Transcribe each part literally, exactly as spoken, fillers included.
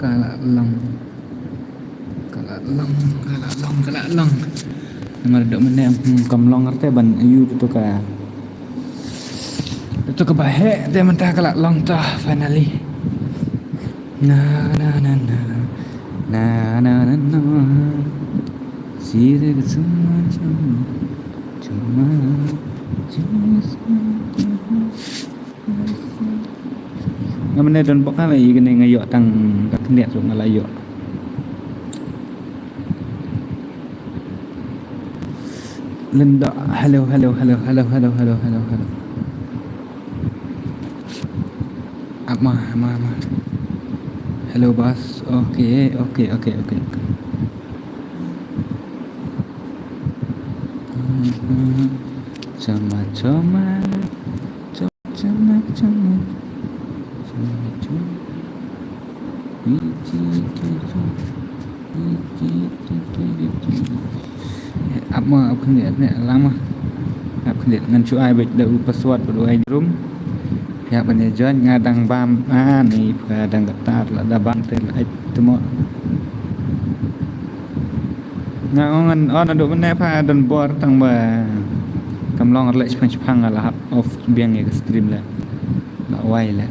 Ka la long. Ka la long, ka la long, ka la long. Namar dok mynne, hmm, kam long arte ban ïoh tu ka. Tu ka ba heh te mynta ka la long tu finally. Na, na, na, na. Na, na, na, na. Sire ka chuma, chuma. Chuma, chuma. Nga mynne don bok ha la i kane nga ïoh tang ka khyndiat ruh nga la ïoh. Linda, hello, hello, hello. Ama, ama, ama. Hello, boss. Okay, okay, okay, okay, okay. Mhm. Chama, chama. Chama, chama. Chama, chama. Wiki, wiki, wiki. Ap ma, ap khyndiat ne, lama. Ap khyndiat ngan shu ai beit da u password bad u I D room. Phi hap ban ïa join, nga dang bam, ah, ni pha dang katar la da bam te la ai temo. Nga ong ngan on haduh mynne pha don bor tang ba kam long re leh shipang shipang, nga la hap off biang ïa ka stream leh. La wai leh.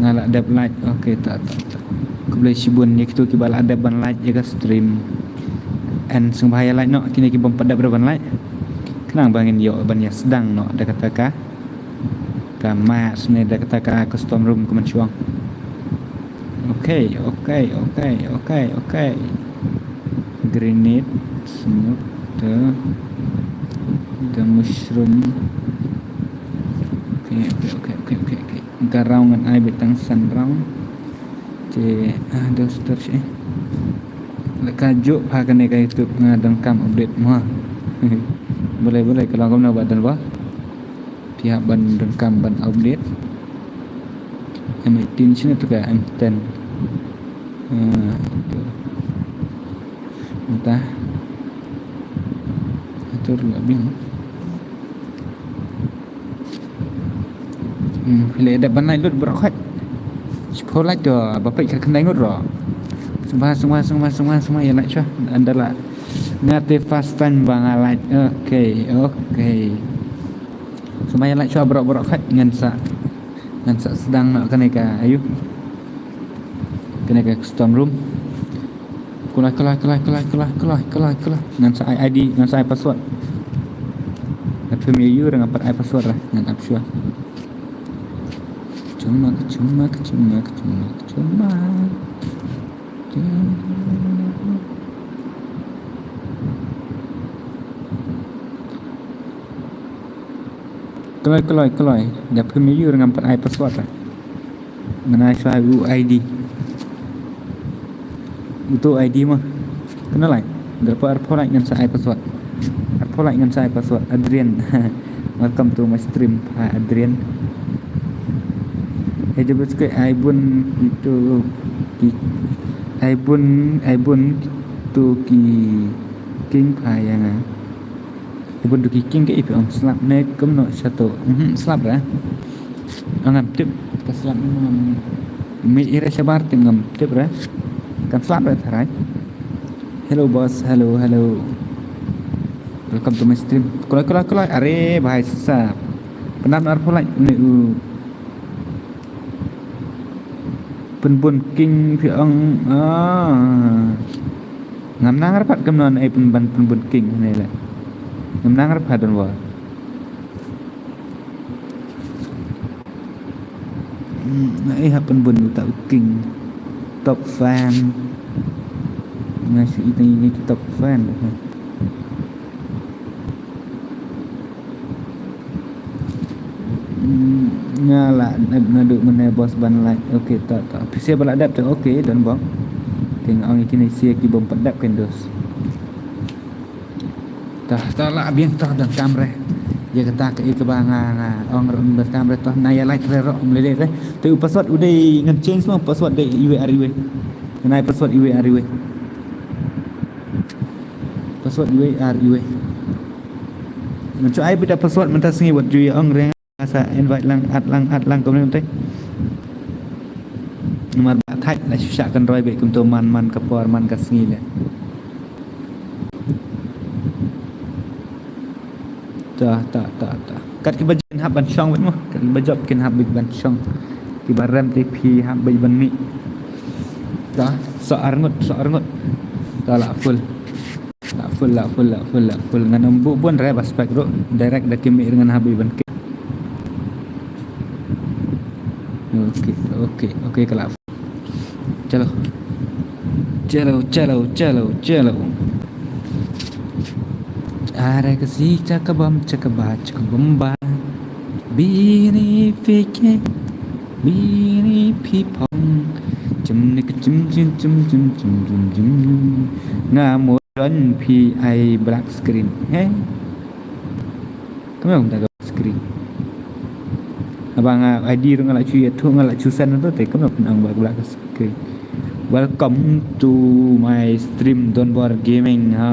Nga la dep light. Okay, ta, ta, ta. Khublei shibun ïa kito kiba la dep ban light ïa ka stream. Yn sngewbha ïa light noh kine ki bym pat dep re ban light. Khnang ba ngin ïoh ban ïa sdang noh da kata ka, ka mask ne da kata ka custom room ka mynshuwa. Okay, okay, okay, okay, okay. Grenade, smoke, the, the mushroom. Okay, okay, okay, okay, okay, okay. Ka round ngan ai beit tang san round. Te, ah, duster shi. Leh ka juk ha kane ka YouTube nga donkam update mo. Boleh, boleh, ka long kumno ba don ba. Phi hap ban donkam ban update. M eighteen shano tu ka M ten. Ah, tu. Entah. Atur lah bing. Hmm, phi la dep ban light lut baroh khoit. Shiphew light to ba peit ka khyndai ngut ruh. Sngewbha, sngewbha, sngewbha, sngewbha, sngewbha ïa light shuwa. Ynda la nga te first time ba nga light. Okay, okay. Sngewbha ïa light shuwa baroh baroh khoit ngan sa, ngan sa sdang noh kane ka ayu. Kane ka custom room. Kulai, kulai, kulai, kulai. Ngan sa ai I D, ngan sa ai password. Nga phim ïa u ruh nga pat ai password ruh, ngan ap shuwa. Chuma, chuma, chuma, chuma, chuma. Kulai, kulai, kulai. Nga phim ïa u ruh ngam pat ai password ruh. Ngan ai shuwa u I D. Uto I D mo. Kane lai. Darpa arphew lai ngan sa ai password. Arphew lai ngan sa ai password. Adrian. Welcome to my stream, ha, Adrian. Ai da bas ke ai bun kito ki, ai bun, ai bun kito ki king pha ïa nga. Ibu duki king ke ipi ong slap ne kumno shato. Mhm, slap re. Ngam tip ka slap ne ngam. Mi ira shabar tip ngam tip re. Kan slap re tharai. Hello boss, hello, hello. Welcome to my stream. Kulai, kulai, kulai. Are bhai sa. Penap nar pulai ne u. Pynbun king phi ong, ah. Ngam nang arpat kumno ei pynban pynbun king ne le. Ngam nang arpat don wa. Hmm, na ei hap pynbun uta u king. Top fan. Nga shu i tang ini top fan. Hmm, nga la dep naduh mynne boss ban like. Okay, ta, ta. Phi sa ba la dep te, okay, don bok. Te nga ong ïa kine sa ki bym pat dep kan dos. Ta, ta la biang ta don kamre. Ïa kata ka ïa kaba nga, nga ong ruh don kamre ta. Na ïa like re ruh ym lei lei re. Te u password u dei ngan change mo, password dei iwei ar iwei. Ngan ai password iwei ar iwei. Password iwei ar iwei. Ngan shu ai beit da password mynta sngi wat ju ïa ong re. Sa invite lang, add lang, add lang kumne mynta. Namar ba thait la shu shah kynroi beit kumto man man ka por man ka sngi leh. Ta ta ta ta. Kat kiba jop kin hap ban shong beit mo. Kat kiba jop kin hap beit ban shong. Kiba rem te phi hap beit ban mih. Ta, so arngut, so arngut. Ta la full. La full, la full, la full, la full. Ngan ym buh bun re ba spek ruh. Direct da ki mih ngan hap beit ban kit. Okay, okay, okay, ka la full. Chalo. Chalo, chalo, chalo, chalo. Are ka si chaka bam, chaka ba, chaka bam ba. Bini phi ke, bini phi phong. Chim ni ka chim, chim, chim, chim, chim, chim, chim. Nga mo don phi ai black screen. He? Kumno kumta ka screen. Haba nga I D ruh nga la shu ïathuh, nga la shu send ruh te kumno pynang ba ka black screen. Welcome to my stream, Donbor Gaming. Ha.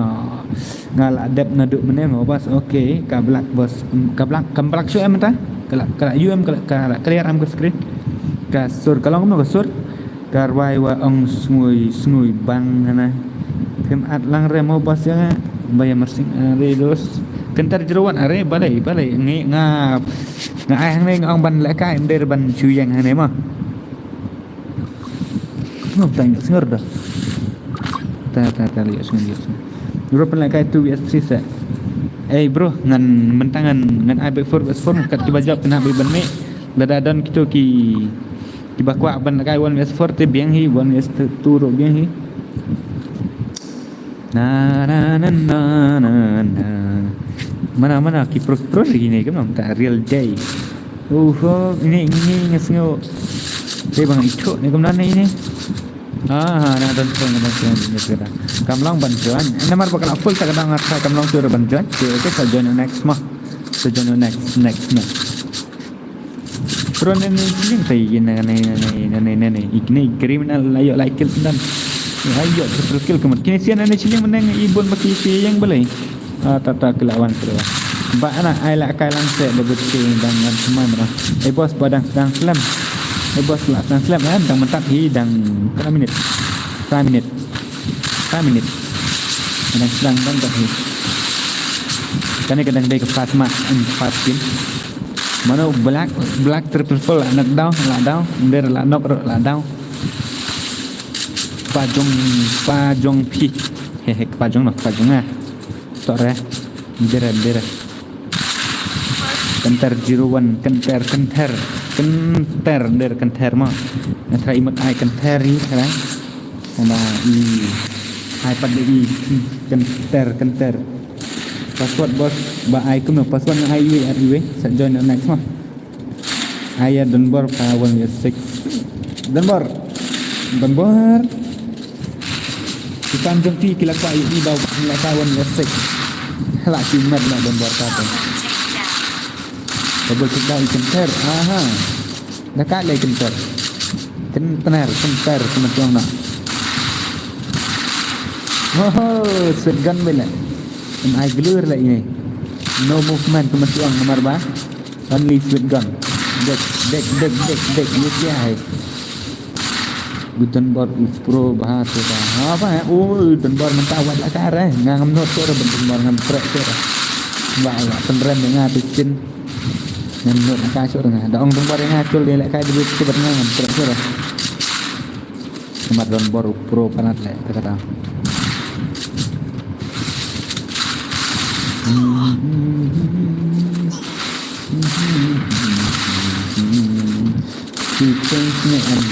Nga la dep naduh mynne mo bas. Okay, ka black bos, em, ka black, kam black shu em ta? Ka la, ka la U M, ka la, ka la clear am ka screen. Ka sur, ka long kumno ka sur. Ka rwai wa ong sngui, sngui bang hana. Phim at lang re mo bas ïa nga. Ba ïa marsing are dos. Kynter jeruan are balei, balei. Ngi nga, nga ai hangne nga ong ban lehkai ym dei ban shu ïeng hangne mo. Ngam tang ïoh sngor dah. Ta, ta, ta, ïoh sngor, ïoh sngor. Bro, pynlehkai two V S three seh. Eh bro, ngan mynta ngan, ngan ai beit four V S four kat kiba jop kane beit ban mih. Lada don kito ki, kiba kwah ban lehkai one V S four te biang hi, one V S two ruh biang hi. Na, na, na, na, na, na. Mana, mana ki pro, pro lagi ni, kumno ta real day. Uho, ini, ini nga sngew. Te bang itu ni kumno ni ini. Ah, na don song, don song, don song. Kam long ban join. Namar ba ka la full ta ka dang nga kam long sure ban join. Okay, okay, sa join next mo. Sa join next, next, next. Pero ne ne chilling tai ne ne ne ne ne ne ne. Ikne criminal la ïoh la kill dan. La ïoh triple kill kumno. Kine sian ne chilling mynne i bun ba ki ïeng balei. Ah, ta ta ki la wan kre. Ba ana ai lehkai lang seh da bit ki dang ngan sumai mara. Eh boss ba dang dang slem. Eh boss la dang slem eh dang mynta hi dang kena minit. Sa minit. Sa minit. Dang dang dang dang hi. Kane ka dang dei ka fast match and fast game. Mano black, black triple full la knock down, la down, nder la knock, la down. Pajong, pajong phi. He he, pajong no, pajong ah. Tore. Dere, dere. Kenter zero one, kenter, kenter. Kenter, dere, kenter ma. Nga try imut ai kenter i, try. Sama i. Ai pat de i. Kenter, kenter. Password bos ba ai kumno password nga ai iwei ar iwei. Sa join the next one. Ai ya Donbor pa one year six. Donbor. Donbor. Ki kam jong ki ki la kwah ïa i ba la kwah one year six. Hala ki met na Donbor ka tu. Double kick down i kenter. Aha. Da ka le kenter. Kenter, kenter, kenter kumno na. Ho ho, sweet gun bela. Em ai glur la ini. No movement kumno namar ba. Only sweet gun. Dek, dek, dek, dek, dek. Ye kya hai? Donbor u pro bha tu ba. Ha ba? Oh, Donbor mynta wat la ka re. Nga ngam not tu re Donbor ngam trek tu re. Ba la pynrem nga tu chin. Ngam not ka tu re nga. Da ong Donbor nga chul de la ka de tu ba nga ngam trek tu re. Mat Donbor u pro panat le kata. Ki change ne em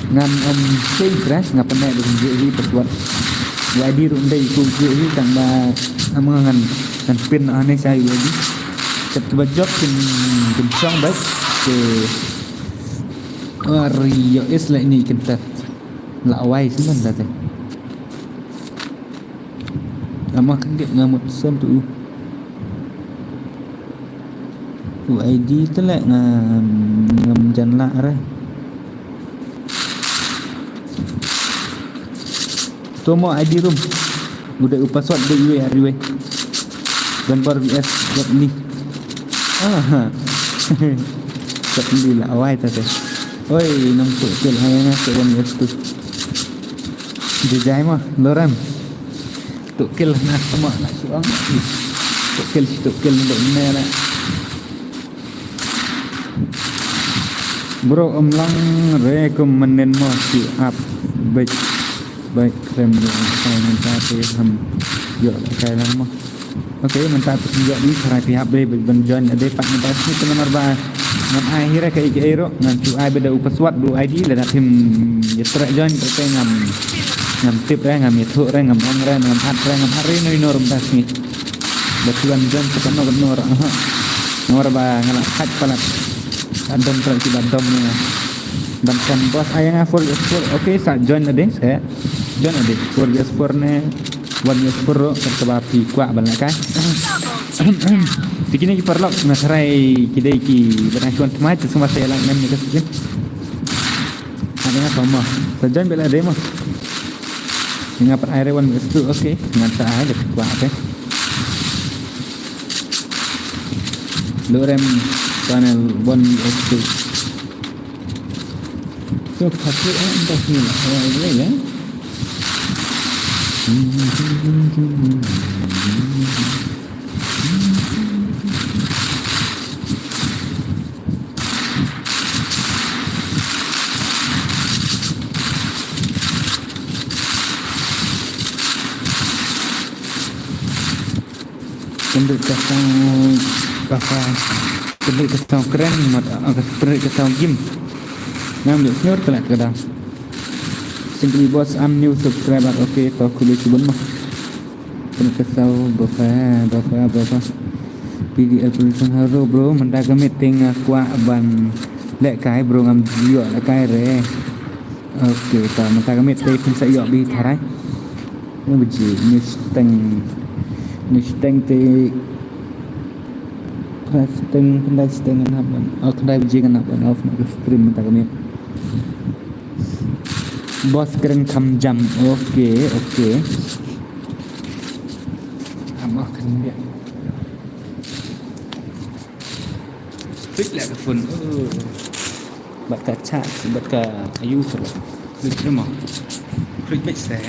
ngan em change re nga pyneh dum je hi password. Wa di rum dei ku je hi tang ba am ngan ngan pin ane sai wa di. Kat ba jop kin kin chong ba ke. Ari yo is la ini kynta. La wai sih man tadi. Ama kan dia ngamut sen tu. Tu I D tu lek ngam ngam jan la re. Tu mo I D room. Udah u password dei iwe ari we. Donbor V S dot ni. Aha. Dot ni la awai tadi. Oi, nang tu kill hai na tu one is two. Jai jai mo, lorem. Tu kill na kuma na suang. Tu kill, tu kill na ne na. Bro, em lang re kum menen mo si ap. Baik, baik, krem ni. Saya minta tu ham. Yo, kai lang mo. Okay, mynta phi ïoh dei, tharai phi hap dei ban join dei pat mynta sngewbha namar ba ngam ai hi re kaei kaei ruh, ngan shu ai beit da u password, da u I D, lada phim ïa treh join, te ngam, ngam tip re, ngam ïathuh re, ngam ong re, ngam add re, ngam add re, ino ino ruh mynta sngi. Ba phi wan join sa kano kano ruh, aha. Namar ba nga la thait palat. Ka dom palat ki ba dom ne. Ban kan boss ai nga four V S four. Okay, sa join dei, sa join dei. Four V S four ne. One is pro, kaba phi kwah ban lehkai. Te kine ki paralok, nga tharai ki dei ki ba dang shu wan thymmai, te sngewbha sa ïa like, nem ne ka skin. Ada nga sama. Sa join beit la dei mo. Nga pat ai re one is two, okay. Ngan sa ai dei phi kwah, okay. Lorem panel one is two. So, pha tu, eh, entah ni lah. Ya, ya, ya. Pynrit ka sound, ka sound, pynrit ka sound kren, mat, ah, ka pynrit ka sound gim. Ngam duk senior kena kena. Simply boss, I'm new subscriber. Okay, to kuli chibun mah. Pynrit ka sound, bafa, bafa, bafa. P D L production, hello bro, mynta ka meeting nga kwah ban lehkai bro, ngam ïoh lehkai re. Okay, to mynta ka meeting phin sa ïoh beit tharai. Ïa baje, ni steng. Ni steng te. Khyndai steng, khyndai steng ngan hap ban. Oh, khyndai baje ngan hap ban off na ka stream mynta ka miet. Boss kren kham jam. Okay, okay. Am ah kren dia. Klik lah ka phone. Oh. Bad ka chat, bad ka ayu ka. Klik dei mo. Klik bad se.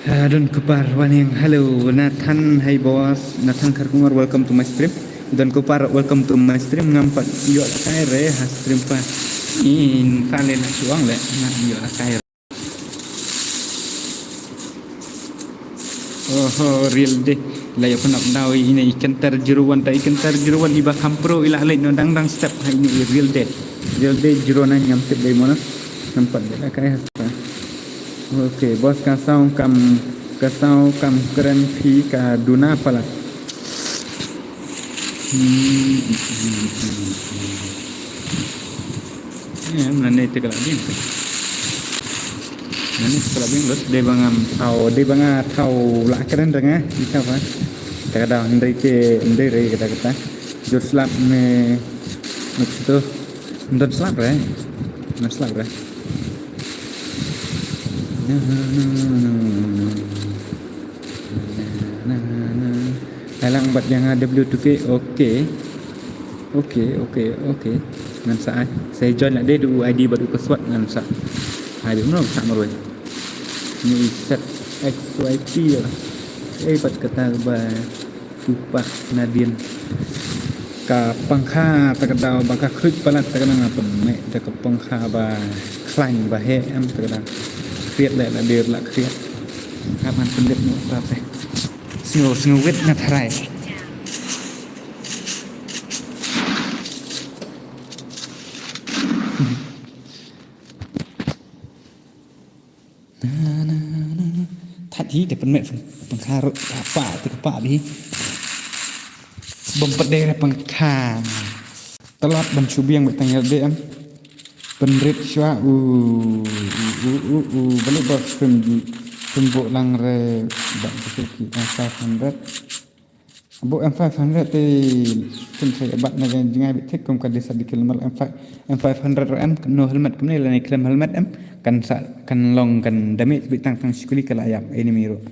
Ah, Don Kupar Waning, hello, Nathan, hey boss, Nathan Kharkumar, welcome to my stream. Don Kupar, welcome to my stream. Ngam pat ïoh kai re ha stream pa. In fale na suang le, ngam ïoh kai re. Oho, real day. La ïa pynap daw ine i kyntar zero one ta, i kyntar zero one i ba kham pro i la leit no dang dang step ha ine i real day. Real day zero nine ngam tip dei mo na. Ngam pat dei la kai hasta. Okay, boss ka sound kam, ka sound kam kren phi ka duna palat. Hmm. Eh, mane te kala bien. Mane te kala bien, los dei ba ngam thaw, dei ba nga thaw la kren re nga, i thaw ha. Te ka daw hynrei te, hynrei re kata kata. Jur slap me, me tu. Don slap re. Don slap re. Na, na, na, na, na. Na, na, na. Ai lang bad ïa nga W two K, okay. Okay, okay, okay. Ngan sa ai. Sa join lah dei da u I D bad u password ngan sa ai. Dei mano sa marwei. Ni set X Y P ïa. Eh, bad kata ba Supa nadien. Ka pangkha ta ka daw ba ka khruit palat ta ka nang pynmeh da ka pangkha ba khlaiñ ba heh em ta ka daw. Khriat leh la dir la khriat. Hap ngan pyndep noh ta te. Sngew, sngew wit nga tharai. Na, na, na. Thait hi te pynmeh pang-, pangkha ruh, ka pa, te ka pa bi. Bym pat dei re pangkha. Tlot ban shu biang bad tang ïa de em. Pynrit shuwa u, u, u, u, u. Balei ba phim, phim buh lang re. Ba ki, ah, five hundred. Buh M five hundred te pynshai bat na jngai bit thik kum ka dei sa di kilometer M five, M five hundred em, no helmet kumne lane klem helmet em, kan sa, kan long kan damage bit tang tang shikuli ka la ïap enemy ruh.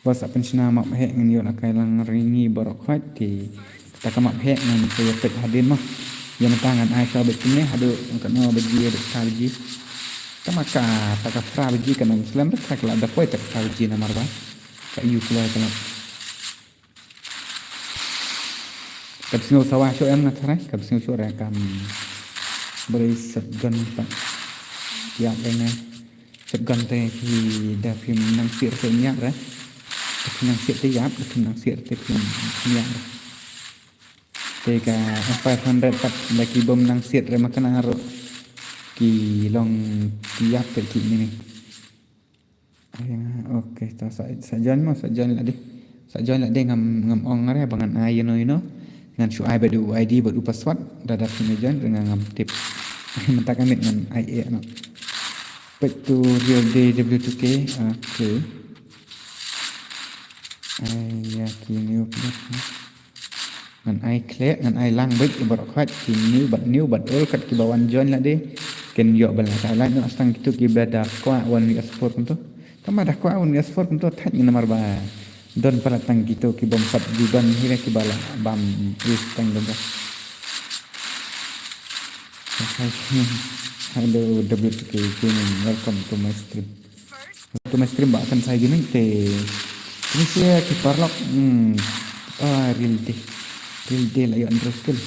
Ba sa pynshna map heh ngan ïoh la kai lang ring ngi baroh khoit te. Kata ka map heh ngan sa ïa peit hadien mo. Ïa mynta ngan ai sha bad kine haduh katno baji haduh kata baji. Tama kata ka phra baji kan ym slem te ka la da poi te kata baji namar ba ka ïu kloi ka la. Ka bsngew sawa shuh em nga tharai, ka bsngew shuh re kam. Bri shotgun pat. Ïap re nga. Shotgun te ki da phim nang sir te ïap re. Da phim nang sir te ïap, da phim nang sir te phim ïap re. Te ka M five hundred pat da ki bom nang sir re ma kane ruh. Ki long ki ïap te ki ni ni. Ai, nga, okay, ta sa, sa join mo, sa join la dei. Sa join la dei ngam, ngam ong re ba ngan ai ïano ïano. Ngan shu ai bad u I D bad u password, da da phi join re nga ngam tip. Mynta ka miet ngan ai eh no. Peit tu Real Day W two K, okay. Ai ïa ki new player. Ngan ai khleh, ngan ai lang bad ïa baroh khoit ki new bad new bad old kat kiba wan join la dei. Kin ïoh ban la kai lang noh tang kito kiba da kwah wan V S four kumto. Tama da kwah wan V S four kumto thait ngi namar ba don palat tang kito ki bym pat ju don hi re kiba la bam ris tang don. Hello W two K Gaming, welcome to my stream. To my stream ba kan sai gini te. Ini sia ki paralok. Hmm. Ah, Real Day. Real Day la ïoh andro skill.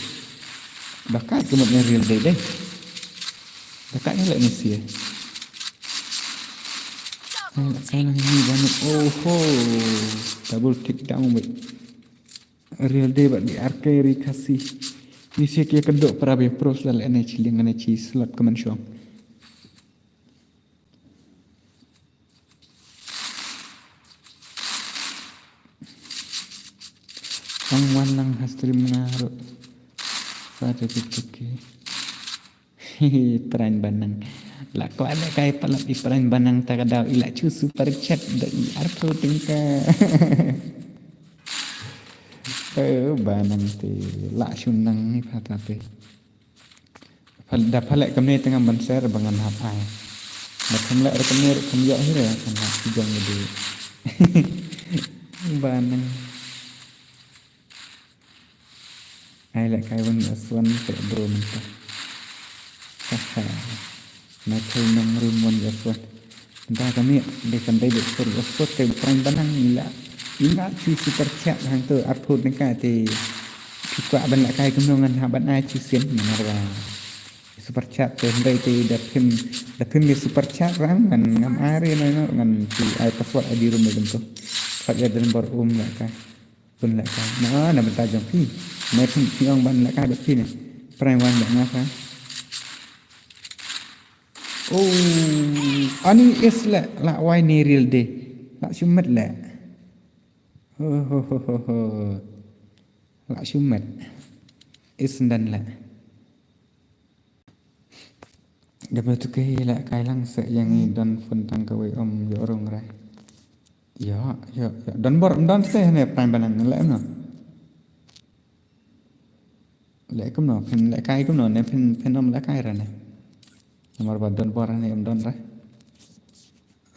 Ba ka ki mut Real Day dei. Ba ka ni la ini sia. Ai la kai lang ni banyak. Oh ho. Double take down wei. Real Day bad di R K ri Khasi. Ini sia ki kynduh para bia pros la la ene chi liang ene chi slot ka man shong. Ong wan lang ha stream nga ruh. Pada gitu ke. Pran Banang. La kwah la kai palat i Pran Banang ta ka daw i la chu super chat da i arphew tyngka. Eh, Banang te la shu nang ni pha ta te. Phal-, da pha leh kumne te ngam ban share ba ngan hap ai. Da phim leh re kumne ruh phim ïoh hi re kan hap ki jong ïa dei. Ba nang. Ai leh kai wan ïa swan te bro mynta. Haha. Na kai nang rum wan ïa swan. Ba ka miet, dei kan dei dei super, super te Pran Banang i la. I la chu super chat hangto arphew tyngka te. Phi kwah ban leh kai kumno ngan hap ban ai chu sien namar ba. Super chat te hynrei te da phim, da phim ïa super chat rang ngan ngam ai re na ngan chu ai password I D rum le kumto. Pat ïa don bor um leh kai. Bun leh kai. Na, na bynta jong phi. Ne phin phi ong ban leh kai bad phi ne. Pran wan leh nga pha. Oh, ani is leh la wai ni Real Day. La shu met leh. Ho ho ho ho ho. La shu met. Is ndan leh. Da ba tu ke leh kai lang se ïa ngi don phone tang kawei ym ïoh rung re. Ïoh, ïoh, ïoh. Don bor, don se ne Pran Banang leh no. Leh kumno, phin leh kai kumno, ne phin, phin ym leh kai re ne. Namar ba don bor ne ym don re.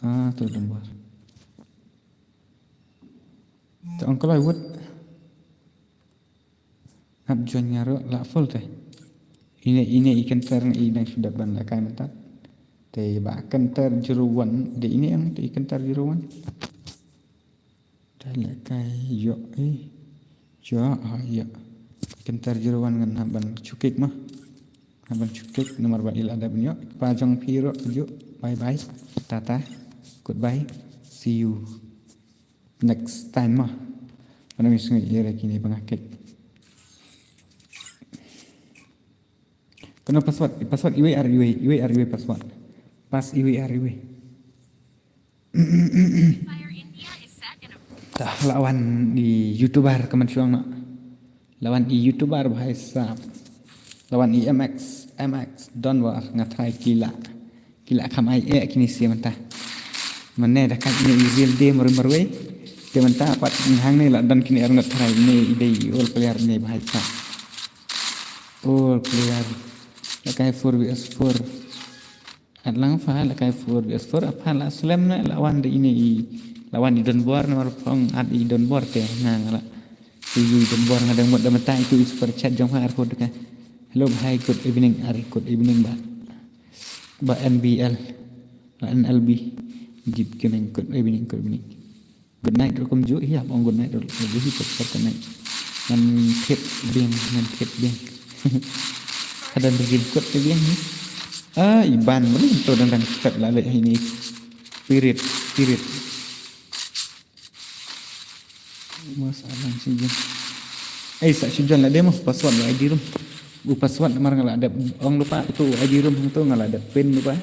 Ah, tu don bor. Te ong kloi wut. Hap join nga ruh la full te. Ine, ine i kynter i nang shu dep ban leh kai mynta. Te ba kynter zero one, de ine ang te i kynter zero one. Te leh kai ïoh i. Ïoh, ha ïoh. Kynter zero one ngan hap ban chukik ma. Hap ban chukik namar ba i la dep ban ïoh. Pa jong phi ruh ju. Bye bye. Tata. Goodbye. See you next time ma. Mana mi sngi ire kini ba nga kek. Kano password, password iwei ar iwei, iwei ar iwei password. Pass iwei ar iwei. Tah, lawan i YouTuber kaman shuang na. Lawan i YouTuber bahai sap. Lawan i M X, M X, don war nga try kila. Kila kham ai eh kini sia mynta. Mane da kat ine i Real Day marwei marwei. Te mynta pat hangne la don kini arnat tharai ne i dei i all player ne bahai sa. All player. La kai four V S four. At lang pha la kai four V S four, apha la slem ne la wan da ine i La wan i donbor namar pha ong add i donbor te nga nga la. I donbor nga dang mut da mynta itu i super chat jong pha arphew tyngka. Hello, hi, good evening, ari, good evening, bah. Bah N B L, bah N L B. Deep Gaming, good evening, good evening. Good night ruh kumjuh, ïa, ba ong good night ruh. Lagi hi, good night. Ngan thied biang, ngan thied biang. Ka dang game kot te biang ni. Ah, i ban mano to dang dang start la leh hi ni. Spirit, spirit. Mas alang sijin. Eh, sa sijin la demo password la I D room. U password namar nga la dep ong lypa, uto u I D room hangto nga la dep pin lypa.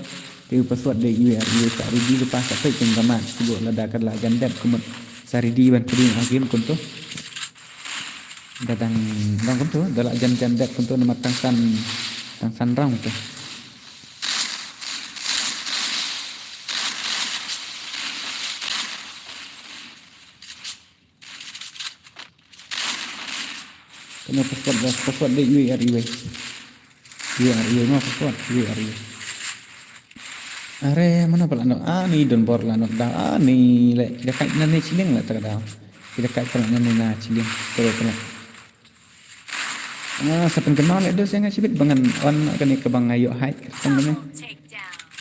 Te u password dei u, u sa ready lypa, sa peit kum ka mat, shuh lada ka la jan dep kumut. Sa ready ban pynlong game kumto. Da dang, dang kumto, da la jan jan dep kumto namar tang san, tang san round to. Kane password, password dei U R U A. U R U A, no password, U R U A. Are, mano pala nok? Ah, ni donbor la nok daw. Ah, ni le, ki da kait na ni shilling la ta ka daw. Ki da kait pala na ni na shilling. Terus pala. Ah, sa pynkynmaw leh, dos ïa nga shibit ba ngan on kane kaba nga ïoh hack kyrteng kane.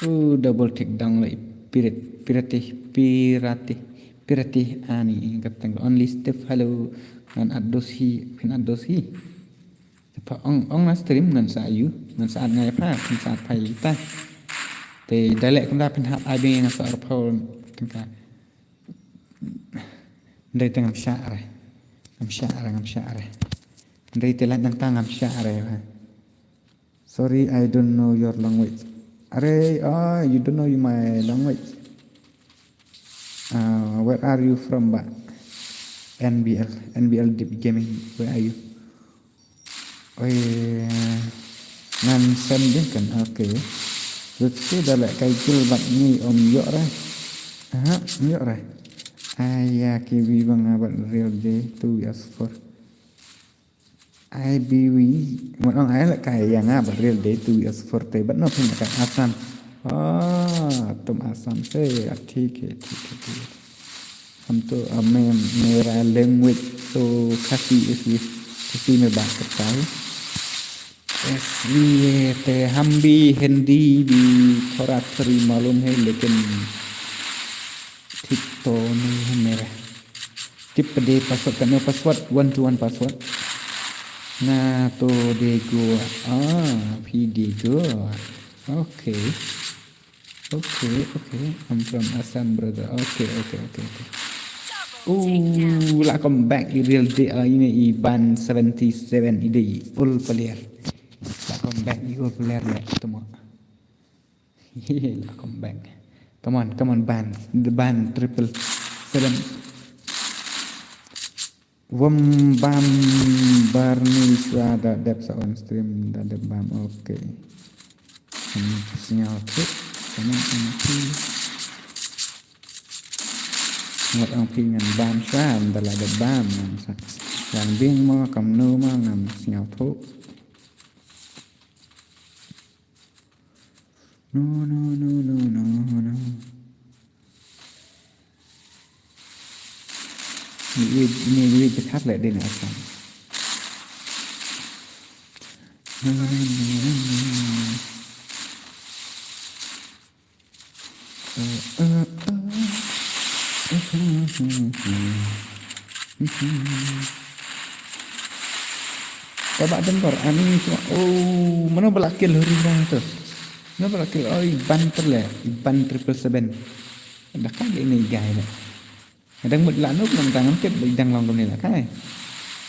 Uh, double take down leh, pirate, pirate, pirate, pirate, ani kyrteng only step, hello. Ngan add dos hi, phin add dos hi. Te pha ong, ong na stream ngan sa ïoh, ngan sa add nga ïa pha, ngan sa add pha ïa kita. Te da leh kumta phin hap ai biang ïa nga sa arphew tyngka. Ndei te ngam shah re. Ngam shah re, ngam shah re. Ndei te lait nangta ngam shah re, ha. Sorry, I don't know your language. Are, ah, you don't know my language. Ah, where are you from, ba? N B L, N B L Deep Gaming, where are you? Oi, ngan sem ding kan, okay. Lut ke da leh kai gil bad ni om ïoh re. Aha, ym ïoh re. Aya ki wi ba nga bad real day two as four. I B wi, wan ong ai leh kai ïa nga bad real day two as four te bad no phin kai Assam. Ah, tum Assam se, ah, thik hai, thik hai, thik hai. हम तो, अ, मैं, मेरा लैंग्वेज तो खासी, इसलिए खासी में बात करता हूँ। इसलिए ते हम भी हिंदी भी थोड़ा थोड़ी मालूम है, लेकिन ठीक तो नहीं है मेरा। Tip pdei password, kano password, one to one password. Nga to dei Goa. Ah, phi dei Goa. Okay. Okay, okay. I'm from Assam, brother. Okay, okay, okay, okay. Ooh, la come back i real day, ah, ini i ban seventy seven i dei old player. La come back i old player le, temo. La come back. Come on, come on, ban. The ban triple seven. Wom bam bar ni shuwa da dep sa on stream da dep bam, okay. Ngam sñiaw thuh, kane M P. Ngat ang phi ngan bam shuwa, da la dep bam, ngam sa. Yang bing mo, kam nu mo, ngam sñiaw thuh. No, no, no, no, no, no. Ni, ni, ni, ni, ni, ni, ni, ni, ni. No, no, no, no, no, no. Uh, uh, uh. Ka ba dengkor ani tu. Oh, mano ba la kill hori ba tu? Mano ba la kill? Oh, i ban ter le, i ban triple seven. Da kai le ini guy le. Dang mut la nuk nang dang tip dang long kumne la kai.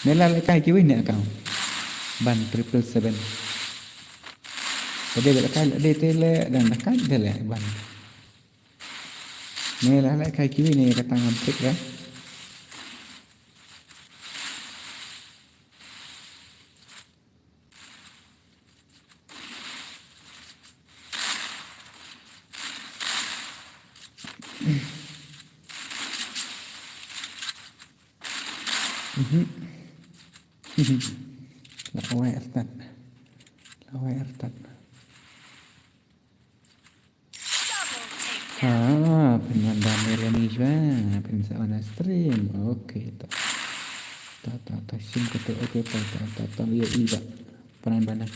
Ne la le kai kiwi ne account. Ban triple seven. Ka dei ba la kai le dei te le dang da kai de le ban. Ne la le kai kiwi ne ka tang ngam tip re. Mhm. La wai artat. La wai artat. Ah, pynban ban ïa ni ba, pynban sa on stream. Okay, ta. Ta ta ta sim ka tu. Okay, ta ta ta ta ïa i ba. Pynban ban.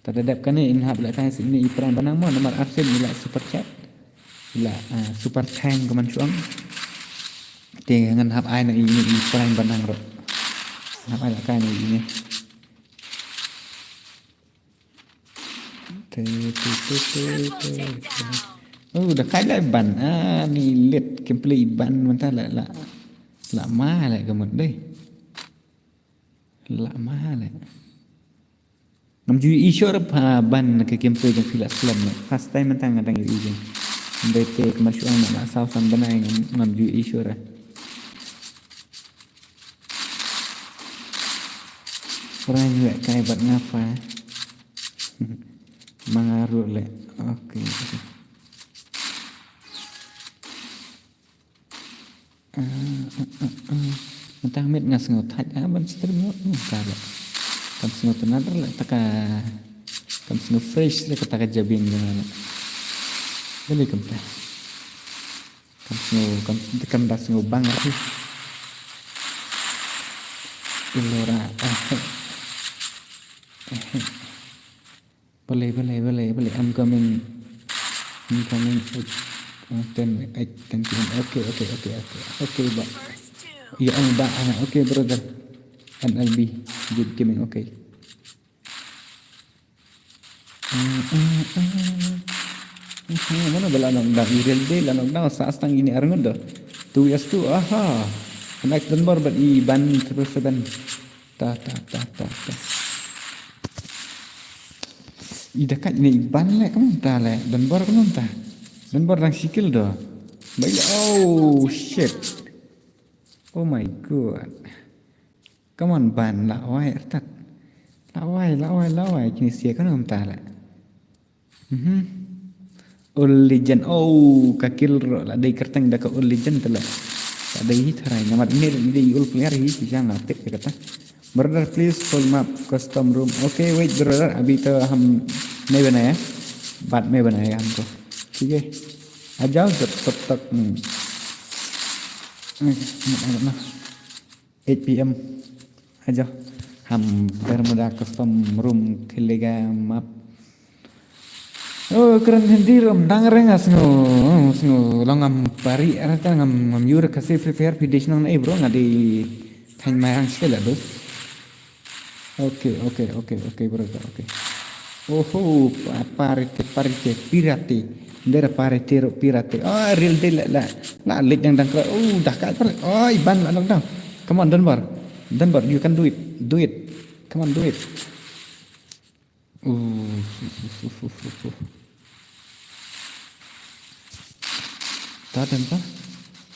Ta da dep kane in hap la kai sini i pynban ban mo namar arsen i la super chat. I la ah, super thank ka man chuang. Te ngan hap ai na i ni i pynban ban ro. Hap ai la kai na i ni. Te te te te te. Oh, da kai la ban. Ah, ni lit gameplay ban mynta la la. La ma la ka mut dei. La ma la. Ngam ju i sure pa ban ka gameplay jong phi la slem la. First time mynta nga dang i jong. Dei te ka ma shuang na la saw san bnai ngam ngam ju i sure. Prank leh kai bad nga fa. Ma nga ruh leh. Okay, okay. Ah, ah, ah, ah. Mynta miet nga sngew thait ah ban stream noh. Hmm, ka leh. Kam sngew tnat leh ta ka. Kam sngew fresh leh kata ka jabieng jong nga leh. Balei kumta? Kam sngew, kam, kam da sngew bang ah. Ilora. Ah. Balei, balei, balei, balei. I'm coming. I'm coming. Eight, uh, ten, eight, ten, ten. Okay, okay, okay, okay. Okay, ba. Ya, ang ba, ah, okay, brother. N L B, good gaming, okay. Mm, mm, mm. Mhm, mano ba la knockdown? I Real Day la knockdown sa stang ini arngut do. Two vs two, aha. Next Dunbar bad i Ban triple seven. Ta, ta, ta, ta, ta. I da kat ini i Ban leh, kumta leh. Dunbar kumta. Dunbar dang shi kill do. Baik, oh, shit. Oh my God. Come on, Ban, la wai, artat. La wai, la wai, la wai, kini sia kan kumta leh. Mhm. Old legend. Oh, ka kill ro la dei kyrteng da ka old legend te la. La dei hi tharai namar ini dei old player hi, ki jang la tip ya kata. Brother, please full map custom room. Okay, wait, brother, abhi to hum nahi banaya. Baad mein banayega humko. ठीक है. आ जाओ जब तब तक, hmm. Hmm, hmm, hmm, hmm. Eight P M. Ajo. Hum Bermuda custom room khelega map. Oh, kren Hindi rum dang reng ah sngew, sngew long am pari arata ngam, ngam yur ka se Free Fire phi dei shnong na eh bro nga dei thaiñ Mairang stel ah dos. Okay, okay, okay, okay, brother, okay. Oho, pa-, parete, parete, pirate. Ndera parete ro pirate. Ah, Real Day la, la, la, lit dang dang kra. Oh, dah ka par. Oh, i Ban la knockdown. Come on, Dunbar. Dunbar, you can do it. Do it. Come on, do it. Uh, uh, uh, uh, uh, uh. Ta dan ta.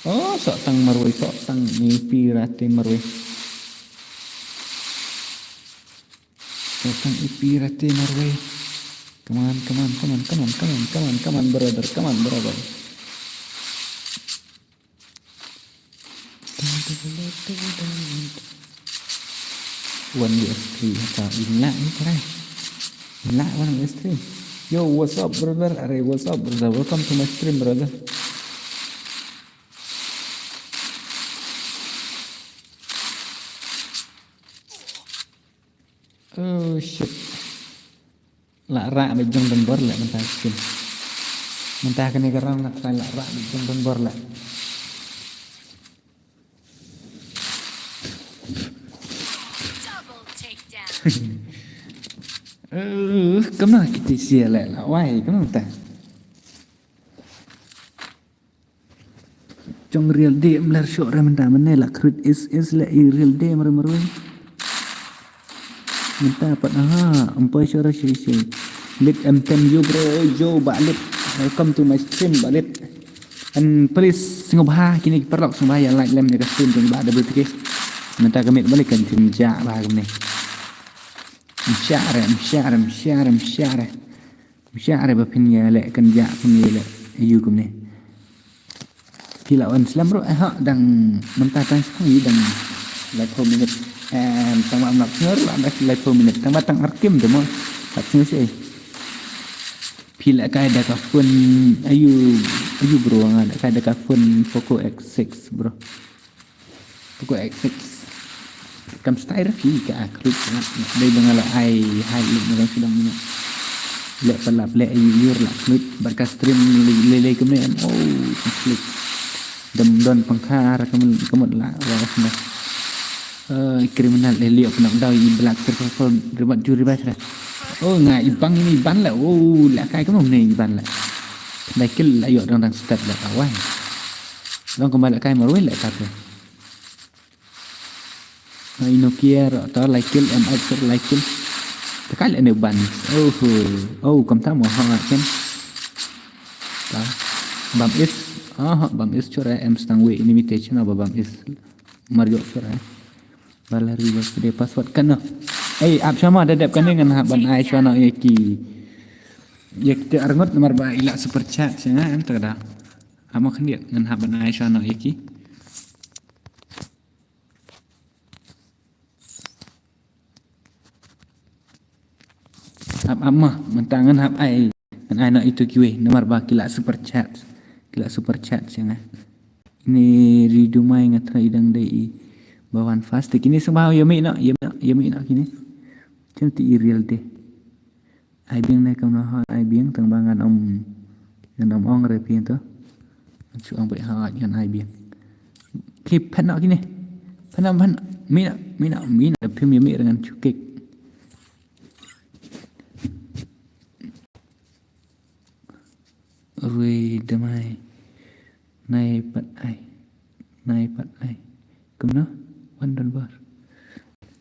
Oh, sok tang marwei, sok tang ni pirate marwei. Sok tang i pirate marwei. Come on, come on, come on, come on, come on, come on, come on, brother, come on, brother. One U S three, ta ina ni kare. Ina one U S three. Yo, what's up, brother? Are, what's up, brother? Welcome to my stream, brother. Oh, shit. La rah beit jong Dunbar leh mynta shisien. Mynta kane ka round nga try la rah beit jong Dunbar leh. Double takedown. Eh, kumno kiti sia leh la wai kumno ta. Jong Real Day mler shoh re mynta mynne la crit is is le i Real Day mre mre. Mynta pat ha, em poi shoh re shi shi. Lit em ten yo bro, yo Ba Lit. Welcome to my stream Ba Lit. And please sngewbha kine ki paralok sngewbha ïa like lem ïa ka stream jong Ba Double T K. Mynta ka miet ba leh kan jynjar ba kumne. Mshah re, mshah re, mshah re, mshah re. Mshah re ba phin ïa leh kan ja phin ïa leh ïa u kumne. Ki la wan slem ruh eh ha dang mynta tang shu ïa dang laiphew minit. Em tang ba mlak sngur ruh dang laiphew minit tang ba tang arkim de mo. Lap sngur shi. Phi leh kai da ka phone ayu. Yu bro, nga da ka da ka phone Poco X six bro. Poco X six. Kam style ruh ki ka a clip na. Dei ba nga la ai hai lip na dang sidang ni. Le pelap le yu yu la clip bad ka stream le le kumne em. Oh, clip. Dam don pangkha ra kamun kamun la wa na. Eh, kriminal le liok nak dau i black terpaksa ribat juri bash. Oh, nga ibang ini iban la. Oh, la kai kamun ne iban la. Dai kil la yok dang dang start la kawan. Long kembali kai marwil la kata. Ai Nokia ro to like kill M X ro like kill. Tekal ene ban. Oh ho. Oh kam ta mo ha ken. Ta. Bam is. Ah bam is chora em stang we ini mite chena ba bam is. Mario chora. Balari ba de password kan no. Ei ap sama da dep kan ngan ha ban ai chwana ye ki. Ye ki te arngot nomor ba ila super chat sha nga em ta da. Amo khndiat ngan hap ban ai sha no ïa ki. Hap hap ma mynta ngan hap ai ngan ai no itu kiwei namar ba ki la super chat. Ki la super chat sha nga. Ini ri dumai nga try dang dei i ba wan fast kini sembah ïa mi no ïa mi no ïa mi no kini. Cantik i real deh. Ai biang ne kam noh ai biang tang ba ngan ong ngan ong ong re phi to. Ngan shu ong beit ha ngan ai biang. Ki phan noh kine. Phan noh phan. Mi noh mi noh mi noh phim ïa mi re ngan shu kik. Rui damai. Nai pat ai. Nai pat ai. Kumno? Wan Donbor.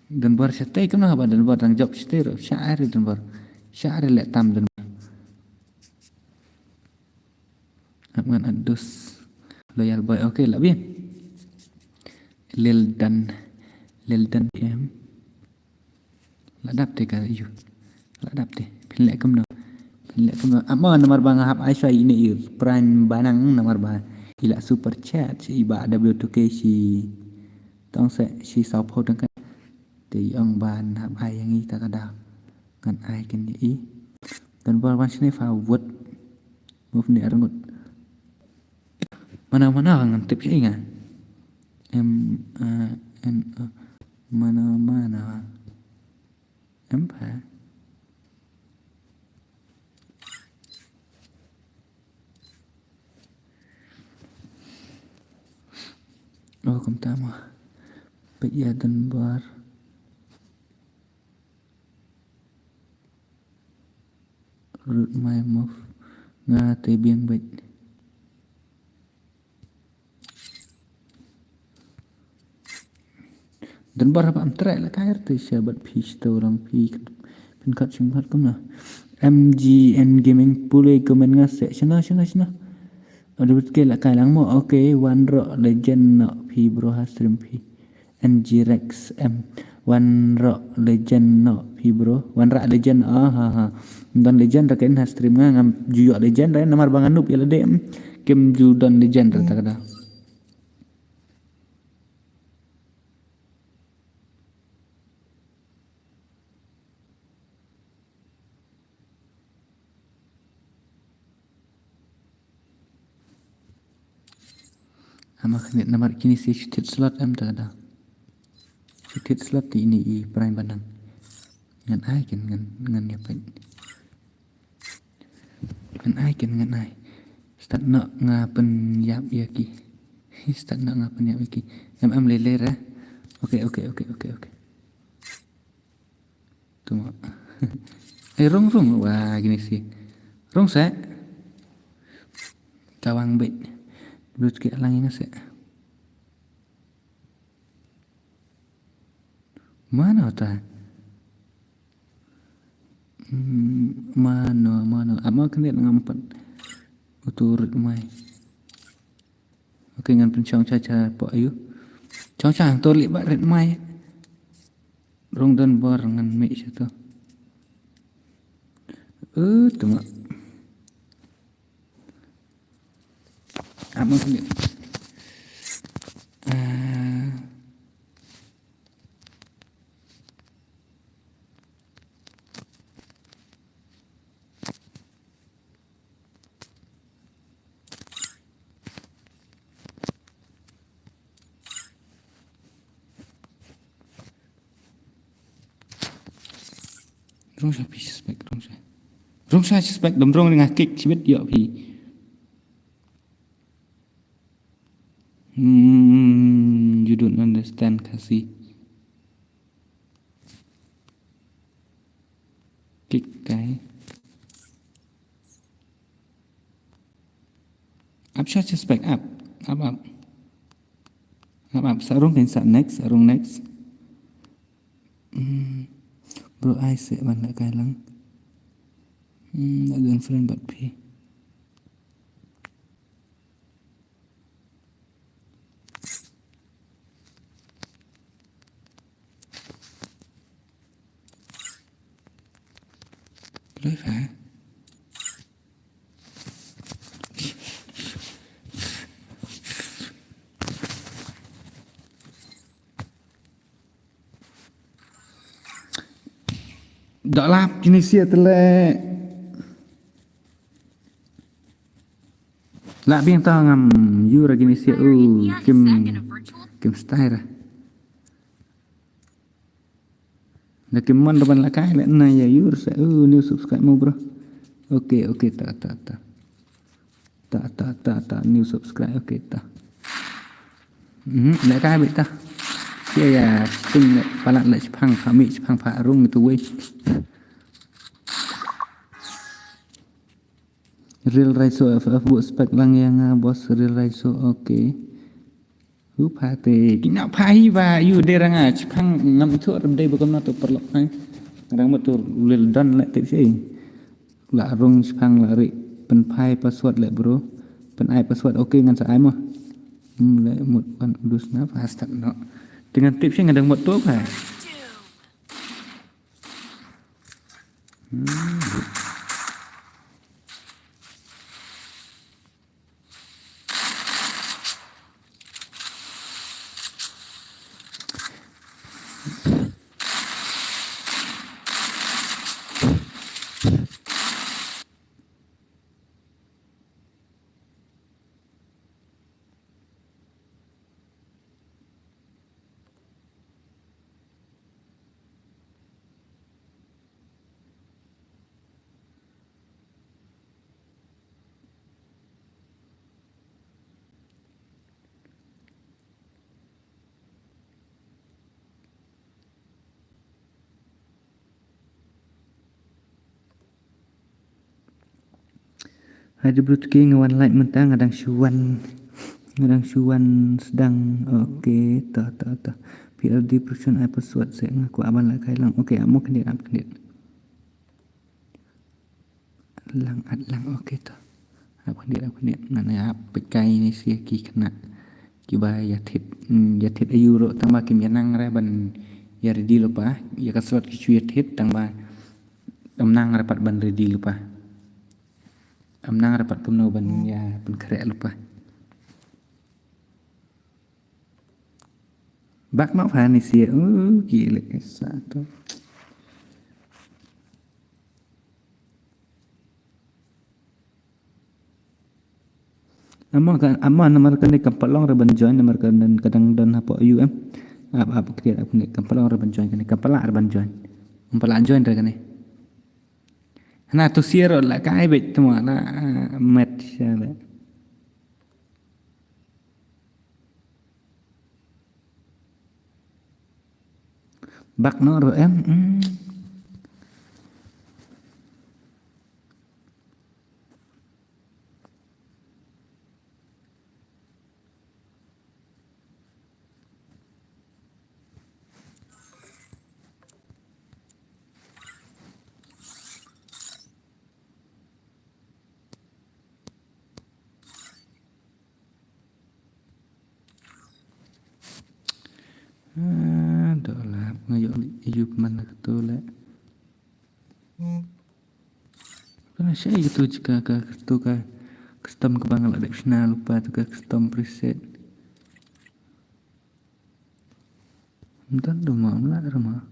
Donbor shatei kumno haba Donbor dang jop shatei ro. Sha ai re Donbor. Sha ai re le tam Donbor. Ap ngan adus. Loyal boy. Okay, la bien. Lil Dan. Lil Dan em. La dap te ka yu. La dap te. Phin leh kumno. Phin leh kumno. Amo namar ba nga hap ai shwa ine i prime banang namar ba ila super chat i ba W two K shi tong se shi saw pho tang ka. Te i ong ban hap ai yang i ta ka da. Ngan ai ken i. Dan bor wan shine fa wot. Move ni arngut. Mana mana ngan tip shi nga. M A N A. Mana mana. Empire. Oh, kumta mo. Peit ïa Donbor. Root my move. Nga te biang beit. Donbor haba am trek la kair te sha bad phi sto long phi phin kat sing bad kumna. M G N Gaming pule comment nga se shna shna shna. Ada bet ke la kai lang mo. Okay, wan ro legend no phi bro ha stream phi. N G Rex M. Wan ro legend no phi bro. Wan ra legend ah ha ha. Don legend ra ken ha stream nga ngam juyo legend ra namar ba nga nup ïa la de. Kim ju don legend ra ta ka da. Ama khniat namar kini si shu thied slot em ta ka da. Shu thied slot te ini i prime banang. Ngan ai ken ngan ngan ïa peit. Ngan ai ken ngan ai. Start noh nga pynïap ïa ki. Start noh nga pynïap ïa ki. Em em lele ra. Okay okay okay okay okay. Tuma. Eh rung rung wa gini si. Rung se. Kawang bit. Blut ke lang ïa nga se. Mano ta? Hmm, mano mano ama khnit ngam pat. Utu rit mai. Okay ngan pynshong cha cha po ayu. Shong cha to li ba rit mai. Rung Donbor ngan mih sha to. Eh tuma. Ama khnit. Ah. Rung sha phi spek, rung sha. Rung sha spek, dom rung nga kick, chibit ïoh phi. Hmm, you don't understand Khasi. Kick kai. Ap sha spek, ap. Ap, ap. Ap, ap. Sa rung kan sa next, sa rung next. Hmm. Bro, ai se ban la kai lang. Hmm, la don friend bad phi. Blei fa. Doh lap kine sia te le. Lah biang ta ngam ïura kine sia u kim, kim style. Da kim mon da ban la kai le na ïa ïur sa u new subscribe mo bro. Okay, okay, ta, ta, ta. Ta, ta, ta, ta, new subscribe, okay, ta. Mhm, le kai bit ta. Sia ïa, sting le palat le shipang pha mi, shipang pha rung itu wei. Real Raiso F F bu spek lang ïa nga boss Real Raiso, okay. U pha te, ki na pha hi ba, yu de ranga, shipang ngam thu rem de ba kam na tu perlok hai. Rang mut tu lil don le tip shi. La rung shipang la ri pynphai password le bro. Pynai password, okay ngan sa ai mo. Hmm, le mut pan udus na pha start no. Dengan tip shi ngan dang mut tu pha. Hmm. Hai, Debut King, nga wan like mynta, nga dang shu wan, nga dang shu wan sdang. Okay, ta, ta, ta. P L D production ai password se, nga kwah ban la kai lang. Okay, amo khyndiat, amo khyndiat. Lang at lang, okay, ta. Ap khyndiat, ap khyndiat. Ngan ap peit kai ne sia ki khynnah kiba ïa thied, hmm, ïa thied aïu ruh tang ba kim ïa nang re ban ïa ready lypa. Ïa ka slot ki shu ïa thied tang ba ym nang re pat ban ready lypa. Ym nang re pat kumno ban ïa pynkhreh lypa. Bak noh pha ne sia, uh, ki leh sa to. Amo ka, amo namar kane kam pat long re ban join, namar kane ka dang don hapoh U M. Ap, ap, clear ap kane, kam pat long re ban join kane, kam pat lah re ban join. Kam pat lah join re kane. Na to sia ruh la kai beit tmo la, ah, met sha le. Bak noh ruh em. Hmm. Ah, doh lap nga ïoh ïup man ka tu le. Kana shai ka tu jika ka tu ka custom ka bang la dep shna lupa tu ka custom preset. Ntar duma mla rama.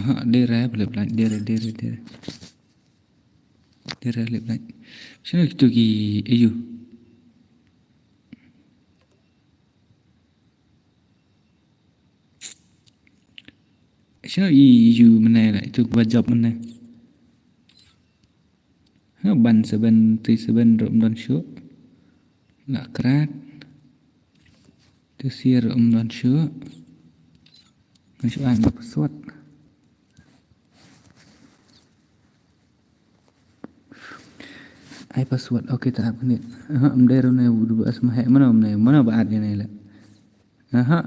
Ha, dere, lip line, dere, dere, dere. Dere, lip line. Shano kitu ki ayu? Shano i ayu mane la, itu ba job mane. Ha, ban seven three seven ruh ym don shuh. La krat. Tu sir ruh ym don shuh. Ngan shu ai password. Ai password, okay, ta ap nit. Aha, ym dei ruh ne, u du ba as ma heh, mano ym ne, mano ba at ïa ne la. Aha.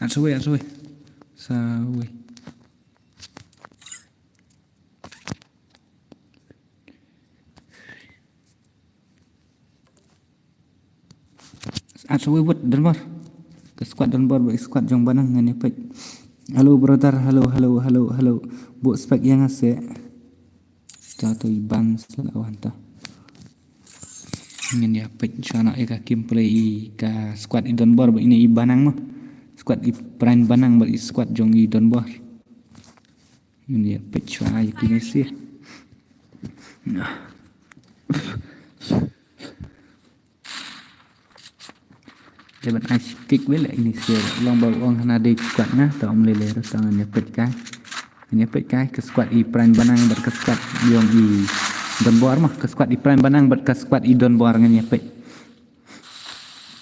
At sawei, at sawei. Sawei. At sawei bud Donbor. Ka squad Donbor bad squad jong Banang ngan ïa peit. Hello brother, hello, hello, hello, hello. Buh spec ïa nga seh. Ta to i ban seh la wan ta. Ngan ïa peit shwa na ïa ka gameplay i ka squad i Donbor bad ine i Banang mo. Squad i Prime Banang bad i squad jong i Donbor. Ngan ïa peit shwa ïa kine seh. Nah. Te ban ai kick wei la ini seh. Long ba ong hana dei squad nga, ta ym lei lei ruh, ta ngan ïa peit kai. Ngan ïa peit kai ka squad i Prime Banang bad ka squad jong i Donbor mo, ka squad i Prime Banang bad ka squad i Donbor ngan ïa peit.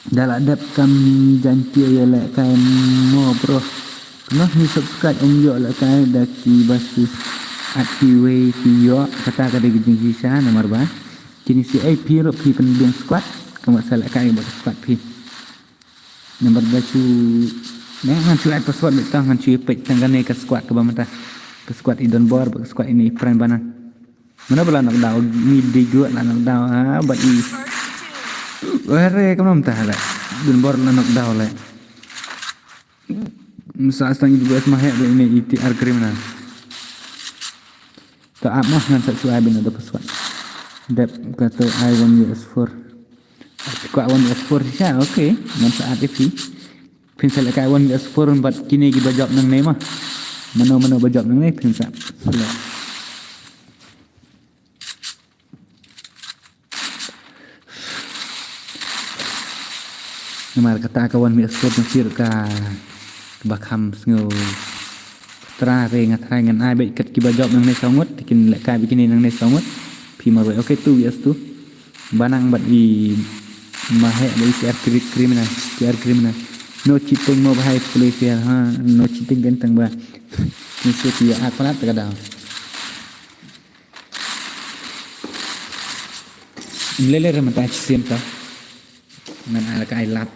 Da la dep kam jan ki ïa leh kai mo bro. Noh ni subscribe ym ïoh leh kai da ki ba shu at ki wei ki ïoh, kata ka dei ka jingshisha namar ba kine shi ai phi ruh phi pynbiang squad, ka mut sa leh kai bad squad phi. Namar ba shu ne ngan shu ai password bad tang ngan shu peit tang kane ka squad kaba mynta. Ka squad i Donbor bad ka squad ine i Prime Banang. Mano ba la knock down, ni dei guh la knock down ha bad i. Ware kam nam tah le. Dun bor la knockdown le. Masa astang ibu es mahek le ini iti ar criminal. To ap mah ngan sa shu ai bin ada password. Dep kata I one U S four. Ko I one U S four sha, okay. Ngan sa ap ipi. Phin sa leh ka I one U S four bad kine ki ba jop nangne mah. Mano mano ba jop nangne phin sa. Leh. Namar kata ka wan mi asot na sir ka ba kham sngew. Tra re nga trai ngan ai bad kat ki ba jop nangne sawngut, kin leh ka bikini nangne sawngut. Pi marwei, okay, tu yes tu. Banang bad i mahek bad i T R kri-, criminal, T R criminal. No cheating mo bahai police ya, ha, no cheating kan tang ba. Ni sut ya ak palat ka daw. Mlele re mynta shisien ta. Ngan ai la ka ai lad.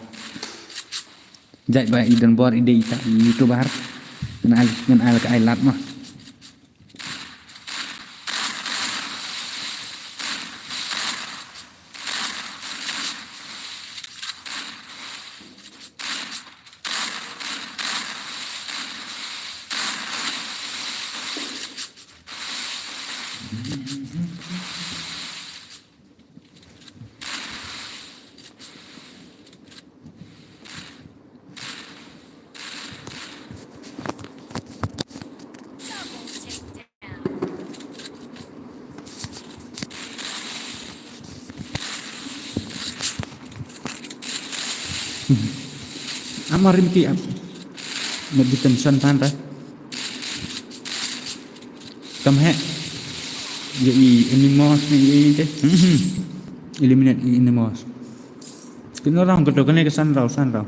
Jait ba i don bor i dei ita i YouTuber. Ngan ai, ngan ai la ka ai lad mah. Amarim ki am. Medi tension tan ta. Kam hek. Ye i enemies ni ye i te. Mhm. Eliminate i enemies. Kino rang keto kene ke san rau, san rau.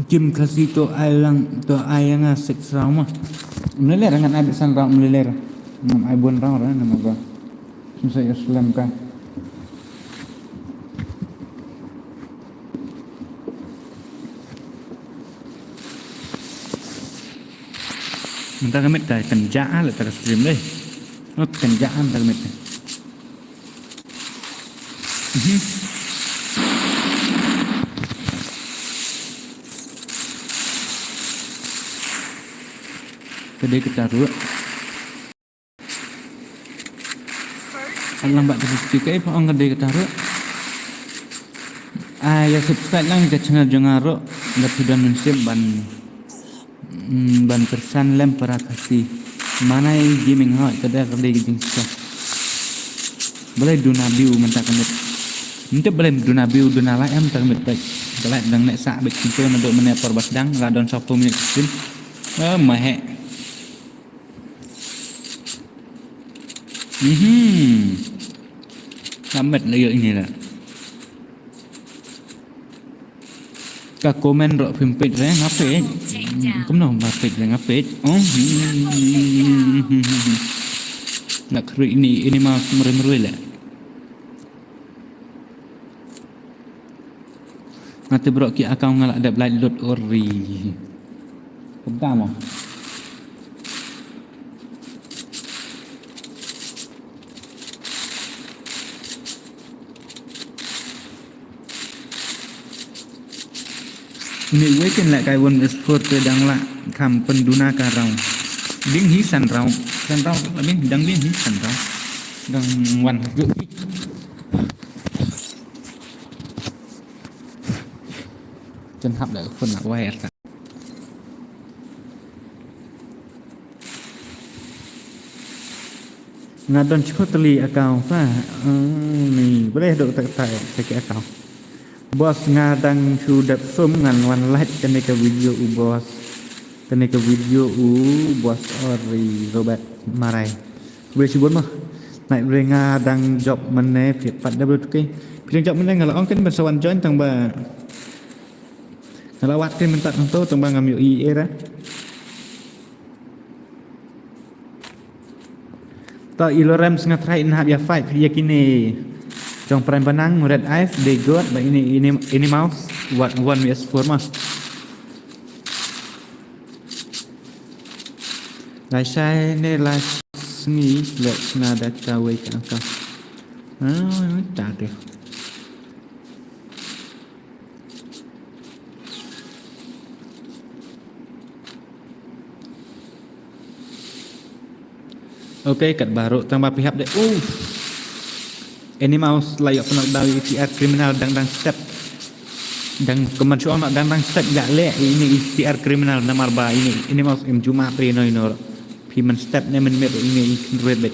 Jim Khasi to ai lang, to ai nga sek sraw ma. Mleler ngan ai bisan raw mleler. Ngam ai bun raw ra nama ba. Sim sa yo slem ka. Mynta ka miet ka kynjah ah, la ta ka stream dei. Oh, kynjah ah mynta ka miet ka. Mhm. Ka dei kata ruh. Alang ba ka fifty K pa ong ka dei kata ruh. Ah, ïa subscribe lang ka channel jong nga ruh. Nga phi don mynsiem ban, mm, ban pyrshang lem para Khasi. Manai Gaming hoi ka dei ka dei ka jingshisha. Balei duna view mynta ka miet. Mynta balei duna view duna like em mynta ka miet bad. Ka like dang neh sah bad kynto naduh mynne por ba sdang la don sawphew minit ka stream. Ah, mahek. Mhm. Ka met la ïoh ine la. Ka comment ruh phim peit re nga peit. Kumno ba peit re nga peit. Oh. Hmm. Nga khrui ini, ini ma mrui mrui le. Nga te bro ki account nga la dep lai lut ori. Kumta mo. Ni wei ken la kai won sport te dang la kham pynduna ka raw. Ding hi san raw. San raw la ding dang ding hi san raw. Dang wan ju. Chen hap la phone la wai ta. Nga don chutli account sa. Hmm, ni boleh dok tak tak tak account. Bos nga dang shu dep sum ngan wan like kane ka video u bos. Kane ka video u bos ori Robert Marai. Boleh shu bon mah. Nai boleh nga dang job mane phi pat da boleh tukai. Phi dang job mane nga la ong kan ban sa wan join tang ba. Nga la wad kan mynta tang to tang ba ngam ïoh i era. To i Lorem sngat trai in hap ïa fight ïa kine. Jong Prime Banang, Red Eyes, Degod, ba ini ini ini mouse, wat one vs four ma. Lai shai ne lai sngi le sna da kawei ka angka. Ah, ta te. Okay, kat baru tang ba pihap de. Oh. Ini mouse la ïoh pynlong daw i T R criminal dang dang step. Dang keman shu ong dang dang step ga leh ini i T R criminal namar ba ini ini mouse im juma pri no ino. Phi man step ne man met ini i kynruit bet.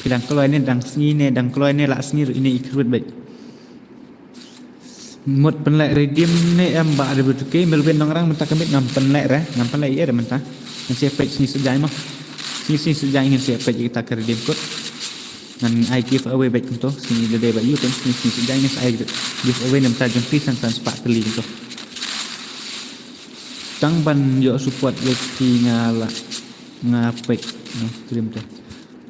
Phi dang kloi ne dang sngi ne dang kloi ne la sngi ini i kynruit bet. Mut pynleh redeem ne em ba de betuke Melvin Nongrang mynta ka miet ngam pynleh re ngam pynleh ïa re mynta. Ngan sa peit sngi sejai mo. Sngi sngi sejai ngan sa peit ïa kita ka redeem code. Ngan ai giveaway beit kumto sngi da dei ba ïu teng sngi sngi sejai ngan sa ai giveaway ne mynta jong phi san san spah tylli kumto. Tang ban ïoh support ïa phi nga la nga peit nang stream te.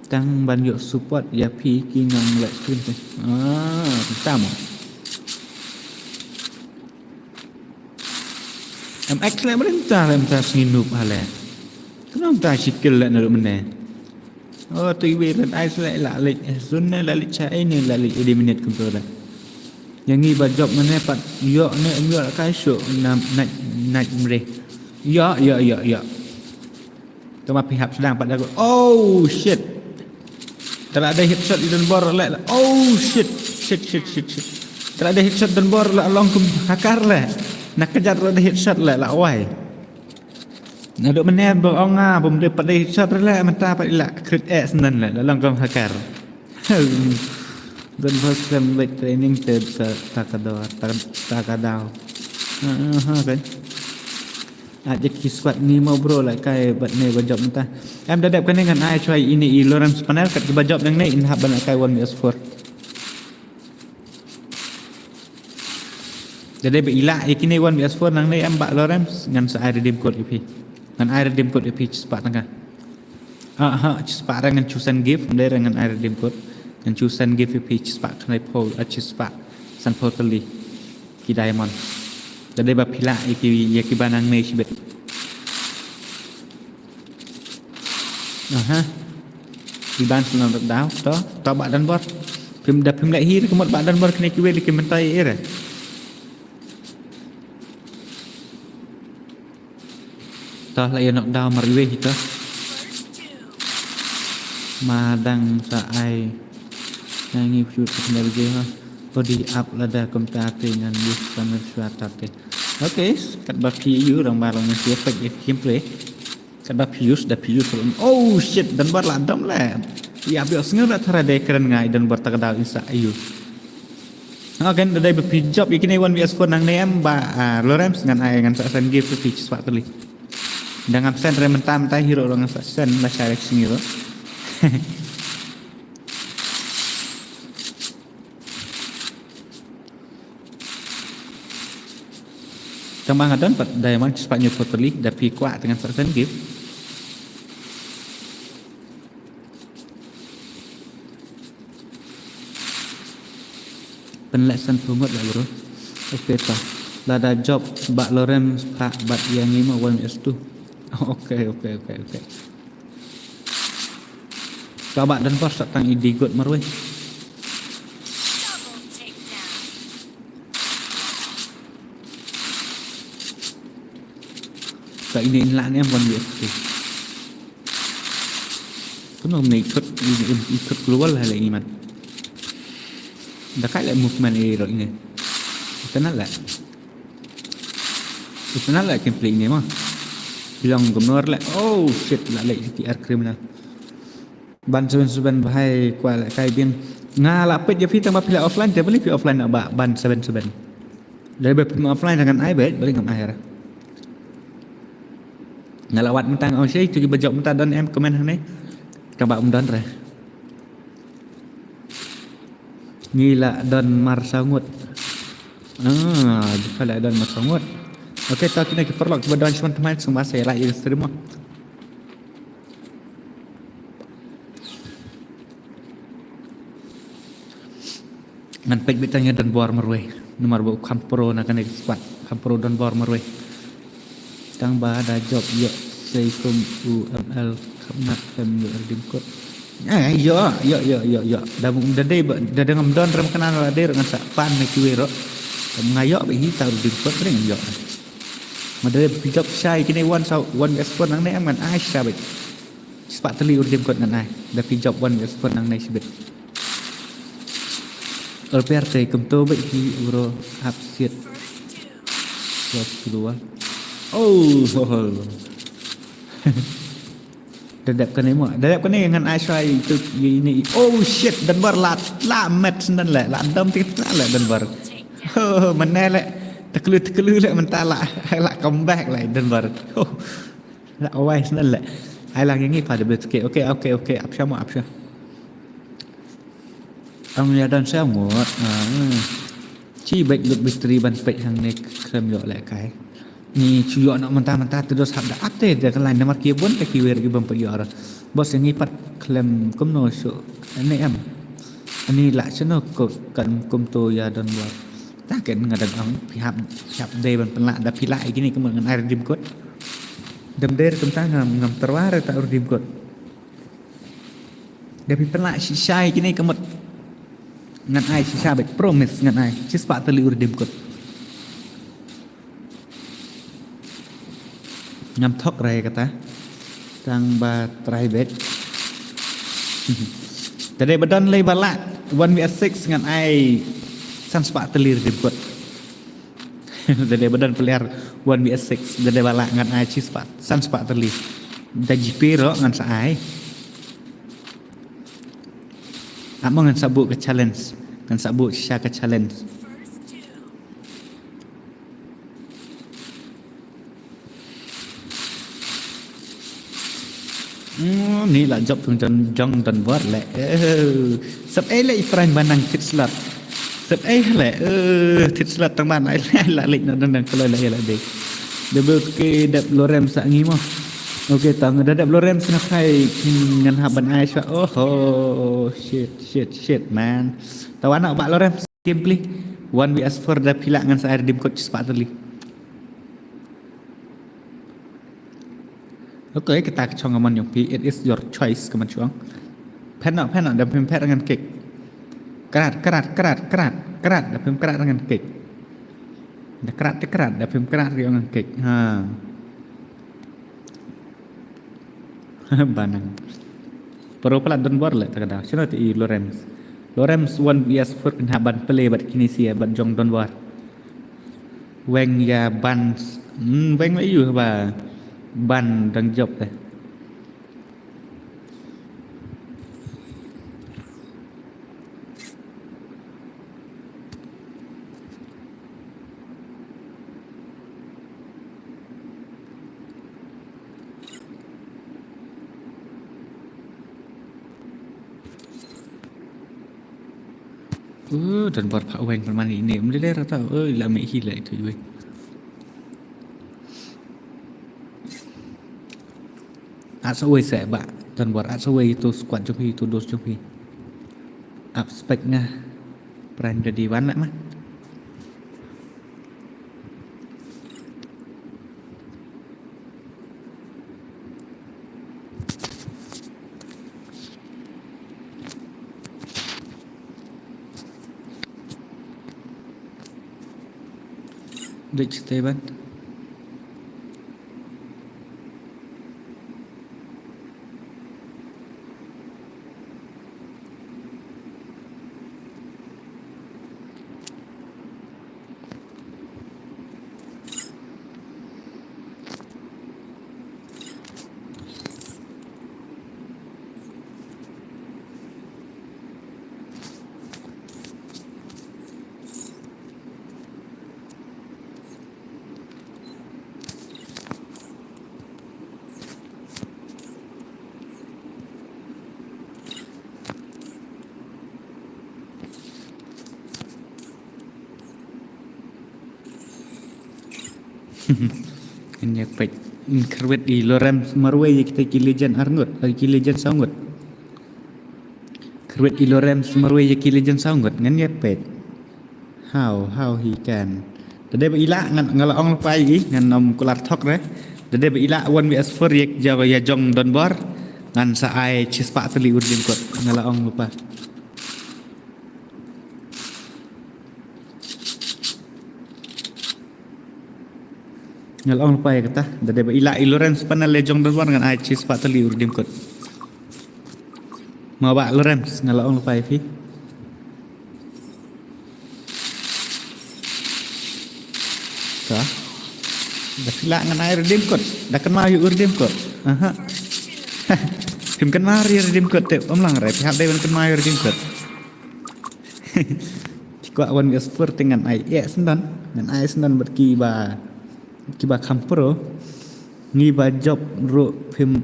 Tang ban ïoh support ïa phi ki nang live stream te. Ah, tama. Em ek le mrenta le mta sngi nup hale. Kena mta shikil le naru mene. Oh, tu iwi red eyes le la le. Sun ne la le cha ne la le di minute kumto le. Yang ngi ba job mene pat ïoh ne em ïoh la kai shu nam nat nat mre. Ïoh ïoh ïoh ïoh. Tama phi hap sdang pat da. Oh shit. Tala dei headshot i Donbor le. Oh shit. Shit shit shit shit. Tala dei headshot Donbor la long kum hakar le. Na kajat la dei headshot le la wai. Na do mene ba ong nga bum dei pat dei headshot le mynta pat ila crit e snan le la long kum hakar. Donbor sem lek training te ta ta ka do ta ta ka daw. Ah, ah, okay. Aja ki squad ni mo bro la kai bat ne ba job mynta. Em da dep kane ngan ai chwa ini i Lawrence panel kat ki ba job nang ne in hap ban la kai one vs four. Da dep ila ikine one vs four nang ne em ba Lawrence ngan sa ai redeem code ipi. Ngan ai redeem code ipi chispa tangka. Ah ha chispa ra ngan chusen gift nde ra ngan ai redeem code. Ngan chusen gift ipi chispa khnai pho a chispa san pho tali. Ki diamond. Da dei ba phi la ïa ki ïa ki ba nang ne shibit. Aha. Ki ban snan daw to to ba Donbor. Phim da phim la hi ka mut ba Donbor kine ki wei ki mentai ira. Tah la ïa knock down mar iwei hi tah. Ma dang sa ai. Nang ngi pyu ta kena biji ha. Body up lada kumta te ngan use kamera shwa ta te. Okay, kat ba phi yu rang ba rang ngan siap pek gameplay. Kat ba phi use da phi use. Oh shit, Donbor la dam le. Ya bio sngew da thara de keren ngai Donbor tak da insa yu. Okay, da dei ba phi jop ïa kine one vs four nang ne em ba Lawrence ngan ai ngan sa send gift phi chispa tali. Da ngam send re mynta mynta hero ngan sa send ba sha rek sini ro. Tang ba nga don pat diamond chispa nyu pho tali da phi kwah te ngan sa send gift. Pynleh san phew ngut la bro. Okay ta. Lada jop ba Lawrence pha bat ïa ngi ma one vs two. Okay okay okay okay. Ka ba Donbor sa tang i di got marwei. Ka ini in la ne one vs two. Kuno mne ikut ikut keluar lah lagi mat. Da kai le movement iro ini. Ita na le. Ita na le gameplay ini mah. Bilang gemar le. Oh shit la le T R criminal. Ban seven seven bahai kwa le kai bin. Nga la pet je phi tang ba phi la offline te beli phi offline ba ban seven seven. Dari ba phi offline dengan ai bet beli ngam ai ra. Nga la wat mentang oh sei tu ba jop menta don em komen hane. Tang ba um don re. Ngi la don mar sangut. Ah, jika la don mar sangut. Okay, ta kine ki paralok ba don shwan tmai sung ba sei la ïa stream. Ngan peit beit tang ïa Don Bor marwei. Namar ba u kham pro na kane ka squad. Kham pro Don Bor marwei. Tang ba da jop ïoh sei kum u M L kham nat em ïoh redeem code. Ai, ïoh, ïoh, ïoh, ïoh, ïoh. Da, da dei ba, da, da ngam don rem kane la dei ngan sa pan na kiwei ruh. Tang nga ïoh beit hi ta redeem code, ngam ïoh. Ma da dei phi jop shai kine one sa, one versus one nangne em ngan ai shibit. Spah tylli u redeem code ngan ai. Da phi jop one versus one nangne shibit. Ol per te kumto beit hi bro, ap siat. Los keluar. Oh, oh, oh. Da dep kane mo. Da dep kane ngan ai shwa itu ini. Oh shit, Don Bor la, la met sendal le. La dom tik la le Don Bor. Oh, mana le. Tekelu tekelu le mentah la. La comeback le Don Bor. Oh. La wai sendal le. Ai lang yang ipa de bet. Okay, okay, okay, okay. Ap shwa mo, ap shwa. Ang ïa don sa ngut. Ah. Chi beit lut bitri ban peit hangne khlem ïoh lehkai. Ngi shu ïoh noh mynta mynta te dos hap da ap te da ka line namar ki bun te kiwei ruh ki bym pat ïoh ruh. Bos ïa ngi pat khlem kumno shu ne em. Ani lah shano ko kan kumto ïa Don Bor. Ta ken nga dang ong phi hap phi hap dei ban pynlah da phi lah ïa kine kumno ngan ai redeem code. Dang dei kumta ngam ngam tyrwa re ta redeem code. Da phi pynlah shisha ïa kine ka mut. Ngan ai shisha beit, promise ngan ai. Shispah tylli u redeem code. Ngam thok re kata. Tang ba try beit. Te dei ba don lei ba lah one v six ngan ai sanspah tylli redeem code. Da dei ba don player one v six, da dei ba lah ngan ai shispah, sanspah tylli. Da G P ruh ngan sa ai. Ap mo ngan sa buh ka challenge. Ngan sa buh shisha ka challenge. Hmm, ni la jop tung jong jong Don Bor le. Eh, sep ei le i Prime ba nang thit slot. Sep ei le. Eh, thit slot tang ban ai le la lek na dang dang kloi le la de. Double ke dep Lorem sa ngi mo. Okay, tang da dep Lorem sa na phai, hmm, ngan hap ban ai shwa. Oh, oh, shit, shit, shit, man. Tawana ba Lorem gameplay. One v four da phi lah ngan sa ai redeem code shispah tylli. Okay, kata ka chong amon jong phi, it is your choice ka mon chong. Phet noh, phet noh, da phim phet ngan kick. Krat, krat, krat, krat, krat, da phim krat ngan kick. Da krat te krat, da phim krat ri ngan kick. Ha. Ba nang. Pero pala Don Bor le ta ka daw. Shano te i Lorem. Lorem one v four kan hap ban play bad kine sia bad jong Don Bor. Weng ïa ban, hmm, weng la ïu ba ban dang jop te. Uh, Don Bor phah weng pynban ine. Mdele rata, oi, la me hi la itu weng. At sa wei se ba, Don Bor, at sa wei itu squad jong phi, itu dos jong phi. Ap spek nga. Pran jadi wan lah mah. Dek stay ban. Ngan ïa peit. Kyrwit i Lorem marwei ïa kita ki legend arngut, eh, ki legend sawngut. Kyrwit i Lorem marwei ïa ki legend sawngut, ngan ïa peit. How, how he can. Da dei ba i lah ngan, nga la ong lypa ïa i, ngan ym kular thok re. Da dei ba i lah one V S four ïa, ïa, ïa jong Donbor. Ngan sa ai shispah tylli u redeem code. Nga la ong lypa. Nga la ong lypa ïa kata. Da dei ba i lah i Lorenz panel ïa jong Donbor ngan ai shispah tylli u redeem code. Mo Bah Lorenz, nga la ong lypa ïa phi. Ka. Da phi lah ngan ai redeem code. Da kynmaw ïa u redeem code. Aha. Phim kynmaw ïa u redeem code te ym lang re. Phi hap dei ban kynmaw ïa u redeem code. Phi kwah one V S four te ngan ai eh syndon. Ngan ai syndon bad kiba, kiba kham pro. Ngi ba jop ruh phim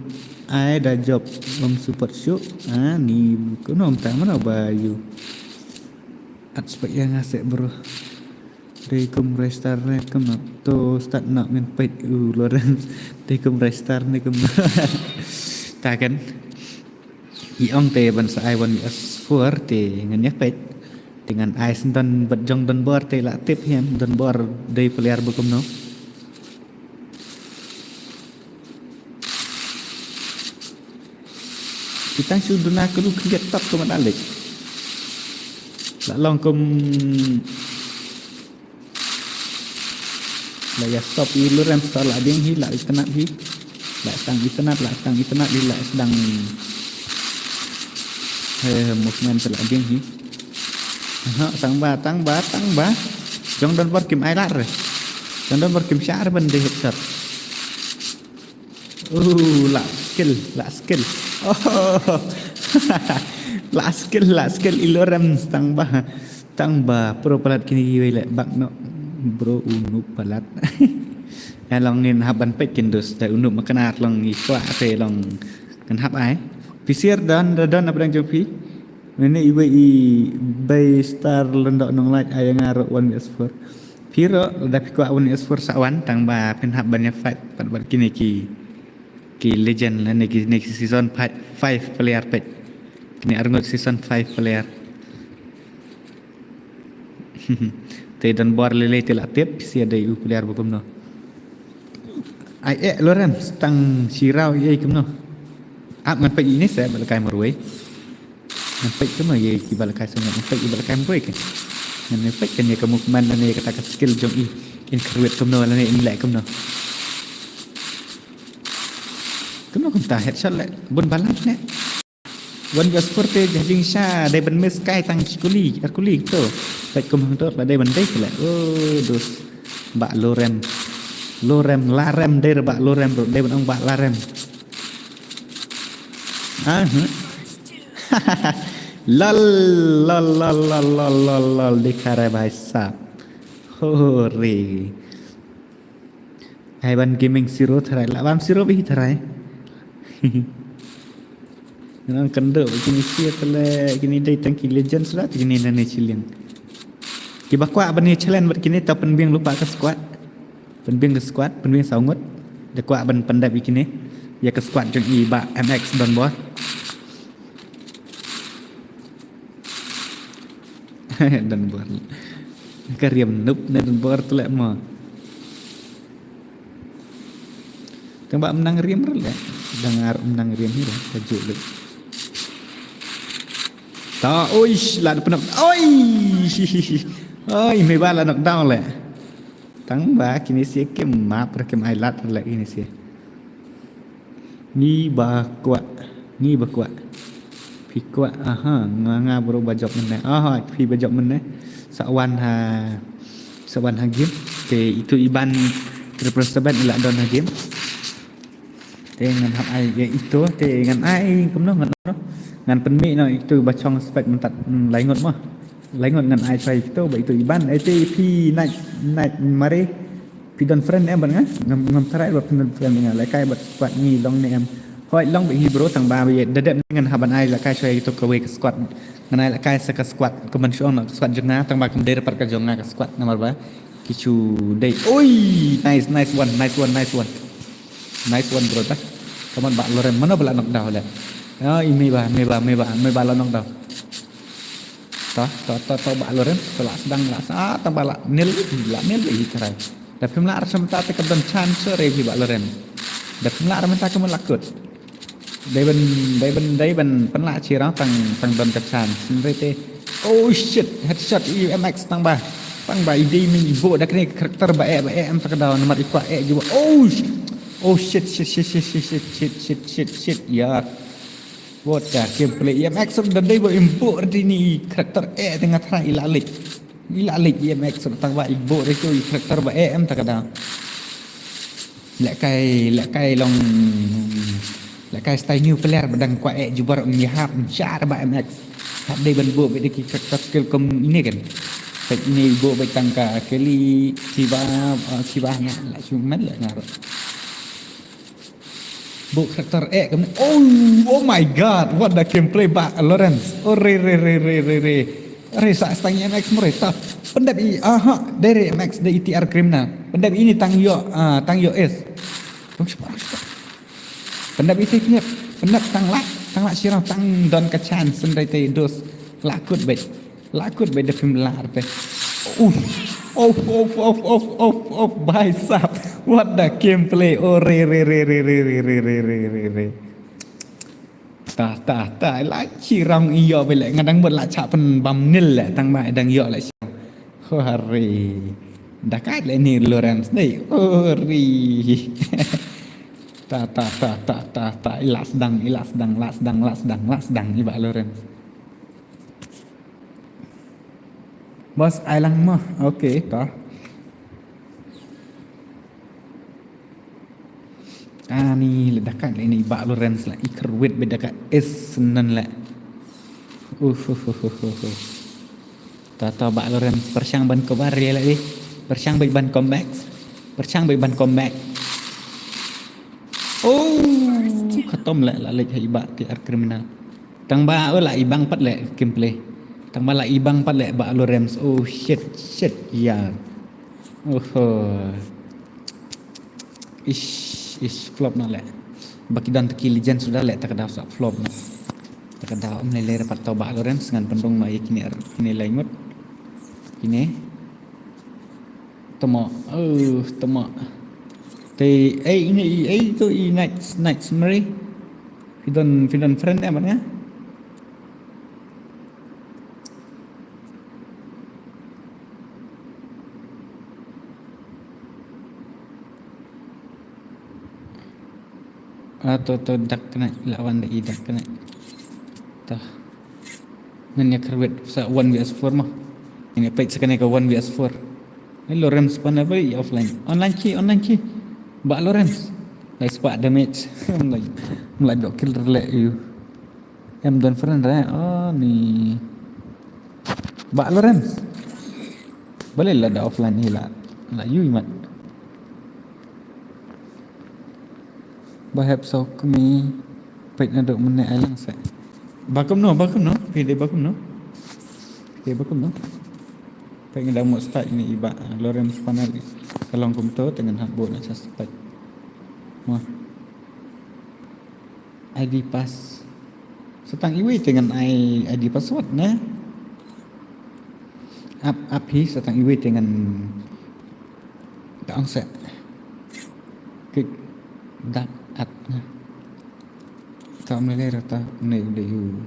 ai da jop ym support shuh. Ah, ni kumno mynta mano ba ïoh. At spek ïa nga seh bro. Dei kum restart ne kumno. To start na ngin peit u Lorenz. Dei kum restart ne kumno. Ta kan. I ong te ban sa ai one V S four te ngan ïa peit. Te ngan ai syndon bad jong Donbor te la tip hi em Donbor dei player ba kumno. Ki tang shu duna ka lu khyndiat top ka mat alik. La long kum la ïa stop i Lorenz to la biang hi la itynnad hi. La tang itynnad, la tang itynnad hi la sdang. He, movement to la biang hi. Aha, tang ba, tang ba, tang ba. Jong Donbor kim ai lad re. Jong Donbor kim shah re ban dei headshot. Uh, la skill, la skill. Oh. La skill, la skill i Lorenz tang ba. Tang ba pro palat kine kiwei leh bak noh. Bro u noob palat. Ïa long ngin hap ban peit kin dus da u noob ma kane long i kwah te long ngin hap ai. Phi sir don da don na pdeng jong phi. Mane iwei i Bay Star Lyngdoh Nonglait ai ïa nga ruh one V S four. Phi ruh lada phi kwah one V S four sa wan tang ba phin hap ban ïa fight pat bad kine ki, ki legend lane kine ki season five, five player peit. Kine arngut season five player. Te Donbor lei lei te la tip sha dei u player ba kumno. Ai eh Lorenz tang shiraw ïa kumno. Ap ngan peit ine seh ba la kai marwei. Ngan peit kumno ïa ki ba la kai seh ngan peit ïa ba la kai marwei kan. Ngan peit kan ïa ka movement lane kata ka skill jong i. In kyrwit kumno lane in leh kumno. Kumno kumta headshot leh bun balang ne. One V S four te jing sha dei ban miss kai tang shi kuli, ar kuli to. Peit kum hangto la dei ban dei kele. Oh, dus. Ba lorem. Lorem, larem dei ba lorem, dei ban ong ba larem. Ah, hmm. Lol, lol, lol, lol, lol, lol, lol, dikha re bhai sahab. Hore. Ai ban gaming zero tharai la bam zero bi tharai. Nang kendo kini sia tele kini dei tang ki legend sula kini nane chilling. Ki ba kwah ban ïa challenge bad kini ta pynbiang lypa ka squad. Pynbiang ka squad, pynbiang saw ngut. Da kwah ban pyndep ïa kini. Ïa ka squad jong i ba M X Donbor. Donbor. Ka riam nup ne Donbor tu leh mo. Tang ba menang riam re leh. Dangar menang riam hi re ka juk leh. Ta oi la da pynap. Oi. Oi me ba la knockdown leh. Tang ba kini sia kim map re kim ai lad re leh kini sia. Ngi ba kwah, ngi ba kwah. Phi kwah, aha, nga nga bro ba jop mynne. Aha, phi ba jop mynne. Sa wan ha, sa wan ha game. Te itu iban triple seven ila don ha game. Te ngan hap ai ïa itu, te ngan ai kumno ngan no. Ngan pynmih no itu ba chong spek mynta, hmm, lai ngut mo. Lai ngut ngan ai chwa ïa itu ba itu iban, ai te phi night, night mare. Phi don friend em bad nga? Ngam, ngam tharai ba phi don friend bad nga. Lehkai bad squad ngi long ne em. Hoi long bad hi bro tang ba ba ïa da dep ngan hap ban ai lehkai chwa ïa itu kawei ka squad. Ngan ai lehkai sa ka squad ka ban shu ong na ka squad jong nga tang ba kam dei pat ka jong nga ka squad namar ba ki chu dei. Oi, nice, nice one, nice one, nice one. Nice one bro ta. Kaman ba lorem mano ba la knockdown le. Ai me ba, me ba, me ba, me ba la knockdown. To, to, to, to, Bah Lawrence, to lah sdang lah sa, ah, tang ba lah nil, lah nil, ï trai. Da phim lah ar sa mynta te ka don chance, sorry, phi Bah Lawrence. Da phim lah ar mynta ka mut lah kut. Dei ban, dei ban, dei ban pynlah chirang tang, tang don ka chance. Hynrei te, oh shit, headshot E M X tang ba. Tang ba i dei min i buh da kane ka character ba eh, ba eh, em ta ka daw, namar i kwah eh, i buh. Oh shit. Oh shit, shit, shit. Ya. What the gameplay. E M X da dei ba im buh da kine i character eh, te nga trai i la leit. I la leit E M X tang ba i buh da kine i character ba eh, em ta ka daw. Lehkai, lehkai long, lehkai style new player ba dang kwah eh jubor, ym ïahap, ym shah ba M X. Hap dei ban buh beit da ki character skill kum ine kan. Beit ine buh beit tang ka Kelly, Shiva, ah, Shiva nga, la shu men la nga ruh. Buh character eh kum, oh, oh my God, what the gameplay, Bah Lawrence. Oh, re, re, re, re, re, re. Re sa stang M X mo re ta. Pyndep i, aha, dei re M X, dei E T R criminal. Pyndep ine tang ïoh, ah, tang ïoh S. Tang shuwa, shuwa. Pyndep ite, pyndep, pyndep tang lah, tang lah shirang tang don ka chance, hynrei te dos lah kut beit. Lah kut beit da phim lah ar te. Uf. Of, of, of, of, of, of, bhai sahab. What the gameplay. Oh, re, re, re. Ta, ta, ta, la chirang ïoh beit leh, nga dang bud la chah pynbam nil leh, tang ba dang ïoh leh. Hori. Da kat leh ni Lawrence dei. Hori. Ta, ta, ta, ta, ta, ta, i la sdang, i la sdang, la sdang, la sdang, la sdang, i Bah Lawrence. Bos, ai lang mo. Okay, to. Ani le da kat le ni Bah Lawrence la i kyrwit beit da ka S nan le. Uh, uh, uh, uh, uh, uh. Ta ta Bah Lawrence pyrshang ban cover ïa la dei. Pyrshang beit ban comeback. Pyrshang beit ban comeback. Oh, khatom le la leit ha i Bah T R criminal. Tang ba, oh, la i bang pat le gameplay. Tang ba la i bang pat le Bah Lawrence. Oh shit, shit, ya. Oh. Ish, ish, flop na le. Ba ki don ta ki legend suda le, ta ka daw sa flop na. Ta ka daw ym lei lei re pat tau Bah Lawrence, ngan pyndong ma ïa kine ar, kine lai ngut. Kine. Tama, oh, tama. Te, ei, ini, ei, tu, i Knights, Knights Murray. Phi don, phi don friend em, nga? Ah, to, to, dak kena, la wan da i dak kena. To. Ngan ïa kyrwit sa one V S four mo. Ngan ïa peit sa kane ka one V S four. Ai Lawrence pan ba i offline. Online ki, online ki. Bah Lawrence. Lai spah damage. Mlai, mlai dok kill re le ïa u. Em don friend re. Oh, ni. Bah Lawrence. Balei la da offline hi la. La ïu i mat. Ba hep saw kmie peit naduh mynne ai lang se. Ba kumno, ba kumno, phi dei ba kumno. Phi dei ba kumno. Peit ngi dang mut start ine i Bah Lawrence panel. Ka long kumto te ngan hap buh na sha start. Mo. I D pass. Sa tang iwei te ngan ai I D password ne. Ap, ap hi sa tang iwei te ngan ta ong se. Kik dak at ne. Ta ym lei lei re ta ne u dei u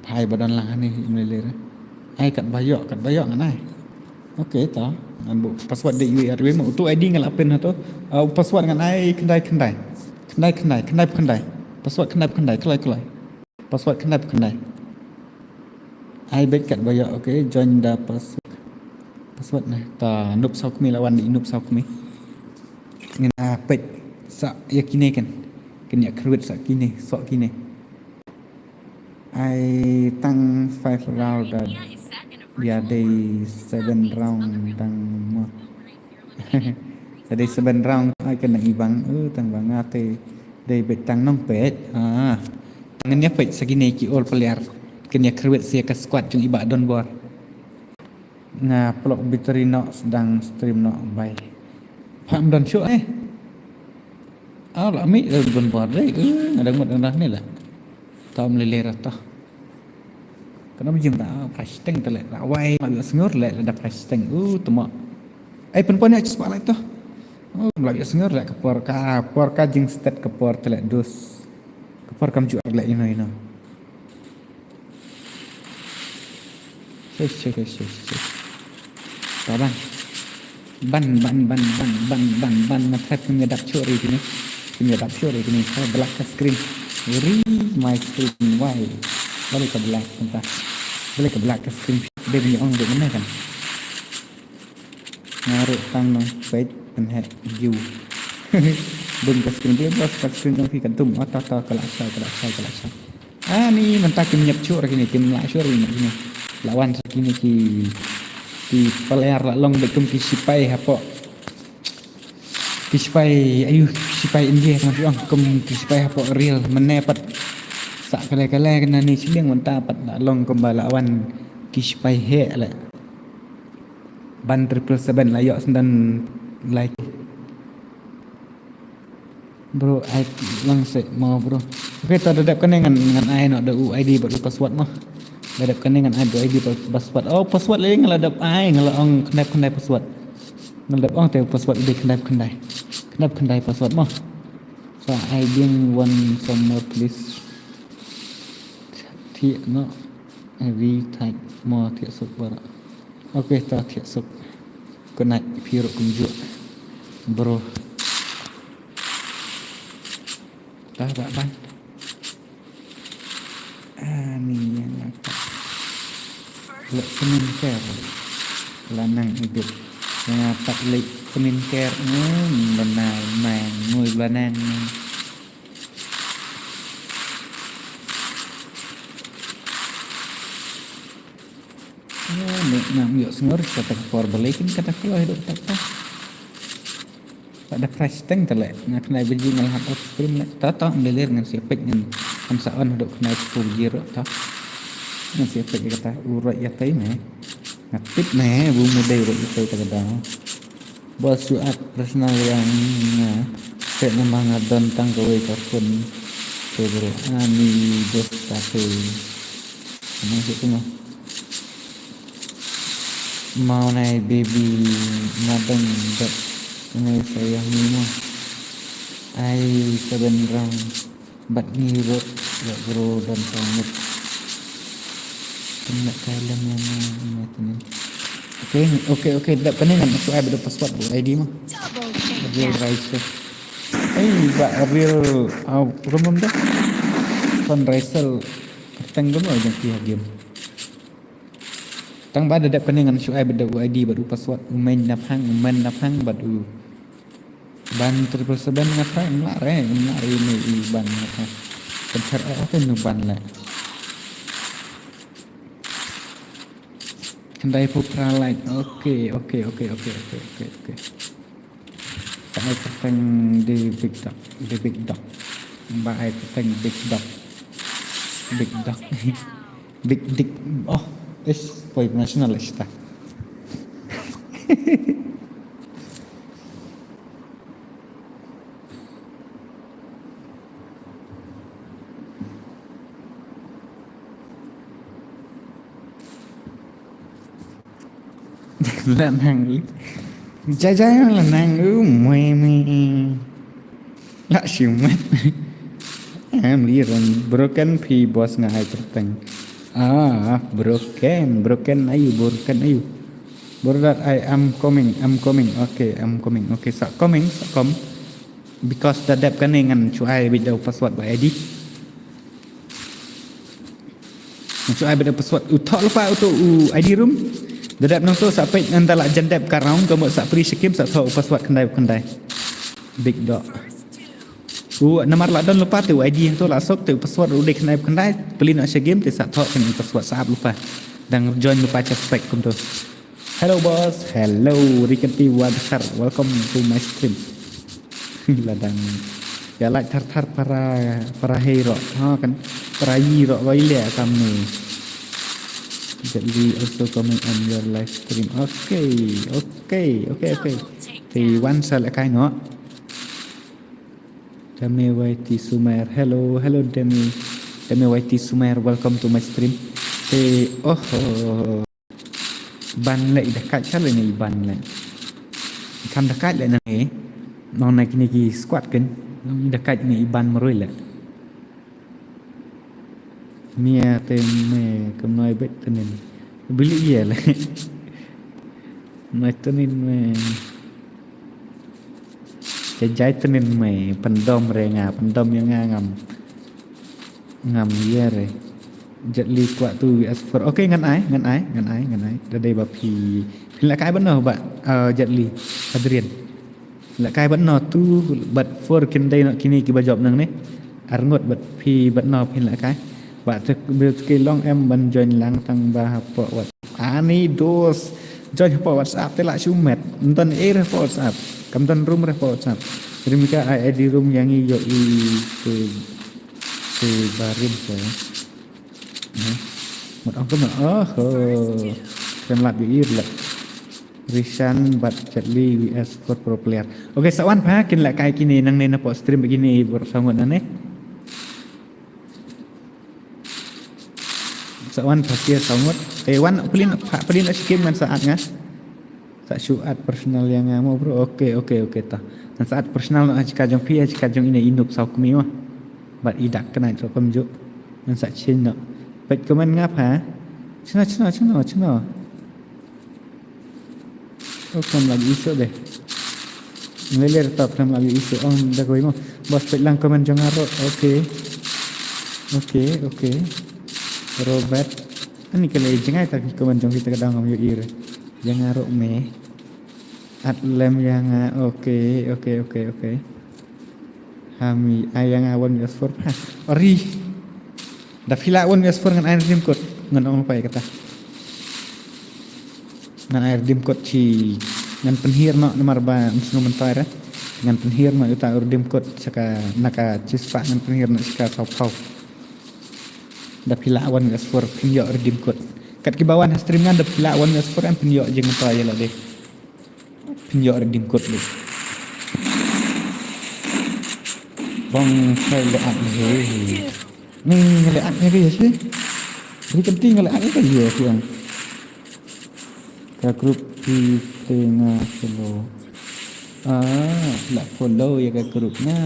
phai ba don lang hangne ym lei lei re. Ai kat ba ïoh, kat ba ïoh ngan ai. Okay ta. Ngan buh password dei iwei ar iwei mo utu I D ngan la pin hato. Ah, password ngan ai khyndai khyndai. Khyndai khyndai, khyndai khyndai. Password khyndai khyndai, kloi kloi. Password khyndai khyndai. Ai beit kat ba ïoh, okay, join da password. Password ne. Ta noob saw kmie la wan dei noob saw kmie. Ngin, ah, peit sa ïa kine kan. Kan ïa kyrwit sa kine, sa kine. Ai tang five round da. Ïa dei seven round tang mo. Ïa dei seven round ai kan dang i bang, eh, tang ba nga te dei beit tang nong peit. Ah. Tang ngin ïa peit sa kine ki all player. Kan ïa kyrwit sa ïa ka squad jong i Bah Donbor. Nga plug battery noh sdang stream noh bye. Pham don shuh eh. Aw la mih la don bor dei. Eh, nga dang mut dang dah ni la. Ta ym lei lei re ta. Kana mjim da press teng tele la wai ma biak sngor le la da press teng u tuma. Ai pun pun ya cis palai to. Oh la biak sngor le ka por ka por ka jing stet ka por tele dus. Ka por kam ju le ino ino. Shush shush shush shush. Ka ban. Ban ban ban ban ban ban ban na thep kum ya dap chori kini. Kum ya dap chori kini. Ka black ka screen. Ri my screen why? Balik ka black tenta. Balik ka black ka screen. Dia punya ong dia mana kan? Ngaruh tang nang peit pen hek view. Bun ka screen boleh bos ka screen jong phi ka dum. Oh ta ta ka la shai ka la shai ka la shai. Ani mynta kim nyap chur kini kim la shur kini kini. Lawan sa kini ki ki peler la long beit kum ki sipai hapoh. Ki sipai ayu sipai India kan ong kum ki sipai hapoh real mene pat. Sa kale kale kena ni siling mynta pat la long kum ba lawan ki sipai he le. Ban triple seven la yok sendan like. Bro, ai lang se mo bro. Okay, ta da dep kane ngan ngan ai no da u I D bad u password mo. Da dep kane ngan ai da u I D bad password. Oh, password lagi ngan la dep ai ngan la ong khnep khnep password. Ngan la dep ong te password de khnep khnep. Khnep khnep password mo. So I didn't want some more please. Thiah no. Every time mo thiah sok bara. Okay, ta thiah sok. Kena phi ruh kumjuh. Bro. Ta ba ban. Ani yang apa? Lek seminter. Lanang idup. Yang apa lek seminter? Hmm, benar main. Mui belanang. Nek ngam ïoh sngor kata ka por balei kin kata ka loh dok tak tak. Pada price teng tele nga kena biji ngal hap off screen le. Tata mleler ngan siapek ngan kan sa on dok kena sepuluh biji rok ta. Ngan siapek kata uroi ya tai me. Ngatip me bu mudai rok ya tai kata dah. Bos suat personal yang nga. Tek nama nga don tang kawei ka phone. Te bro ani bos kata. Ano sih tu mah. Mau nai baby madam dat nai sayang ni mah. Ai sebenrang bat ni rot ya bro dan pamit. Kena kai lem lem lem. Okay, okay, okay. Dap kane ngan suai beda password bu I D mah. Real Riser. Eh, ba real au rumum dah. Fundraiser. Tang rumum jong pihak game. Tang ba da dep kane ngan shu ai bad u I D bad u password u main naphang u main naphang bad u ban triple seven nga try em lah re em lah re ne i ban nga try. Kan try ai ate nu ban le. Khyndai phew phra like. Okay, okay, okay, okay, okay, okay, okay. Ba ai kyrteng de Big Dog, de Big Dog. Ba ai kyrteng Big Dog. Big Dog. Big Dick. Oh, ish, poi national list ta. Lanang. Jajai lanang u mwe mwe. La shimet. Am li ron broken phi bos nga ai kyrteng. Ah, broken, broken ayu, broken ayu. Bro that I am coming, I'm coming. Okay, I'm coming. Okay, sa coming, sa kom. Because da dep kane ngan shu ai bit da u password ba I D. Ngan shu ai bit da u password. U thok lupa u to u I D room. Da dep nang to sa peit ngan da la jan dep ka round ka mut sa pri shakim sa thok u password khyndai khyndai. Big dog. U namar la don lupa te u I D to la sok te u password u dei khyndai khyndai. Peli na sha game te sa thok kane u password sa ap lupa. Dang join lupa check spec kum to. Hello boss, hello Rikati Wadkar, welcome to my stream. Ladang. Ya like thar thar para para hero. Ha kan para hero wai le kam ni. Jadi also coming on your live stream. Okay, okay, okay, okay. Te wan sa le kai no. Demi Y T Sumer. Hello, hello Demi. Demi Y T Sumer, welcome to my stream. Te, oh, oh, oh. Ban leh i da kait sha leh ne i ban leh. Kam da kait leh nangne. Nong na kine ki squad kin. Nong i da kait ne i ban marwei leh. Mia te me kam noi bet tenin. Bili iya leh. Noi tenin me. Jai jai tenin me. Pyndom re nga, pyndom ïa nga ngam. Ngam ïa re. Jet Li kwah tu V S four. Okay, ngan ai, ngan ai, ngan ai, ngan ai. Da dei ba phi, phi la kai ban noh ba, uh, Jet Li, Adrian. La kai ban noh tu, bad four kin dei noh kine ki ba jop nangne. Arngut bad phi ban noh phi la kai. Ba te bil te long em ban join lang tang ba hapoh WhatsApp. Ani dos. Join hapoh WhatsApp te la shu met. Ym don ei re hapoh WhatsApp. Kam don room re hapoh WhatsApp. Rim ka ai ID room ïa ngi ïohi tu. Te barim ko. Mut ong kumno? Oh. Khlem lap ïohi leh. Rishan bad Jet Li V S four pro player. Okay, sa wan pha kin leh kai kine nangne napoh stream kine bor sangot nangne. Sa wan pha sia sangot. Eh, wan pulin pha pulin ash game ngan sa at nga. Sa shu at personal ïa nga mo bro. Okay, okay, okay ta. Ngan sa at personal noh ha jaka jong phi, ha jaka jong ine i Noob saw kmie mo. Bad i Dark Knight ruh kumjuh. Ngan sa change noh. Peit comment nga pha. Chno, chno, chno, chno. Oh, khlem lap ïohi shuh de. Ngi leh top khlem lap ïohi shuh. Oh, da kawei mo. Bos peit lang comment jong nga ruh. Okay. Okay, okay. Robert. Ani ka lei jngai ta ki comment jong kita ka dang ngam ïohi re. Jong nga ruh me. At lem ïa nga. Okay, okay, okay, okay. Hami ai ïa nga one V S four pha. Ori. Da phi lah one V S four ngan ai redeem code. Ngan ong lypa ïa kata. Ngan ai redeem code shi ngan pynhiar noh namar ba ym sngewmyntoi re. Ngan pynhiar noh ïa uta u redeem code sha ka na ka shispah ngan pynhiar noh sha ka sawphew. Da phi lah one V S four phin ïoh redeem code. Kat kiba wan ha stream ngan da phi lah one V S four em phin ïoh jingmyntoi ïa lade. Phin ïoh redeem code de. Bang sai le at he. Ni le at he ke shi. Bri kan ti le at he ke shi ang. Ka group phi te nga follow. Ah, la follow ïa ka group nga.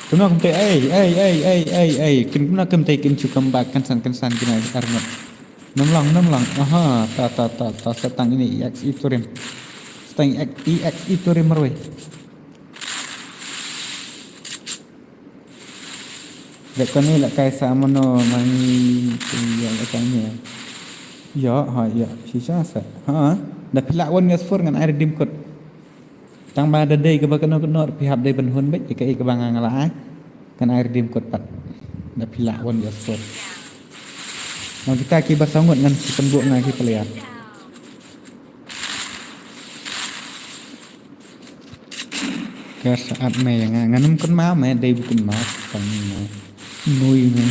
Kumno kumte ai ai ai ai ai ai. Kumno kumte kin shu come back kan san kan san kina arngut. Nym long, nym long. Aha, ta, ta, ta, ta, sa tang ine E X E turim. Sa tang E X E turim marwei. Dek kane la kai sa mano mangi ïa la kai ne. Ïa, ha, ïa, shisha sa. Ha, da phi lah one V S four ngan ai redeem code. Tang ba da dei kaba kano kano phi hap dei ban hun beit ïa kaei kaba nga nga la ai. Kan ai redeem code pat. Da phi lah one V S four. Nang kita kiba sangot ngan ki pynbok nga ki player. Ka saat me nga ngan ym kynmaw me dei bu kynmaw tang me. Nui me.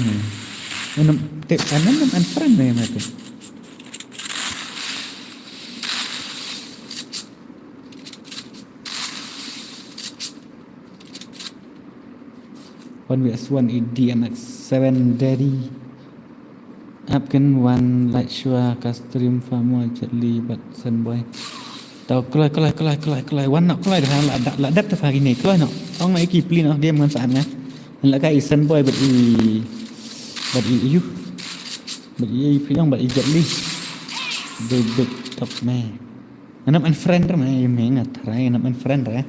Ngan ym tip kan ym unfriend me me tu. One V S one E D M X seven Daddy. Ap kan wan like shwa ka stream fa mo Jet Li bad Sunboy. Tau kloi kloi kloi kloi kloi wan nok kloi dah la la dep ta fa kine kloi nok. Ong ai ki plin oh game ngan saan nga. La ka i Sunboy bad i bad i yu. Bad i plin bad i Jet Li. Big big top me. Ngan ym unfriend me me nga try ngan ym unfriend re.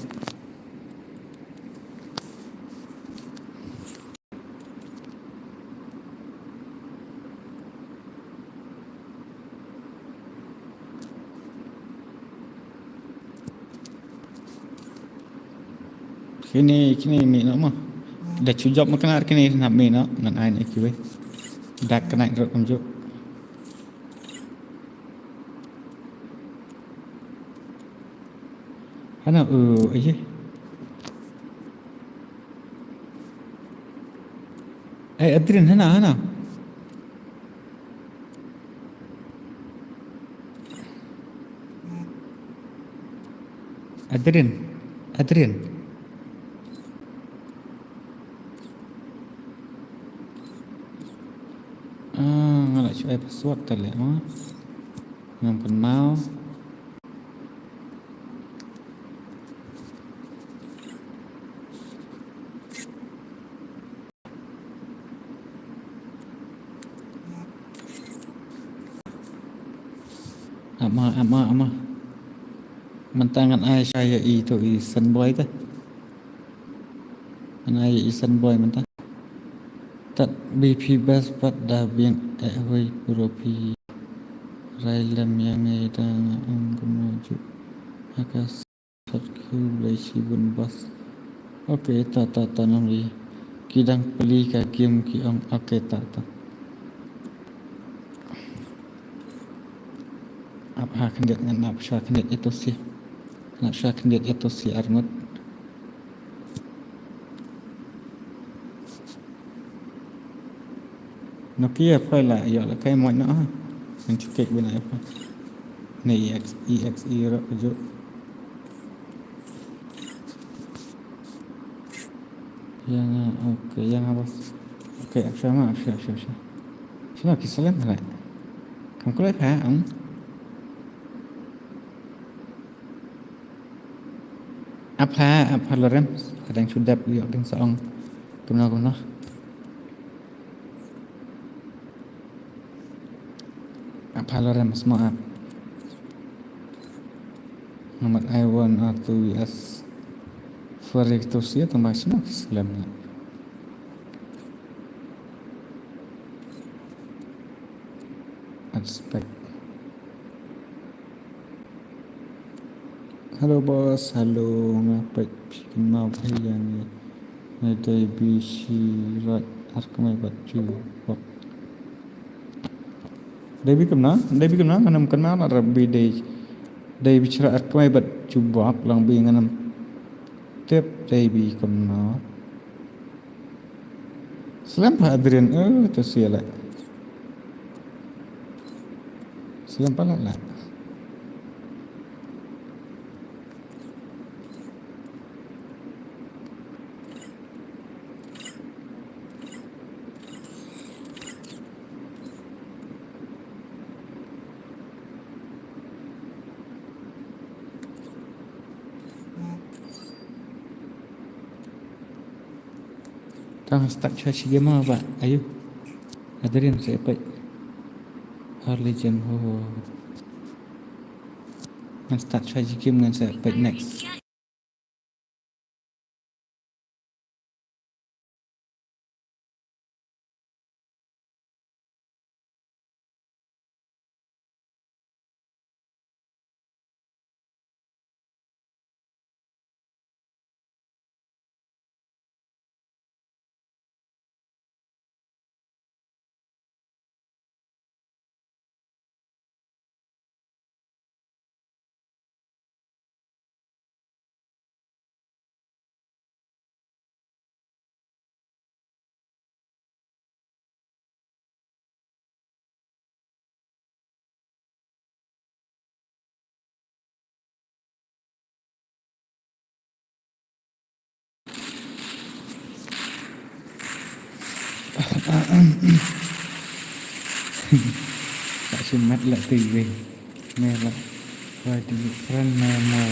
Kine kine mih noh mo. Da chu jop ma kane kine hap mih noh ngan ai na kiwei. Da kane rot kumjuh. Hana u aye. Ai Adrian hana hana. Adrian, Adrian. Ah, Shu ai password te leh ma. Ngam kynmaw. Ama, ama, ama. Mynta ngan ai sha ïa i to i Sunboy te. Ngan ai ïa i Sunboy mynta. Tat B P best pat da biang eh hoi puro pi. Rai lem ïa ngi da nga ong kumno ju. Aka sat kiu blai shi bun bas. Okay, ta, ta, ta nang li. Ki dang peli ka game ki ong. Okay, ta, ta. Ap ha khyndiat ngan ap sha khyndiat ito si. Ngan ap sha khyndiat ito si arngut. Nokia phai la ïoh la kai mo na. Ngan chukek bina ïa pha. Ne E X E X E ro ju. Yang ah, okay, yang ah bos. Okay, ap sha ma, ap sha, ap sha, ap sha. Sha ki salen la. Kam kulai pha ang. Ap ha, ap ha lorem. Kadang sudap ïoh ding sa ong. Kumno, kumno. Ap ha lorem sma ap. Namat I one R two V S. Fari tu sia tambah sini selem na. Aspect. Hello boss, hello, nga peit phi kynmaw phi ïa ngi. Nga dei bi shi rat ar kmai bad ju bok. Dei bi kumno, dei bi kumno, ngan ym kynmaw la rap bi dei. Dei bi shi rat ar kmai bad ju bok, long bi ngan ym tip dei bi kumno. Slem pa Adrian, eh, to sia la. Slem pa la la. Tang start shuwa shi game ba ayu. Adrian sa peit. Early game ho. Ngan start shuwa shi game ngan sa peit next. Tak simat lah tu weh. Mela. Wah, delete friend memo.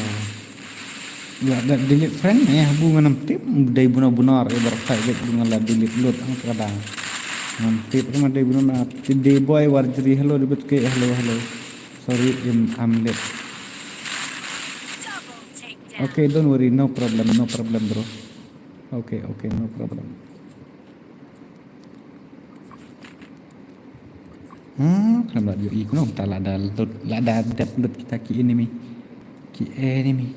La da delete friend ne, bu ngan ym tip dei buno bunar, eh, bar khai dek bu ngan la delete lut ang kadang. Ngan ym tip ma dei buno na, ti dei boy war jri, hello, debit ke, hello, hello. Sorry, I'm, I'm late. Okay, don't worry, no problem, no problem, bro. Okay, okay, no problem. Hmm, khnang ba ïohi kumno mynta lada lut, lada dep lut kita ki enemy. Ki enemy.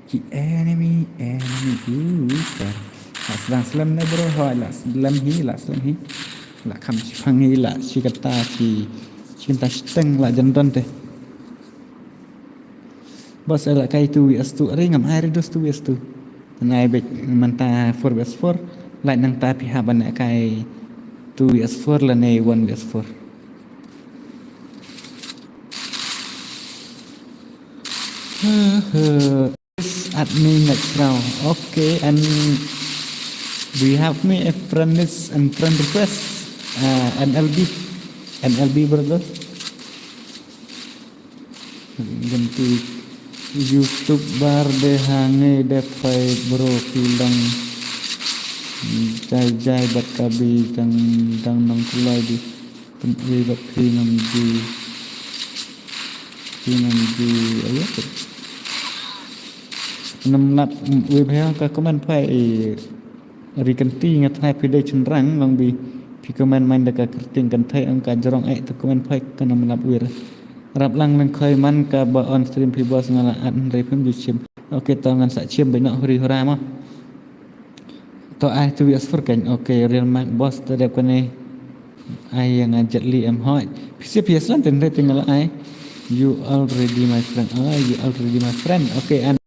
Ki enemy, enemy. Uh, sir. La sdang slem ne bro, hoi, la slem hi, la slem hi. La kham shipang hi, la shi kata shi, shi kata shiteng la jan don te. Bos, eh, la kai two V S two, are ngam ai reduce two V S two. Nai bek mynta four V S four, lai nangta phi hap ban kai two V S four lane one V S four. Add me next round. Okay, and do you have me a friend list and friend request? Uh, N L B. N L B brother. Ganti YouTuber de hangne de phai bro ki long jai jai bad ka bi dang dang nang kulai di. Pynwi bad phi nang di phi nang di ayo. Nam lap wi bha ka comment phai. Ri Kynti nga thnai phi dei chynrang long bi phi comment main da ka kyrteng kynthei ong ka jrong eh to comment phai ka nam lap wir. Rap lang nang khoi man ka ba on stream phi boss nga la at hynrei phim ju chim. Ok to ngan sa chim bai noh huri hura ma. To ai tu wi asfur kan ok real mic boss to dep kane. Ai ïa nga Jet Li em hoi. Phi sngewbha slan ten re te nga la ai. You already my friend. Oh, you already my friend. Okay, and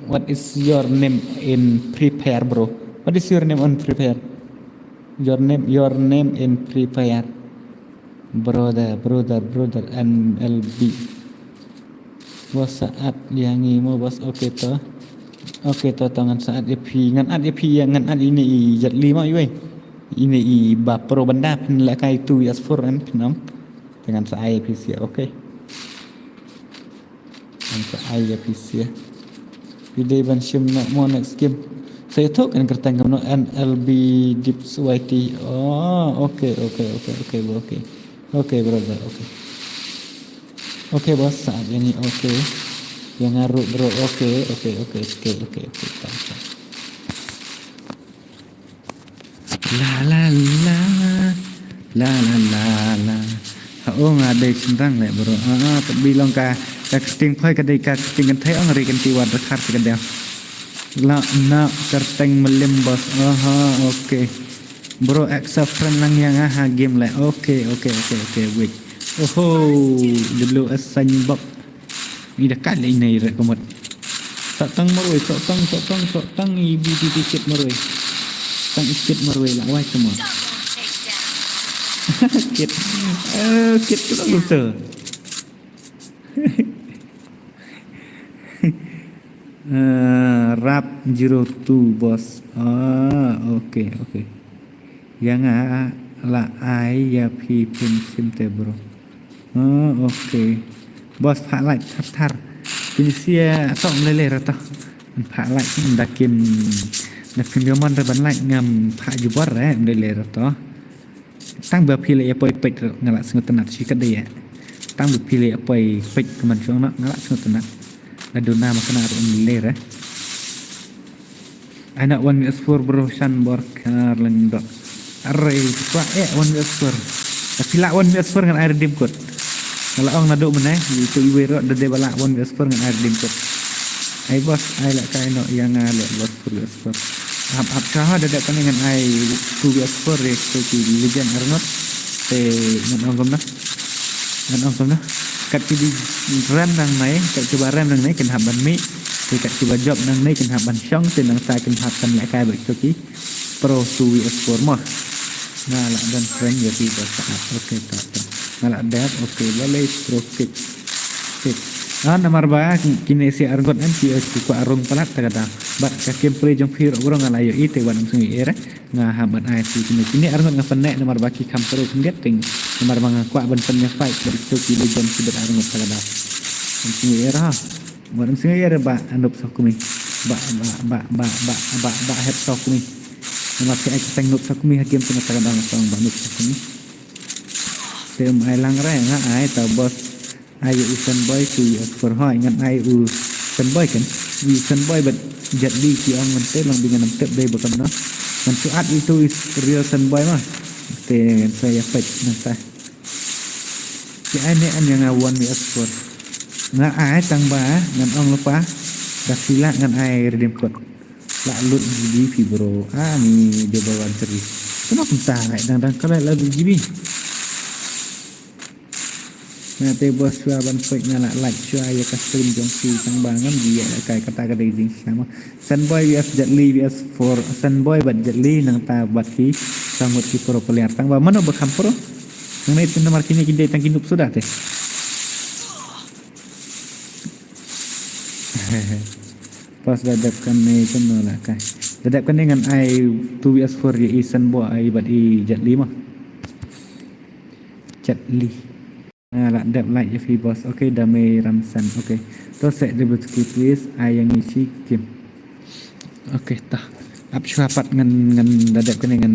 what is your name in Free Fire, bro? What is your name on Free Fire? Your name, your name in Free Fire. Brother, brother, brother, N L B. Boss sa at ïa ngi mo boss. Okay to. Okay to to ngan sa at ïa phi, ngan at ïa phi ïa ngan at ine i Jet Li mo iwei. Ine i ba pro banda phin lehkai tu ïa sfur kan phin ong. Te ngan sa ai ïa phi sia okay. Ngan sa ai ïa phi sia. Phi dei ban shim noh mo next game. Sa ïathuh kan kyrteng kumno N L B Dips Y T. Oh, okay, okay, okay, okay, okay. Okay, brother, okay. Okay boss, sa at ïa ngi okay. Ïa nga ruh bro, okay, okay, okay, okay, okay, okay, thank you. La la la la la la la. Ha o nga dei chynrang leh bro. Ah, ah, ka bi long ka ka kyrteng phai ka dei ka kyrteng kynthei ong Ri Kynti wat rakhar ka dei. La na kyrteng Mylliem boss. Aha, okay. Bro accept friend lang ïa nga ha game leh. Okay, okay, okay, okay, wait. Oho, W S Saimbok. Ida kali nei re kumut. Sotang marwei, sotang, sotang, sotang i bi bi bi kit marwei. Tang i kit marwei la wai kumut. Kit. Eh, kit tu lalu tu. Eh, rap zero two boss. Ah, okay, okay. Ïa nga la ai ïa phi phin sim te bro. Oh, okay. Boss phah like thar thar. Pynsia to mlele ra to. Phah like da kim da kim ïoh man ra ban like ngam phah jubor re mlele ra to. Tang ba phi leh ïa poi peit nga la sngewtynnat shi ka dei ïa. Tang ba phi leh ïa poi peit ka man shong na nga la sngewtynnat. La duna ma kana ruh mlele re. Ai na one V S four bro shan bor kar leng dok. Are kwa eh one V S four. Tapi la one V S four ngan ai redeem code. Nga la ong na dok menai itu iwe ro dede bala one V S four ngan ai redeem code. Ai boss ai la kai no ïa nga le boss four V S four. Ap ap ka ha dede kane ngan ai two V S four re to ki legend arngot. Te ngan ong kumna. Ngan ong kumna. Kat ki di rem nang nai, kat ki ba rem nang nai kin hap ban mih. Te kat ki ba jop nang nai kin hap ban shong te nang ta kin hap ban lehkai ba kito ki pro two V S four mo. Nga la don friend ïa ki ba saat. Okay to to. Nga la dep okay balei pro kit. Kit. Ah namar ba kine si arngot em ki ki kwa rung palat ta kata. Bat ka kemple jong phi ro nga la ïohi te wan sngi ere. Nga hap ban ai tu kine kine arngut nga pyneh namar ba ki kham tru khyndiat ting namar ba nga kwah ban pynïaid fight bad tu ki legend ki bad arngut ta ka dap. Kine era ha wan sngi era ba anup sa kumi ba ba ba ba ba ba ba hep sa kumi. Namar ki ai ka tang nup sa kumi ha game tu ta ka dap song ba nup sa kumi. Te um ai lang rai nga ai ta boss. Ai u Sunboy ki u Oscar hoi ngan ai u Sunboy kan. U Sunboy bad Jet Li ki ong ngan te long bi ngan am tip dei ba kam no. Ngan chu at itu is real Sunboy ma. Te ngan sa ya pet ngan sa. Ki ai ne an yang awan ni Oscar. Nga ai tang ba ngan ong lupa. Da sila ngan ai redeem code. La lut G B fi bro. Ah ni dia bawa seri. Kenapa entah naik dang dang kalau la lut G B. Nga te boss shuwa ban peit nga la like shuwa ïa ka stream jong phi tang ba ngam ji ïa kai kata ka dei jing sama. Sunboy V S Jet Li V S four Sunboy bad Jet Li nangta bad ki sangut ki pro player tang ba mano ba kham pro. Nang nei tin namar kine ki dei tang ki nup suda te. Pas da dep kan nei tin no la kai. Da dep kan nei ngan ai two V S four ïa i Sunboy ai bad i Jet Li ma. Jet Li. Nga la dep like ïa phi boss. Okay, Dame Ramsan. Okay. To seh, dei bad ki please. Ai ïa ngi shi kim. Okay, tah. Ap shuwa pat ngan, ngan da dep kane ngan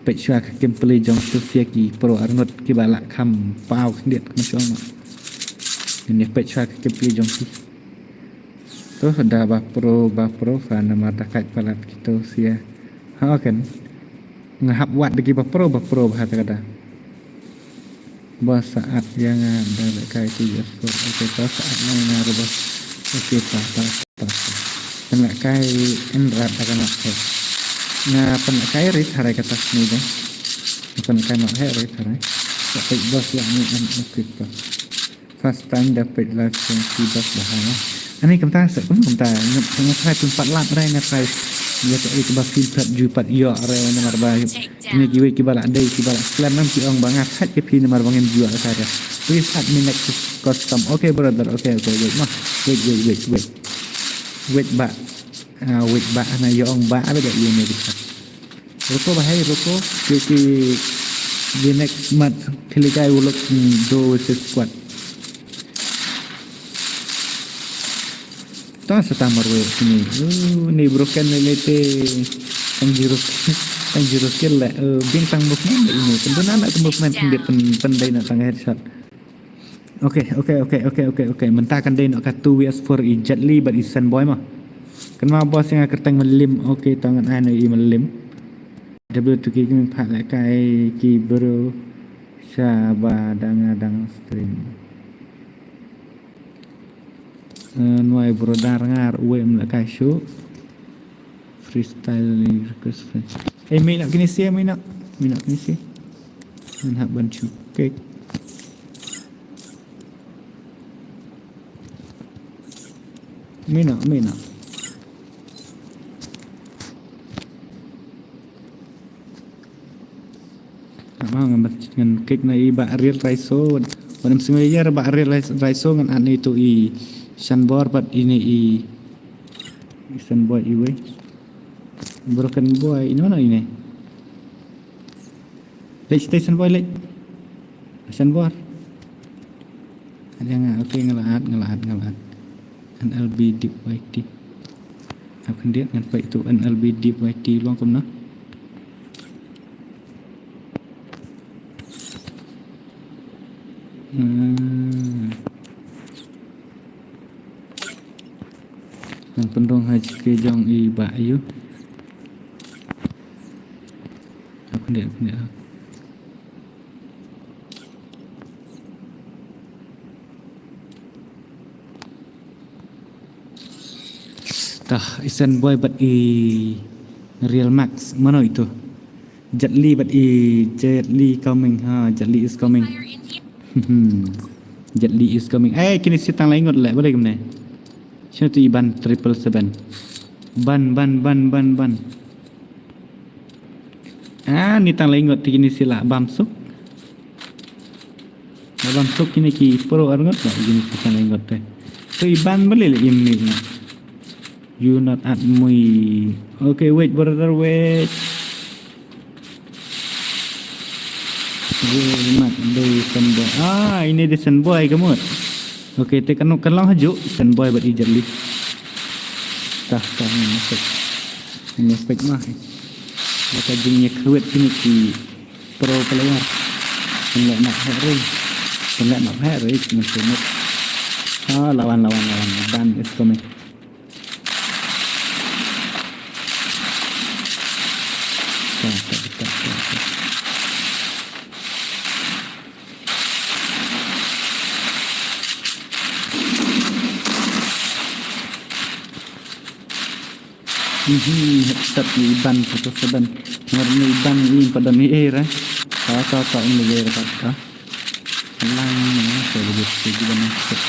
peit shuwa ka kim pli jong tu sia ki pro arngut kiba la kham paw khyndiat kama shong. Ngan ïa peit shuwa ka kim pli jong ki. To da ba pro, ba pro fa namar da kait palat kito sia. Ha, okay. Nga hap wad da ki ba pro, ba pro ba ha ta ka da. Ba sa'at ïa nga da lehkai tu ïa sor. Okay, ba sa'at nga nga ruh ba. Okay, pa, pa, pa, pa. Pynlehkai en rat da ka mat he. Nga pynlehkai rit harai kata sni de. Nga pynlehkai mat he rit harai. Sa peit bos ïa ni en, okay, pa. First time da peit live stream ki bos ba ha. Ani kumta sa, kum kumta. Nga, nga try pynpat lap re, nga try. Ïa to, eh, ba pynpat ju pat ïoh re namar ba. Ini kiwei kiba la dei, kiba la slem, nam ki ong ba nga thait ïa phi namar ba ngim ju ïoh re. Please add me next custom. Okay, brother. Okay, okay, wait, no. Wait, wait, wait, wait. Wait, ba. Ah, wait, ba. Ana ïa ong ba, ba da ïa ne. Ruko ba hai, ruko. Ki, ki, the next match, khlikai u lok, mm, duo versus squad. Ta sa ta marwe sini. Oh, ni broken ni lete. Tang zero, tang zero kill le. Oh, bing tang movement le ini. Tang dona na movement tang dia pen, pen dai na tang headshot. Okay, okay, okay, okay, okay, okay. Mynta kan dei noh ka two versus four i Jet Li bad i Sen Boy mo. Kan ma boss ïa nga kyrteng Mylliem. Okay, to ngan ai noh i Mylliem. W two K Gaming pat lehkai ki bro sha ba dang dang stream. Eh, nwai bro dar ngar uwe em lehkai shu. Freestyle ni request friend. Eh, mei nak kini sia, mei nak. Mei nak kini sia. Ngan hap ban shu. Okay. Mina, mina. Ama ngan, ngan klik na i ba Real Raiso. Wan em simi ya ba Real Rais-, Raiso ngan ani tu i Shanbor pat ini i, i Shanbor iwe. Broken Boy, ini mana ini? Lek station boy lek. Asan bor. Ada nga, okay, nga la add, nga la add, nga la add. N L B Deep Y T. Ap khyndiat ngan peit tu N L B Deep Y T long kumno. Hmm. Ngan pynrung ha jingkyrkhu jong i bah ïa u. Ap khyndiat, ap khyndiat. Tah, i Sen Boy bad i Real Max, mano itu? Jet Li bad i Jet Li coming, ha, Jet Li is coming. Jet Li is coming. Eh, kine shi tang lai ngut leh, balei kumne? Shano tu i Ban triple seven? Ban, Ban, Ban, Ban, Ban. Ah, ni tang lai ngut te kine shi la bam suk. La bam suk kine ki pro ar ngut la kine shi tang lai ngut te. Tu i Ban balei la im ni. You not at mui. Okay, wait, brother, wait. Wait, mat, dei Sen Boy. Ah, ini dei Sen Boy ka mut. Okay, te kan, kan long haju Sen Boy bad i Jet Li. Tah, tah, ini masuk. Ini masuk mah. Maka jing nya khuet kini ki pro player. Kan leh nak hek ring. Kan leh nak hek ring. Masuk mut. Ah, lawan, lawan, lawan. Ban is coming. Mhm, headshot i Ban satu seven. Ngar ni Ban i padam i era. Ka, ka, ka, ini era, ka, ka. Lang, lang, saya boleh pergi dan masuk.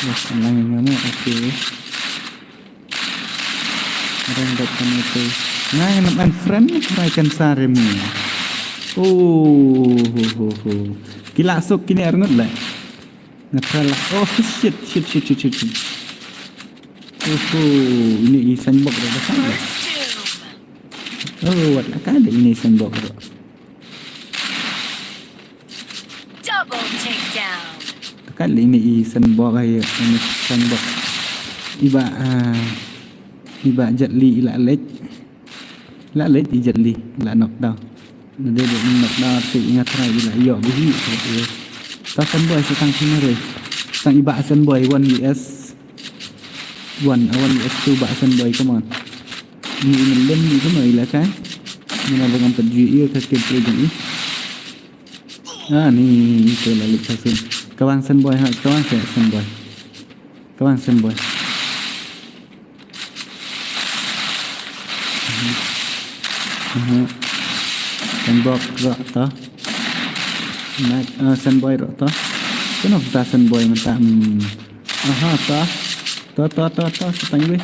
Wah, lang yang mana? Okey. Orang dah kena tu. Nah, yang nak friend ni, try kan sarem ni. Oh, ho, ho, ho. Kila sok kini arngut lah. Ngathala. Oh, shit, shit, shit, shit, shit, shit. Oho, ine i Sandbok ruh da ka. Oh, wat la ka de ine i Sandbok ruh. Double takedown. Ka le ine i Sandbok ai, ine i Sandbok. Iba, ah, iba Jet Li i la leit. La leit i Jet Li, la knockdown. Na dei dei knockdown te i nga try i la ïoh bha hi. Ta Sandboi sa tang phi marwei. Tang iba Sandboi one V S one, one V S two ba Sandboi, come on. Ni i lem ni, come on, i la kai. Ni na ba ngam pat ju i ka kit jong i. Ah, ni, ni te la leit ka sun. Ka wang Sandboi ha, ka wang Sandboi. Ka wang Sandboi. Aha. Sandbok ruh to. Nak, ah, Sandboi ruh to. Kano ta Sandboi mynta, hmm. Aha, to. To, to, to, to, sa tang wei.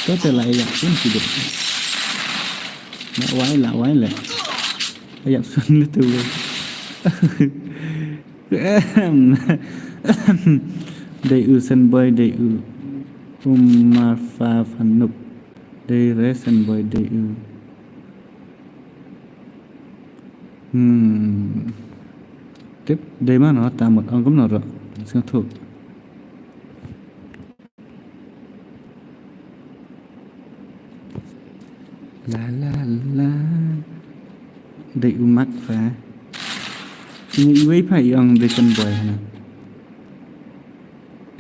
To te la ïap sun ki dei. La wai, la wai le. Ïap sun le tu wei. Dei u Sandboi, dei u Umar fa fanuk. Dei re Sandboi, dei u. Hmm. Tip, dei mano ta mut ong kumno ruh. Sngewthuh. La la la. Dei u Mak fa. Ini iwei pha i ong dei Sandboi hana.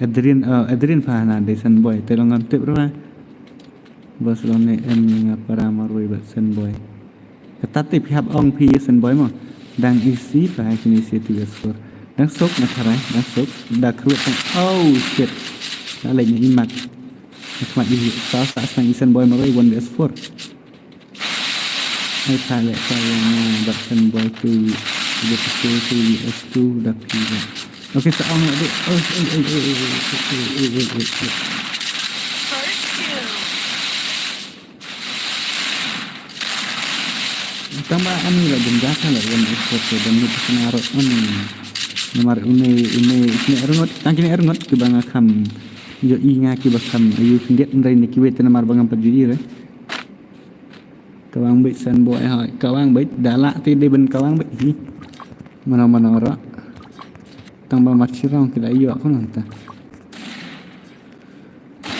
Adrian, oh, Adrian pha hana dei Sandboi. Te long ngam tip ruh. Bos long ne em nga para marwei bad Sandboi. Kata te phi hap ong phi Sandboi mo. Dang isi pha kini isi tu ya score. Dang suk na tharai, dang suk. Da kruat tang. Oh shit. Da lei ni imak. Khmat i sa sa sang i Sandboi marwei one V S four. Ai pha le pha ya na bad Sandboi tu. Dia tu tu ya S two da phi. Okay, sa ong la dei. Oh, oh, oh. First kill. Tang ba ani la jemjaka la wan ekspor ke dan ni kena rot ani. Namar une, une, kine erngot, tang kine erngot kiba nga kham. Yo i nga kiba kham. Ayu khyndiat ndai ni kiwei te namar ba ngam pat ju i re. Kawang beit Sandboi ha, kawang beit, da la te dei ban kawang beit hi. Mana mana ora. Tang ba mat sirong ki la ïoh ko nanta.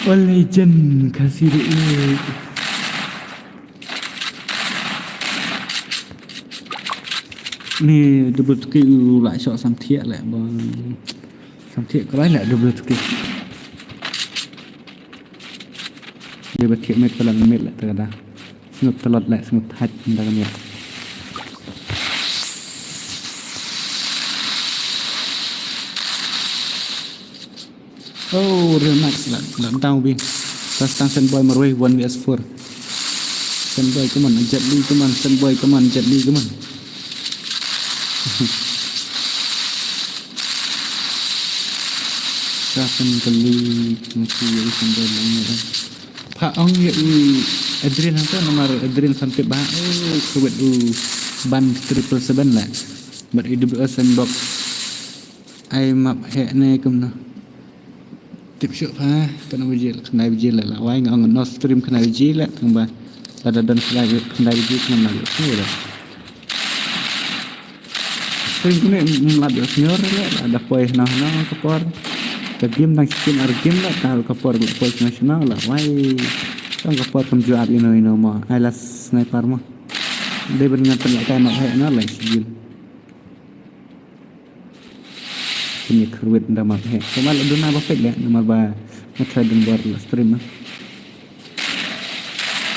Ole jen ka siri. Ni double tuki u la shot sam thiah le ba. Sam thiah ka lai le double tuki. Dia ba thiah met ka lang met le ta ka da. Sngewt tlot le, sngewt thait ynda ka miat. Oh, Real Max la, la down bi. Tang Sandboi marwei, one V S four. Sandboi, come on, Jet Li, come on, Sandboi, come on, Jet Li, come on. Sa Sandboi, Sandboi, Sandboi. Pha ong ïa u Adrian hangta namar Adrian kham tip bha. Oh, kawet u ban triple seven la. Bad i W S Sandbok. Ai map heh ne kumno. Tip shuh pha, kane baje la, kane baje la, la wai nga ong no stream kane baje la, tang ba. Lada don kane, kane baje kane la. Stream kine, mm, lada senior la, lada poi hna hna ka por. Ka game dang skim ar game la, ta ka por la poi sna sna la, wai. Tang ka por kam juat ino ino mo, ai la sniper mo. Dei ban ngan pynlehkai map heh na la skim. Kine kyrwit nda map heh. Kumba la duna ba peit le, namar ba nga try dun bor la stream na.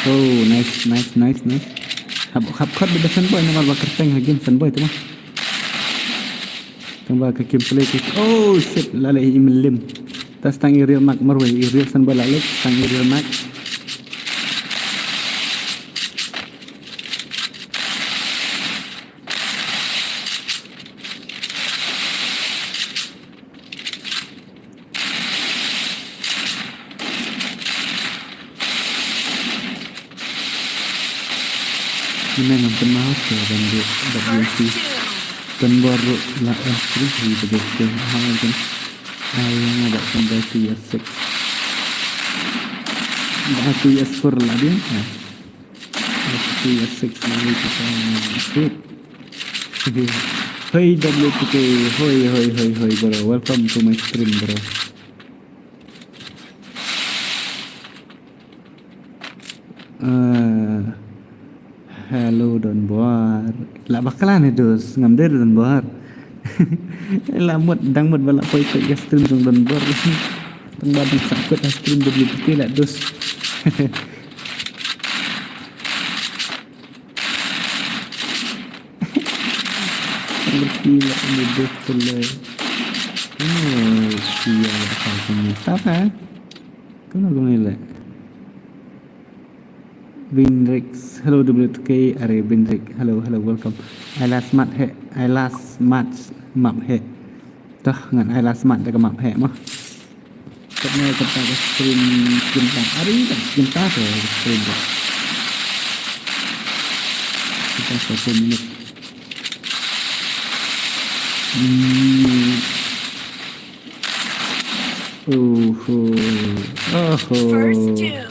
Oh, nice, nice, nice, nice. Hap, hap khot da Sandboi namar ba kyrteng ha game Sandboi tu ma. Tang ba ka gameplay ki. Oh shit, la le i Melim. Tas tang i Real Max marwei, i Real Sandboi la le, tang i Real Max. Ine ngam kynmaw te ban dei ban dei si. Tan bor ruh la on screen hi te dei te ha kan. Ai nga ba kan dei si ya sek. Ba tu ya score la dia. Ha. Ba tu ya six la dia kita. Sweet. Hoi W T K, hoi, hoi, hoi, hoi, bro. Welcome to my stream, bro. Uh, hello, Don Bor. La bakla ne, dus, ngam der Don Bor. La mut, dang mut ba la poi poi ka stream jong Don Bor. Tang ba dang sakut ha stream W T K la, dus. Ngerti lah ini best pula. Oh, sial lah aku ni. Tak eh? Kena aku ni lah. Binrix, hello W T K, are Binrix, hello, hello, welcome. I last match he, I last match map he. Dah ngan I last match dah ke map he mah. Katno kata ka stream kynta. Ari ka kynta tu ka stream tu. Kita satu minit. Hmm. Oho. Oho. First kill.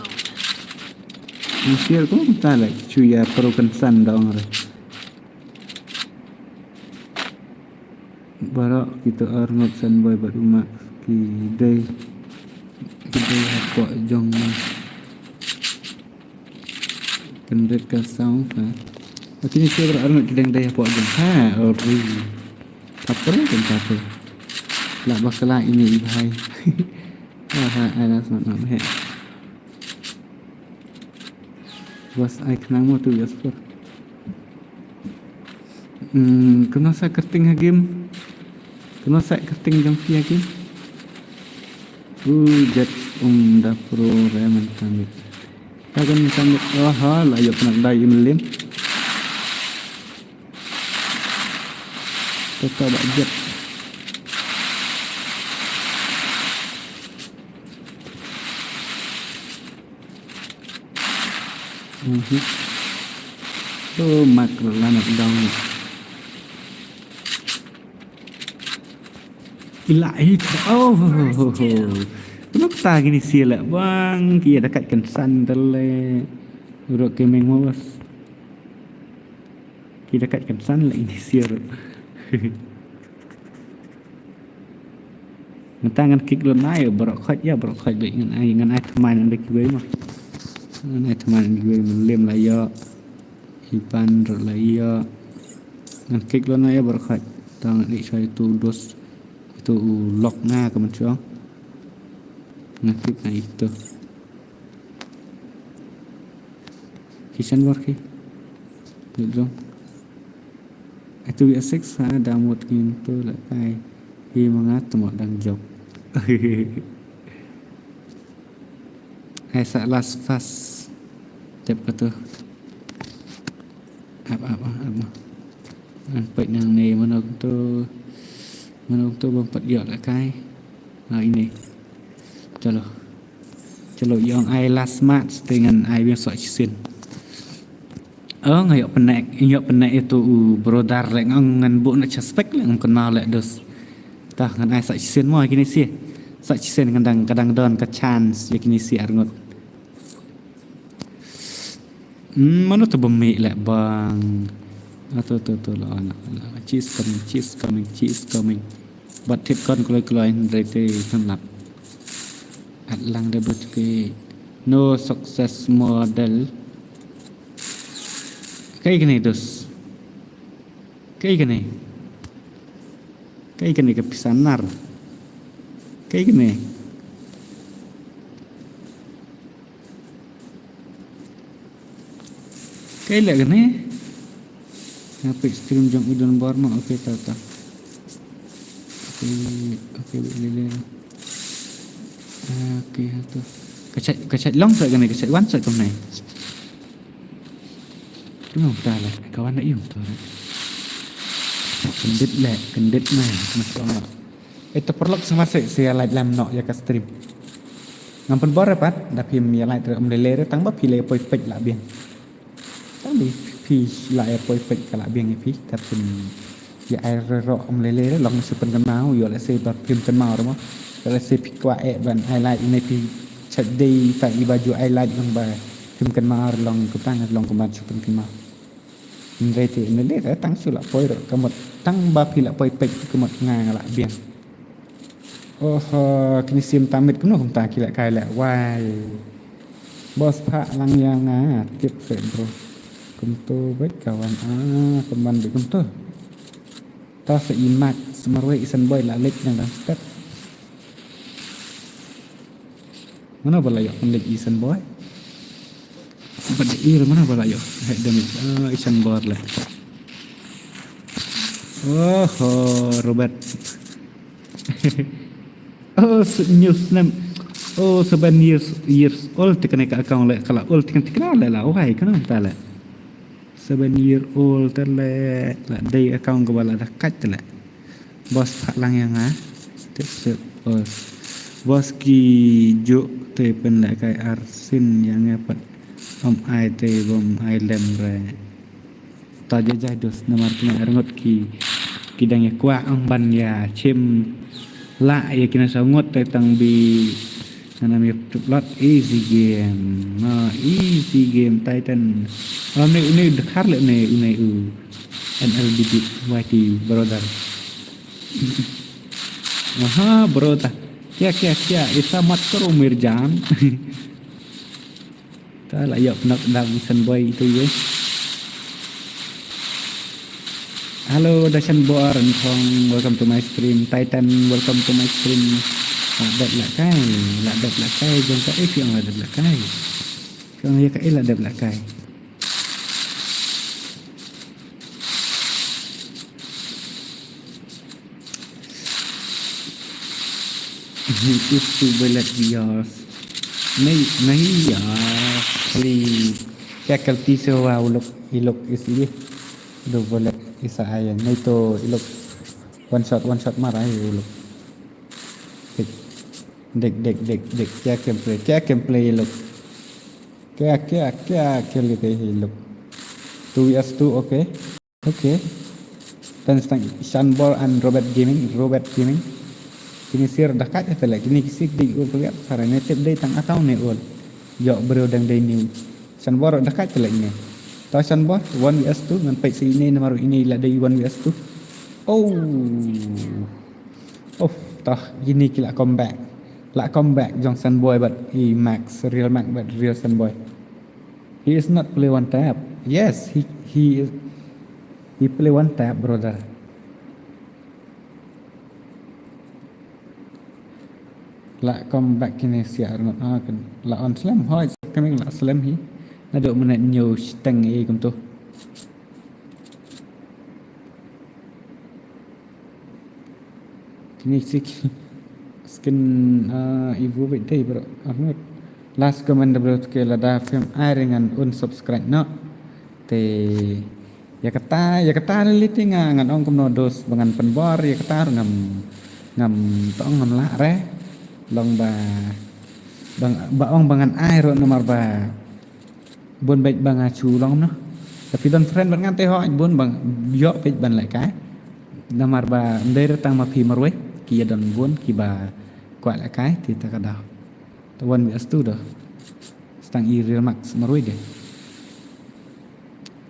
Ni share ko kynta la chu ya pro kan san dong re. Baroh kita arngut san boy bad umat ki dei ki dei hapoh jong ma. Kendit ka sound ha. Aki ni siapa arngut ki dei hapoh jong ha ori. Apa kan satu. Lah bakla ini ibhai. Aha, ada semangat nama he. Bos ai khnang mo tu ya sport. Hmm, kena sa kerting ha game. Kena sa kerting jam phi ha game. U jat um da pro remen tamit. Tagan tamit. Aha, la yop nak dai im lim. Tata ba jat. Mhm. Tu mak la nak dong. Ila hit. Oh. Kenapa tak gini sila bang? Kia dekat kensan tele. Urut kemeng mawas. Kita kat kan san la ini siar. Ngan tang ngan kick lon ai, barok khot ya, barok khot bek ngan ai, ngan ai thaman ngan bek kiwei mah. Ngan ai thaman ngan kiwei mah lem la ya. Ipan rot la ya. Ngan kick lon ai ya, barok khot. Tang ngan dik shoi tu dos. Itu u lock na ka man shong. Ngan kick na itu. Kisan war ki. Dudong. Itu ya six ha damut kintu la kai. Hi mangat mo dang jok. Ai sa last fast. Tep ka tu. Ap ap ap ap. An pek nang ni manok tu. Manok tu bang pat yok la kai. Ha ini. Chalo. Chalo yong ai last match te ngan ai biang sok chisin. Oh nga yok penek, yok penek itu u brother lek ngan ngan buk nak suspect lek ngan kenal lek dus. Tah ngan ai sok chisin mo kini si. Sok chisin ngan dang kadang don ka chance ya kini si arngut. Hmm, mano tu bemik lek bang. Ah, tu tu tu lah anak. Cheese coming, cheese coming, cheese coming. Bat tip kon kloi kloi hynrei te tang lap. At lang da but ke no success model. Kai kene dos. Kai kene. Kai kene ke pisanar. Kai kene. Kai lek kane. Nga peit stream jong i Don Bor ma. Okay, ta ta. Okay, okay, wait, lele. Okay, ha tu. Ka chait, ka chait long sa kane, ka chait wan sa kane. Kano ta le, ka wan da yung tu. Kendit le, kendit mai. Masya Allah. Eh, te paralok sa masih saya like lam nok ya ka stream. Ngam pynbor pat da phim ïa lait re ym lei lei re tang ba phi la ïa poi peit la biang. Tang ba phi la ïa poi peit ka la biang ïa phi ta phin ïa ai re ro ym lei lei re long sa pynkynmaw ïoh lehse ba phim kynmaw re mo. Lehse phi kwah eh ban ai lait ne phi Chak dei ta i ba ju ai like lang ba phim kynmaw, long kumta nga long kumba shu pynkynmaw. Hynrei te ynda leh tang shu la poi ruh ka mut, tang ba phi la poi peit ka mut nga nga la biang. Oh, kine sim tamit kumno kumta ki lehkai leh wai. Boss phah lang ïa nga tip se bro. Kumto beit ka wan, ah, kumban beit kumto. Ta sa i Max marwei i Sunboy la leit nang dang step. Mano ba la ïoh pynleit i Sunboy? Ba da ir mano ba la ïoh. Hai demi. Ah, i Sunboy la. Oh, oh, Robert. Oh, s- new snap. Oh, seven years years old te kane ka account le kala old te kane le la. Oh, hai kana ta le. Seven year old te le la dei account ka ba la da kat te le. Boss phah lang ïa nga. Tip sip boss. Boss ki juk te pynlehkai arsien ïa nga pat. Ym ai te bym ai lem re. Ta jajai dos namar kine arngut ki ki dang ïa kwah ang ban ïa chim la ïa kine saw ngut te tang bi. Nana mi tuplot easy game. Na easy game Titan. Alam ni ini dekar le ni ini u. N L B D Y T brother. Aha brother. Kya kya kya, isa mat karo Mirjan. Ta la yok nok dam Sunboy itu ye. Hello Dashan Bor and Thong, welcome to my stream. Titan, welcome to my stream. La dep la kai, la dep la kai, jong ka eh kiang la dep la kai. Kiang ye ka eh la dep la kai. He is to bullet yours. Nahi, nahi yaar. Please. Kya kalti se hua, u lok, i lok is ye. Do bullet is a iron. Nahi to i lok one shot, one shot mara hai u lok. Dek, dek, dek, dek, dek. Kya gameplay, kya gameplay ye lok. Kya, kya, kya khel ye lok. Two V S two, okay. Okay. Tang stang Shanbor and Robert Gaming, Robert Gaming. Kini sir dakat ya tele, kini kisik di u peliat, sara ne tip dei tang account ne ul. Yok bro dang dei new. Shanbor dakat tele ini. Tau Shanbor, one V S two, ngan peit si ini namar ini la dei one V S two. Oh. Of, tah, ini ki la comeback. La comeback jong Sunboy bad i Max, real Max bad real Sunboy. He is not play one tap. Yes, he he is he play one tap, brother. La comeback kine sia arnot ah kan. La on slam hoi coming la slam hi. Nado mena nyo steng e kumto. Kini sik skin, ah, ibu bit dei bro. Arngut. Last comment da bro ke lada film ai ringan unsubscribe no. Te ya kata, ya kata lili ti nga ngan ong kumno dos ba ngan pynbor, ya kata ngam ngam tong ngam lah re. Long ba bang ba ong ba ngan ai ro namar ba bun beit ba nga chu long no. Tapi don friend bad ngan te ho bun bang yo beit ban lehkai. Namar ba ndai re tang ma phi marwei ki ya don bun ki ba kwah lehkai ti ta ka dau. Ta one V S two do. Stang i Real Max marwei de.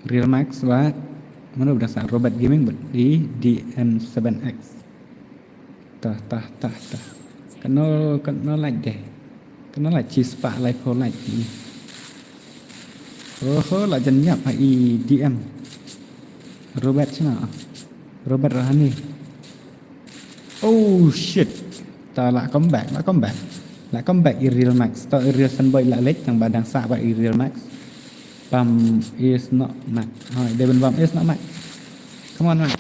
Real Max ba mano ba sa Robert Gaming bad i D M seven X. Tah, tah, tah, tah. Kano, kano like deh. Kano like cheese pa like ho like ni. Oho, la jan nyap ha i D M. Robert sina. Robert Rohani. Oh shit. Ta la comeback, la comeback. La comeback i Real Max. Ta i Real Sunboy la lek tang ba dang sa ba i Real Max. Pam is not Max. Ha, Devin Bam is not Max. Come on, Max.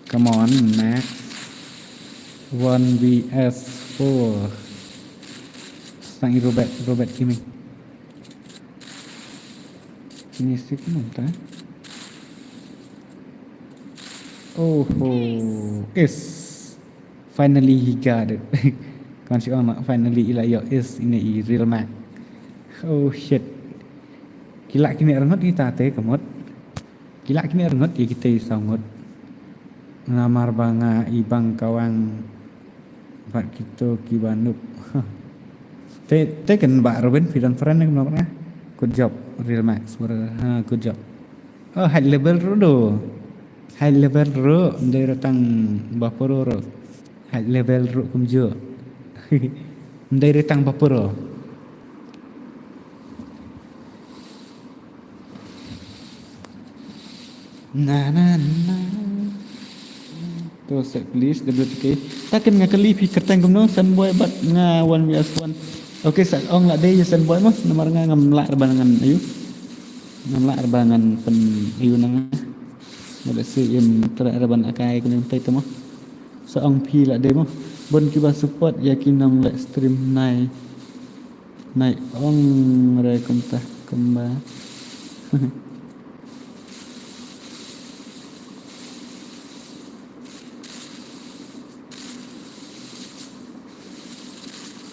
Come on, Max. One V S four. Sang i Robert, Robert Gaming. Ini sik nanta. Oh, oh. Is. Finally he got it. Kan si ona finally ila yo is ini i Real Max. Oh shit. Ki lah kine arngut kita te ka mut. Ki lah kine arngut ïa kita i saw ngut. Namar ba nga i bang kawang bad kito kiba noob. Te, te kan ba Robin phi don friend ne kumno nga. Good job, Real Max, brother. Ha, good job. Oh, high level ruh do. High level ruh, ndai ruh tang ba puro ruh. High level ruh kumjuh. Ndai ruh tang ba puro. Na, na, na. To sek, please, W T K. Taken nga kali phi kyrteng kumno, Sunboy bad nga one V S one. Okay, sa ong la dei ïa Sunboy mo, namar nga ngam lah re ban ngan ayu. Ngam lah re ban ngan pyn ayu na nga. Nga da si im tra re ban akai kane tai te mo. Sa ong phi la dei mo. Bun kiba support ïa ki nong leh stream nai. Nai ong re kumta kumba.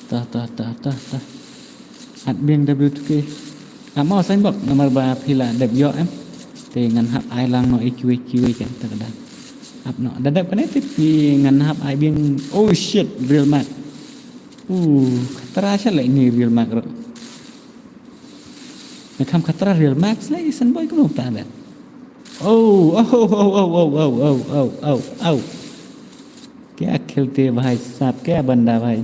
Tah, tah, tah, tah, tah. At biang W T K. Ap mo Sunboy namar ba phi la dep ïoh em. Te ngan hap ai lang noh ïa kiwei kiwei kan ta ka dang. Ap noh. Da dep kane te phi ngan hap ai biang. Oh shit, Real Max. Uh, khatra sha leh ni Real Max ruh. Nga kham khatra Real Max leh i Sunboy kumno ta leh. Oh, oh, oh, oh. Kya khelte bhai sahab, kya banda bhai.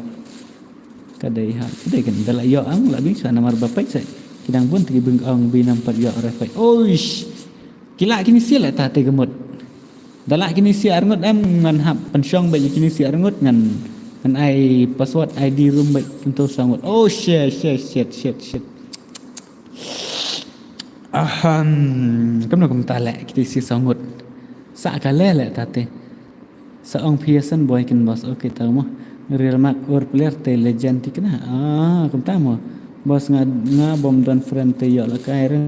Ka dei ha, ka dei kan da la ïoh ang la bing sha namar ba peit sa. Ki dang bun te ki bing ong bi nam pat ïoh re peit. Oish. Ki lah kine sha leh ta te ka mut. Da lah kine sha arngut em ngan hap pynshong bad kine sha arngut ngan, ngan ai password I D room bad kynto saw ngut. Oh shit, shit, shit, shit, shit. Ahem, kumno kumta leh kine sha saw ngut. Sa ka leh leh ta te. Sa ong phi ïa Sunboy kin boss, okay ta mo. Real Max ur player te legend ti kena. Ah, kumta mo. Boss nga, nga bym don friend te ïoh la kai re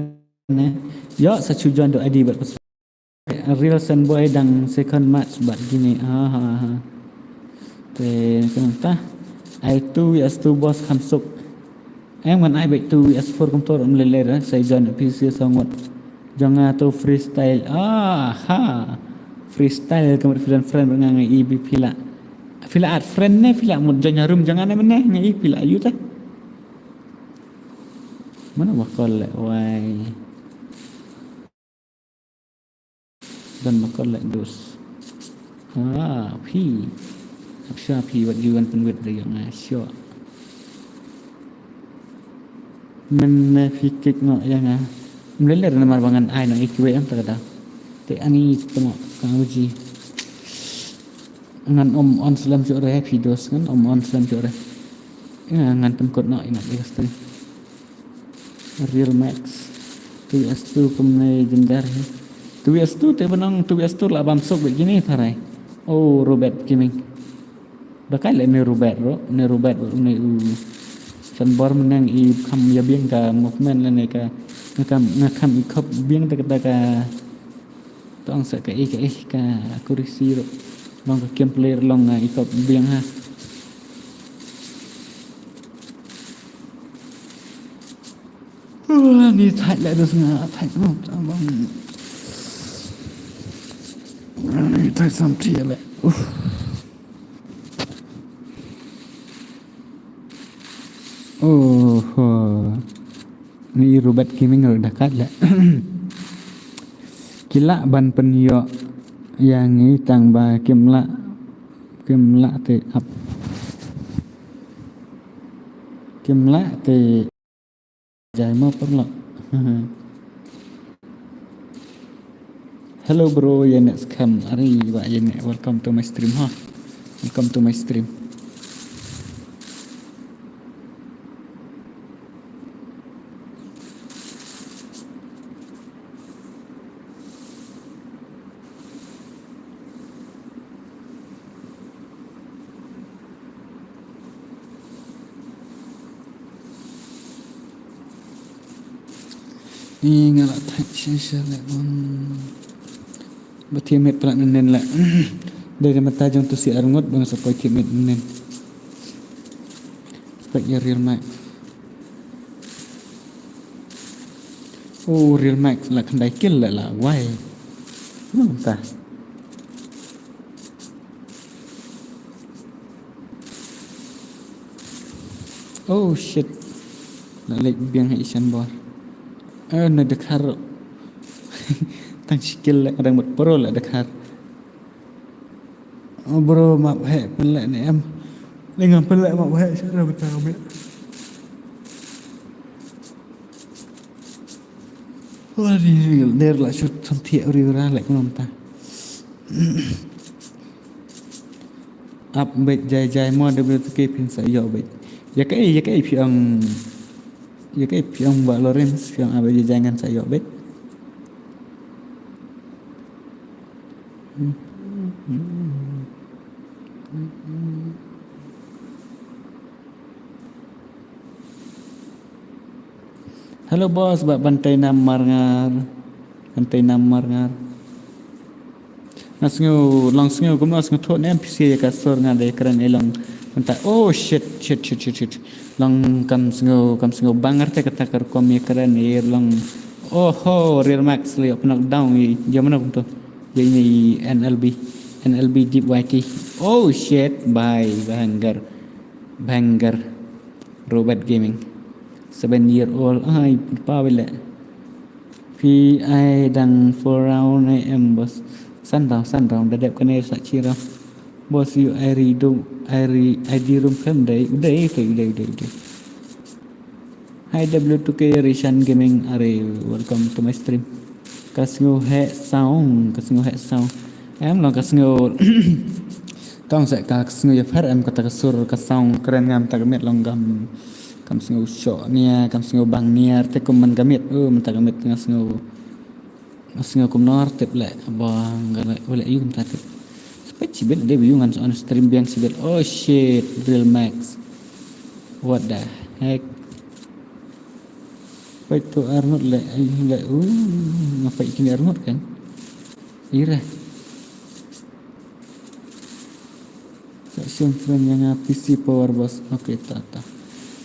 ne. Ïoh sa chu join do I D bad password. Real Sunboy dang second match bad kine. Ah, ha, ha. Te kumta. Ai two V S two boss kham suk. Em ngan ai beit two V S four kumto rum lele re, sa i join P C saw ngut. Jong nga to freestyle. Ah, ha. Freestyle ka mut friend friend nga nga i bi phi la. Phi la add friend ne phi la mut join room jong nga ne mene nga i phi la ayu te. Mano ba call leh wai. Don ba call leh dos. Ah, phi. Ap sha phi wat ju wan pynwit da ïa nga shuh. Men ne phi kick noh ïa nga. Mlele namar ba ngan ai noh ïa kiwei em ta ka da. Te ani tengok ka uji. Ngan ym on slem shuh re phi dos ngan ym on slem shuh re. Nga ngan pynkut noh ïa nga ïa ka stream. Real Max. Two V S two kumne jendar hi. Two V S two te ban ong two V S two la bam suk bad kine tharai. Oh, Robert Gaming. Ba kai leh ne Robert ro, ne Robert ro ne u. San bor menang i kham ïa biang ka movement lane ka nga kham, nga kham i khop biang ta ka ta ka. Tong sa ka i ka i ka kursi ro. Long ka gameplay long nga i khop biang ha. Ni thait leh dus nga thait mo ta bang. Ni thait sam ti leh. Uf. Oh. Ni Robert Gaming ro dakat leh. Ki lah ban pynïoh ïa ngi tang ba kim lah, kim lah te ap. Kim lah te jai mo paralok. Hello bro, ïa ne skhem ari ba ïa ne, welcome to my stream ha. Welcome to my stream. Ni nga la thait shisha leh bun. Ba thiah miet pynlait mynnin leh. Dei da mynta jong tu shi arngut ba nga sa poi thiah miet mynnin. Spek ïa Real Max. Oh, Real Max la khyndai kill la la wai. Kumno mynta? Oh shit. La leit biang ha i Shanbor. Eh, na Dakar. Tang shi kill la dang bad pro la Dakar. Oh, bro, map heh pynleh ne em? Lei ngam pynleh map heh, sha ra bynta map heh. Wah, ri ri der la shut thon thiah ri ra leh kumno mynta. Ap beit jai jai mo, W two K phin sa ïoh beit. Ïa kaei, ïa kaei phi ong, ïa kaei phi ong Bah Lawrence, phi ong ap beit jai jai ngan sa ïoh beit. Hello boss, Bah Bantainam Marngar. Bantainam Marngar. Nga sngew, long sngew kumno, sngewthuh ne em phi sa ïa ka sur, nga dei kren ïa long mynta. Oh shit, shit, shit, shit, shit. Long kam sngew, kam sngew bang arteh kata ka rukom ïa kren ïa long. Oh ho, Real Max la ïoh knockdown ïa, ïa mano kumto. Ïa ine i N L B, N L B Deep Y T. Oh shit, bye, bye, hanger. Banger. Robot Gaming. Seven year old. Ai, pa wele. Phi ai dang four round ne em boss. San round, san round. Da dep kane sa chi round. Boss, ïoh ai ri dum, ai ri, ai di room khlem dei. U dei, u dei, u dei, u dei, u dei. Hi W two K Rishan Gaming, are welcome to my stream. Ka sngew heh sound, ka sngew heh sound. Em long ka sngew. Tang sa ka sngew ïapher em kata ka sur ka sound kren ngam ta ka miet long kam. Kam sngew shoh nia, kam sngew bang nia, te kum man ka miet, oh, man ta ka miet nga sngew. Nga sngew kumno tip leh, ba nga leh, ba leh ïu kumta tip. Spek shibit dei ba ïu ngan on stream biang shibit. Oh shit, Real Max. What the heck? Peit to arngut leh, ai leh, uh, nga peit kine arngut kan. Ira. Sa shim friend ïa nga P C Power Boss. Okay, ta ta.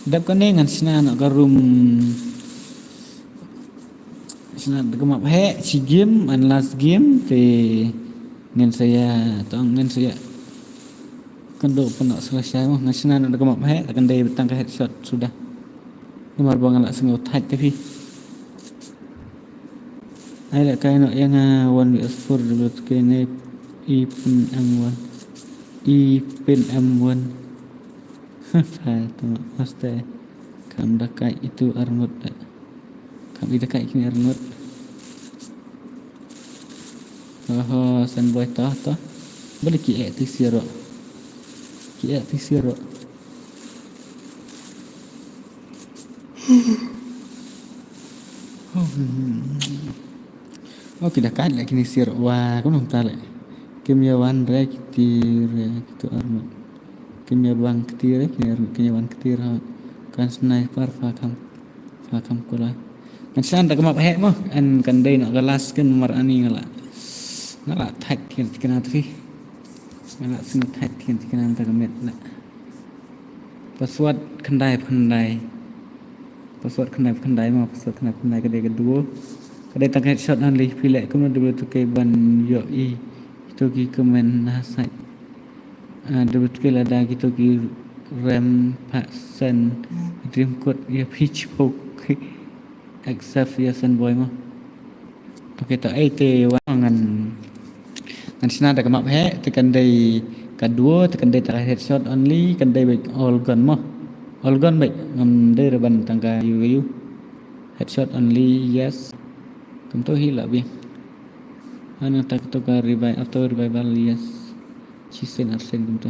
Dep kane ngan shna noh ka room. Shna da ka map heh, shi game and last game te ngan sa ïa, tang ngan sa ïa. Kan dok pynlong sla shai mo, ngan shna noh da ka map heh, da kan dei tang ka headshot suda. Namar ba nga la sngew thait te phi. Ai la kai noh ïa nga one V S four W two K ne i pyn M one. I pyn M one. Ha, ha, tama master. Kam da kai itu arngut da. Kam i da kai kini arngut. Oho, Sunboy toh, toh. Beli ki ek ti siro. Ki ek ti siro. Oh, ki da kat leh kini sir wa, kumno ta leh. Kim ïa wan re kiti re kitu arngut. Kim ïa wan kiti re, kim ïa, kim ïa wan kiti re. Kan sniper fa kam. Fa kam kula. Ngan shna da ka map heh mo. An kan dei na ka last skin mar ani nga la. Nga la thait kien tikna tri. Nga la sngewthait kien tikna ta ka met la. Password khyndai khyndai. Password khyndai khyndai mo, password khyndai khyndai ka dei ka duo. Ka dei tang ka headshot only, phi leh kumno W two K ban ïoh i. Kito ki comment na site. Ah, W two K lada kito ki rem pa sen dream code ïa phi chipok. Accept ïa Sunboy mo. Okay, to ei te wa ngan, ngan shna da ka map heh, te kan dei ka duo, te kan dei ta headshot only, kan dei beit all gun mo. All gun beit, ngam dei re ban tang ka ïu ïu. Headshot only, yes. Kumto hi la biang. Ana ta to ka revive, auto revival, yes. Shi sen ar sen kumto.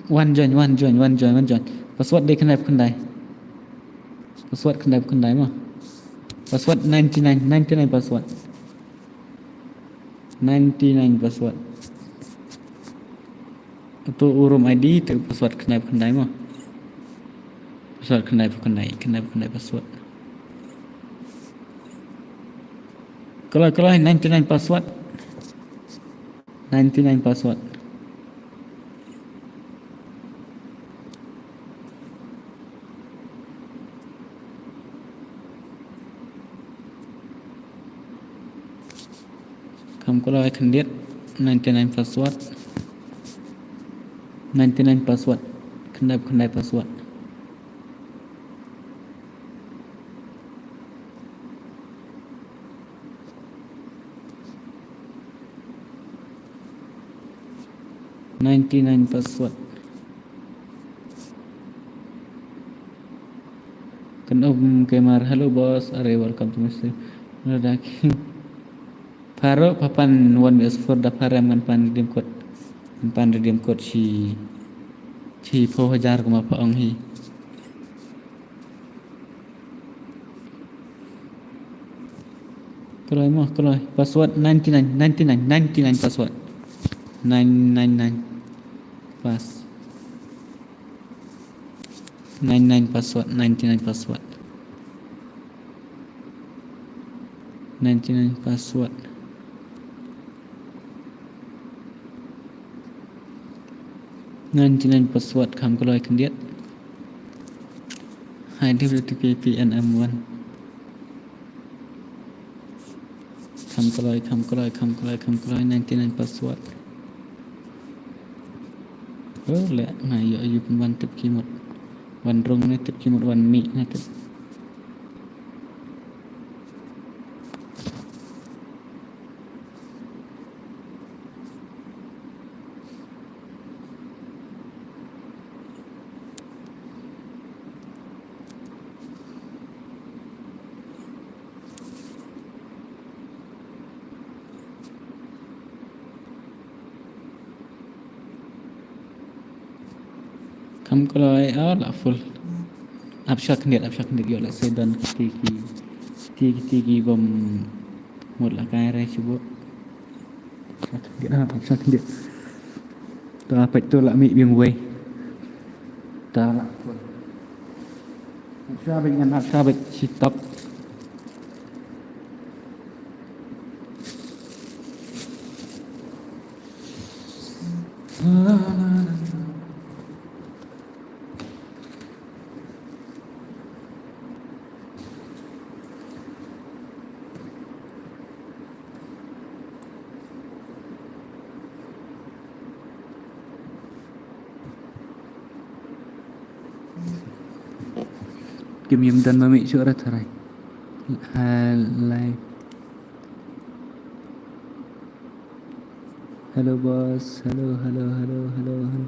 Wan join, wan join, wan join, wan join. Password dei khyndai khyndai. Password khyndai khyndai mo. Password ninety nine, ninety nine password. Ninety nine password. Tu urum I D tu password khyndai khyndai mo. Password khyndai khyndai, khyndai khyndai password. Kalau, kalau ninety nine password. Ninety nine password. Kham kloi khyndiat. Ninety nine password. Ninety nine password. Khyndai khyndai password. Ninety nine password. Kan um kemar, hello boss, are welcome to my stream. Lada ki pharo pha pan one S four da pharem ngan pan redeem code. Ngan pan redeem code shi, shi phew hajar kumba pha ong hi. Kloi mo, kloi. Password ninety nine, ninety nine, ninety nine password. Nine nine nine. Pass. Nine nine password, ninety nine password. Ninety nine password. Ninety nine password, kham kloi khyndiat. Hi, W T K P N M one. Kham kloi, kham kloi, kham kloi, kham kloi, ninety nine password. Oh, le, nga ïoh ïa u pynban tip ki mut. Wan rung ne tip ki mut, wan mih ne tip. Kham kloi, oh, la full. Ap sha khyndiat, ap sha khyndiat, ïoh lehse don kiti ki, kiti, kiti ki bym mut la kai re shu buh. Ap sha khyndiat, ah, ap sha khyndiat. To, ap to la mih biang wei. To la full. Ap sha beit, ngan ap sha beit shi top. Kim ïam don ma mih shuh ra tharai. Ha, live. Hello boss, hello, hello, hello, hello, hello.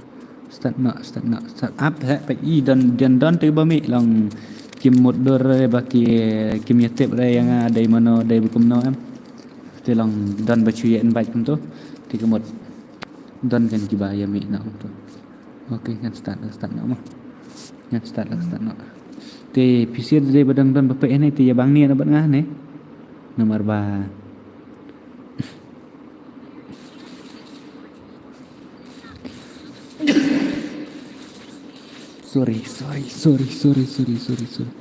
Start noh, start noh, start up, heh, peit i don, don, don te ba mih long kim mut dur re ba ki, kim ïa tip re ïa nga dei mano, dei ba kumno em. Te long don ba shu ïa invite kumto. Te ka mut don kan kiba ïa mih noh kumto. Ok, ngan start, ngan start noh mo. Ngan start, ngan start noh. Te phi sngewthuh dei ba dang don ba peit hangne te ïa bang ne na bad nga hangne. Namar ba Sorry, sorry, sorry, sorry, sorry, sorry, sorry.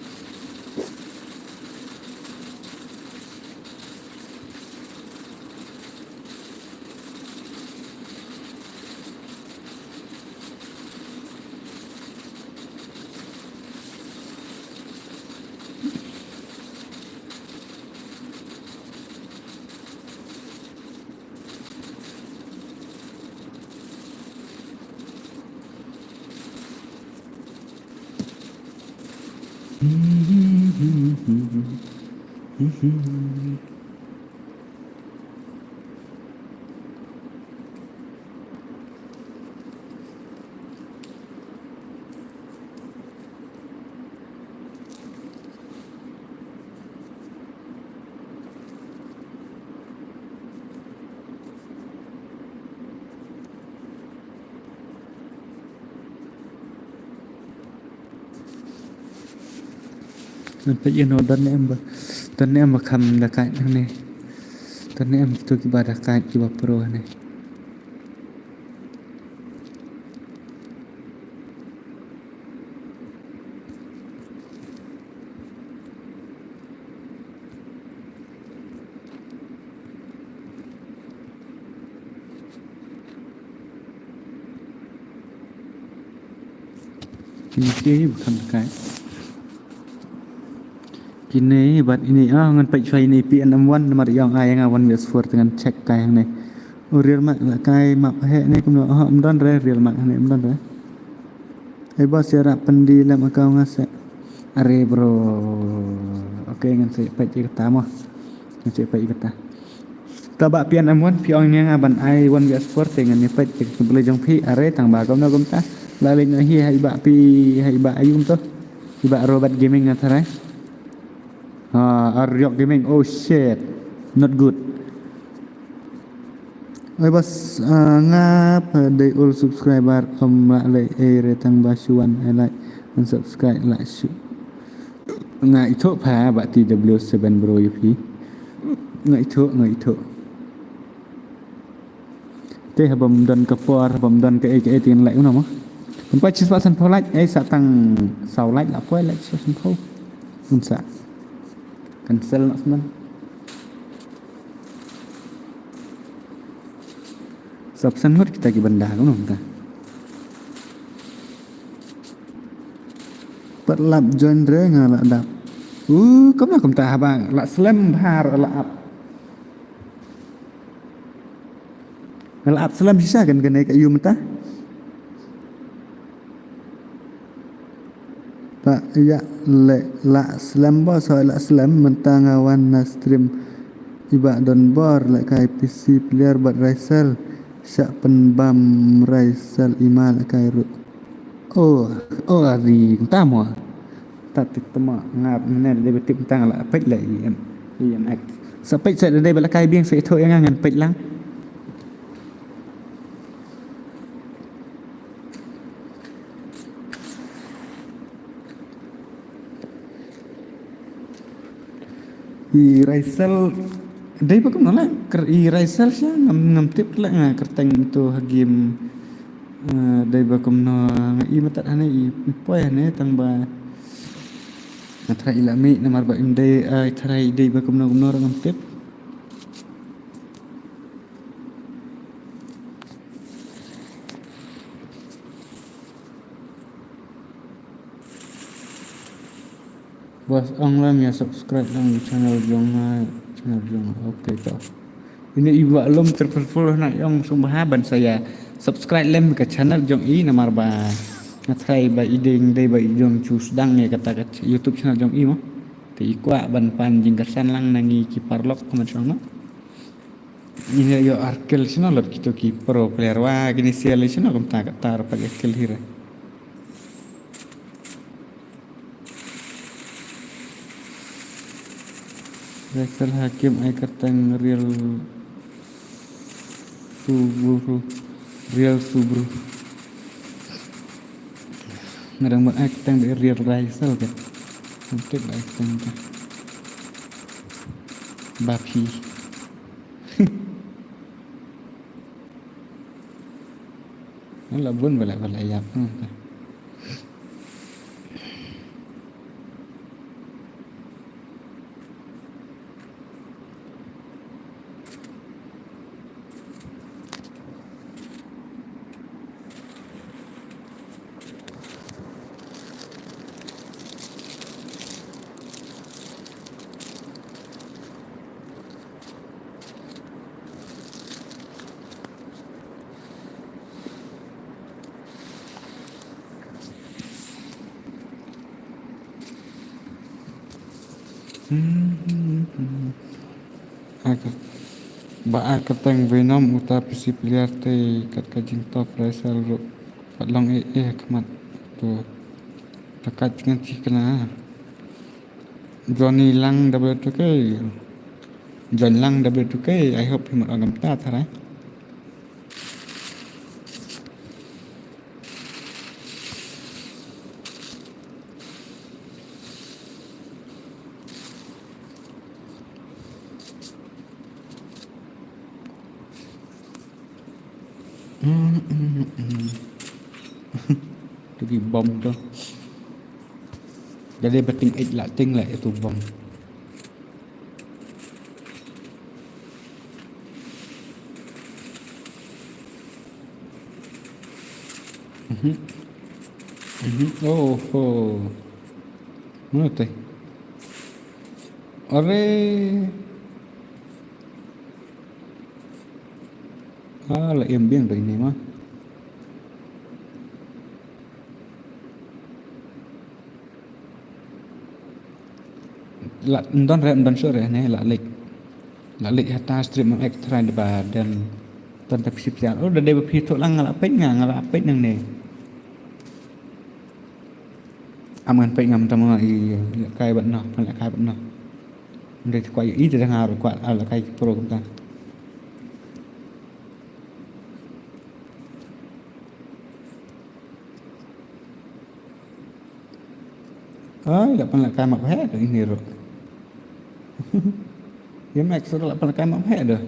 Ngan peit ïa no don ne em ba, don ne em ba kham da kait hangne. Don ne em kito kiba da kait kiba pro hangne. Kine ki ba kham da kait. Ine bad ine, ah, ngan peit shwa ine P N M one namar i ong ai nga one versus four te ngan check kai hangne. U Real Mark la kai map he ne kumno, ah, ym don re Real Mark hangne, ym don re. Hei boss, ïarap pyndi lem account nga seh. Are bro. Okay, ngan sa peit ïa kata mo. Ngan sa peit ïa kata. Te ba P N M one phi ong ïa nga ban ai one versus four te ngan ïa peit ïa ka gameplay jong phi, are tang ba kumno kumta. La leit noh hi ha i Bah P, ha i Bah Ayum to. I Bah Robot Gaming nga tharai. Ah, Aryok Gaming, oh shit. Not good. Oi boss, ah, nga pat dei old subscriber, ym lah leh ei re tang ba shu wan ai like and subscribe lah shu. Nga ithuh pat ba T W seven bro ïa phi. Nga ithuh, nga ithuh. Te haba ym don ka por, haba ym don kaei kaei te ngan like kumno mo. Pynpoi shispah sanphew like, ei sa tang saw like la poi like shispah sanphew. Un sa cancel noh smen. Sa phew san ngut kita ki ban da kumno mynta. Pat lap join re nga la dap. Uh, kumno kumta haba la slem bha la ap. Nga la ap slem shisha kan kane ka ïu mynta. Ta ïa le la slem boss, hooid la slem mynta nga wan na stream. I Bah Donbor lehkai P C player bad Raisel. Shah pynbam Raisel i ma lehkai ruh. Oh, oh, ari kumta mo. Ta tip tama nga mynne da dei ba tip tang la peit la i em. I em act. Sa peit sa da dei ba la kai biang sa ithuh ïa nga ngan peit lang. I Raisel dei ba kumno la ker i Raisel sha ngam ngam tip la nga kyrteng to ha game. Eh, dei ba kumno nga i matat hane i poi hane tang ba nga tharai i la mih namar ba im dei, eh, tharai dei ba kumno kumno ruh ngam tip. Bos ong lem ïa subscribe lang channel jong nga, channel jong nga. Okay to. Ine i Bah Lum triple four na ong sngewbha ban sa ïa subscribe lem ka channel jong i namar ba nga tharai ba i dei dei ba i jong chu sdang ïa kata ka YouTube channel jong i mo. Te i kwah ban pan jingkyrsan lang na ngi ki paralok kumno shong no. Ine ïoh ar kill shano lot kito ki pro player wa kine sial shano kumta kata ar pat ïa kill hi re. Raisel Hakim ai kyrteng Real Subru, Real Subru. Nga dang ban ai kyrteng ba Real Raisel ka. Nanti ba ai kyrteng ka. Bapi. Nga la bun ba la ba la ïap. Hmm. Ar kyrteng, ba ar kyrteng Venom uta P C player te kat ka jingtop Raisel ruh pat long eh eh khmat tu. Ta kat ngan chi kena. Johnny Lang W two K. John Lang W two K, I hope hi mat ong kumta tharai. Tu ki bom tu. Jadi beting ek lah ting lah itu bom. Mhm. Mhm. Oh, oh. Mana teh? Are. Ah, la im biang da ine ma. La ndon re, ndon shuh re ne, la leit. La leit hata stream em ek trai de ba den. Ton ta phi sip siar. Oh, da dei ba phi thoh lang nga la peit nga, nga la peit nangne. Am ngan peit ngam tama i lehkai bad noh, pynlehkai bad noh. Ndei kwah i te dang ar kwah ar lehkai pro kumta. Ai, la pynlehkai map heh da ini ruh. Ya Max ruh la pynlehkai map heh da.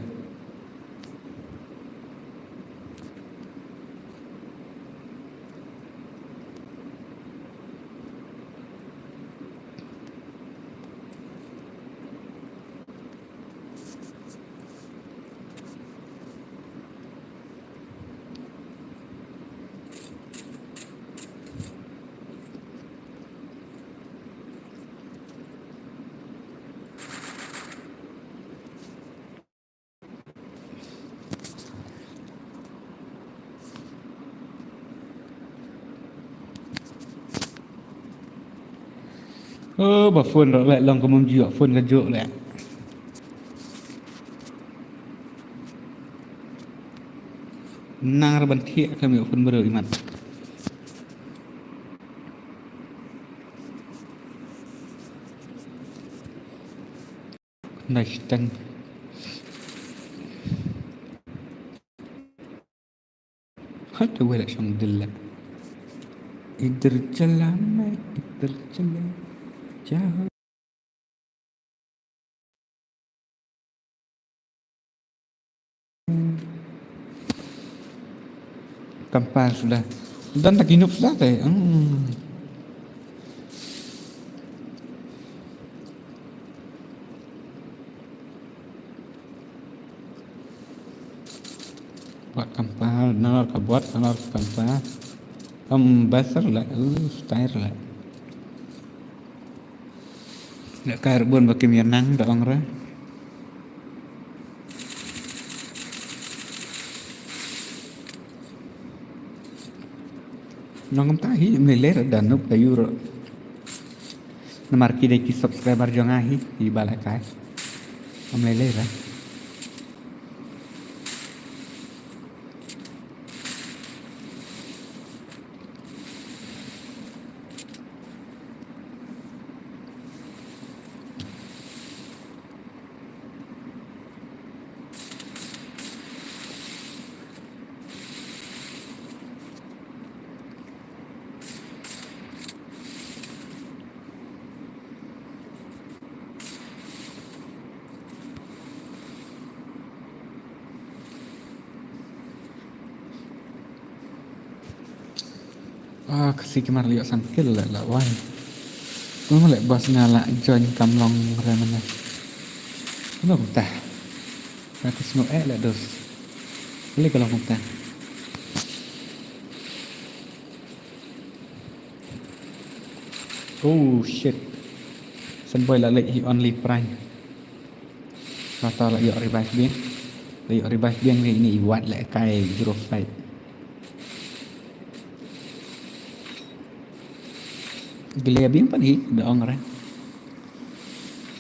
Oh, ba phone ruh leh long kumba ym ju ïoh phone ka juk leh. Nang ruh ban thiah kam ïoh phone briew imat. Nice thing. Hata wala shong dilla. Idhar chala main, idhar chala jao. Compile sudah. Dan tak hinup sudah teh. Hmm. Buat compile, nar ka buat, nar ka compile. Em, basar lah, uh, style lah. Lehkai ruh bun ba kim ïa nang da ong re. Nang kumta hi, ym lei lei re da nup da ïu ruh. Namar ki dei ki subscriber jong nga hi, hi ba lehkai. Ym lei lei re. Ah, ka si ki mar liok sangkil la, la wai. Kumno leh bos nga la join kam long re mane. Kumno kumta. Ka sngewbha eh la dos. Leh ka long kumta. Oh shit. Shen boi la leh hi only prime. Kata la ïoh revive biang. La ïoh revive biang ni ini i wat lehkai zero fight. Gele biang pat hi da ong re.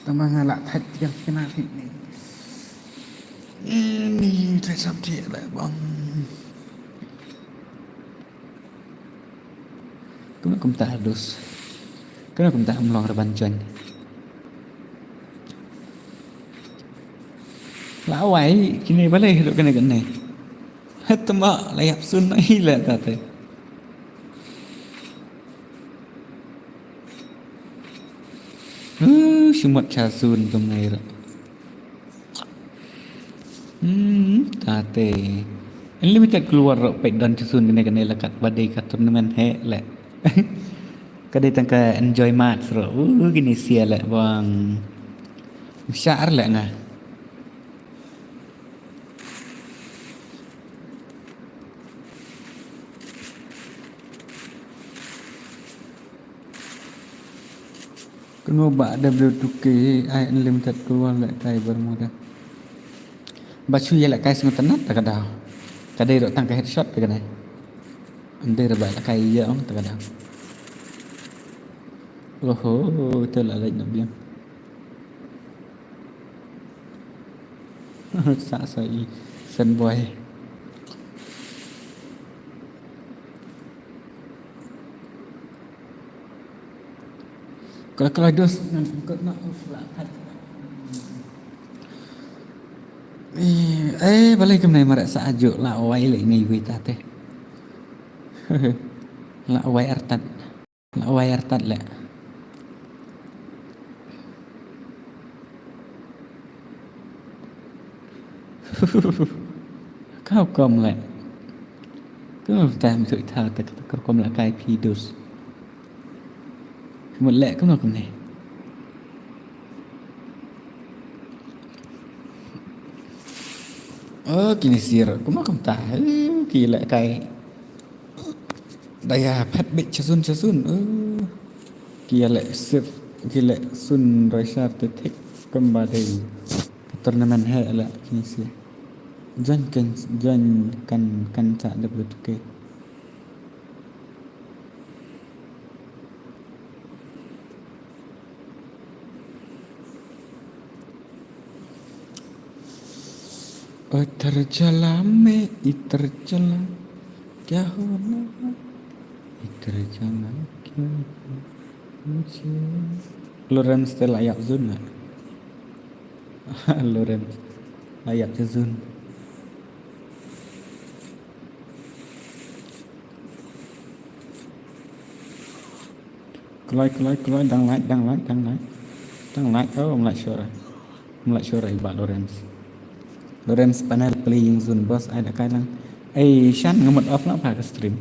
Tama nga la thait tiang kena hi ni. Ini thait sam ti la bang. Kumno kumta dus. Kumno kumta ym long re ban join. La wai kine balei haduh kane kane. Hato ma la ïap sun na hi la tate. Huh, shimot cha sun tum ngai ra. Hmm, tate. Unlimited keluar ro peit don chusun kane kane la kat ba dei ka tournament he le. Ka dei tang ka enjoy match ro. Uh, kine sia le bang. Syar le nga. Kano ba W two K ai unlimited global lehkai Bermuda. Ba shu ïalehkai sngewtynnat ta ka daw. Ka dei ruh tang ka headshot ta ka dei. Ym dei ruh ba lehkai ïa ong ta ka daw. Oho, te la leit na biang. Sa sa i sen boy. Kalau kalau dos ngan kot na of la pat. Eh, eh, balei kumne mareh sa ajo la wai le ngi wita te. La wai artat. La wai artat le. Kau kom le. Kau tam tu ta ta kau kom la kai phi dos. Mut le kau kumne. Oh, kini sir. Kumno kumta? Eh, ki lehkai. Da ïa phet bit chazun chazun. Eh, ki leh sir, ki leh sun roishar te thik kumba dei. Tournament he la kini sir. Jan kan, jan kan, kan cha W two K. ओ इधर चला मैं इधर चला, क्या हुआ ना, इधर चला क्या हुआ मुझे. Lawrence te la ïap zun na. Lawrence la ïap zun. Kloi, kloi, kloi, dang lait, dang lait, dang lait. Dang lait, oh, mlait shora. Mlait shora i ba Lawrence. Lawrence panel playing zone boss, ai da kai lang. Ai, shan ngamut off na pa ka stream.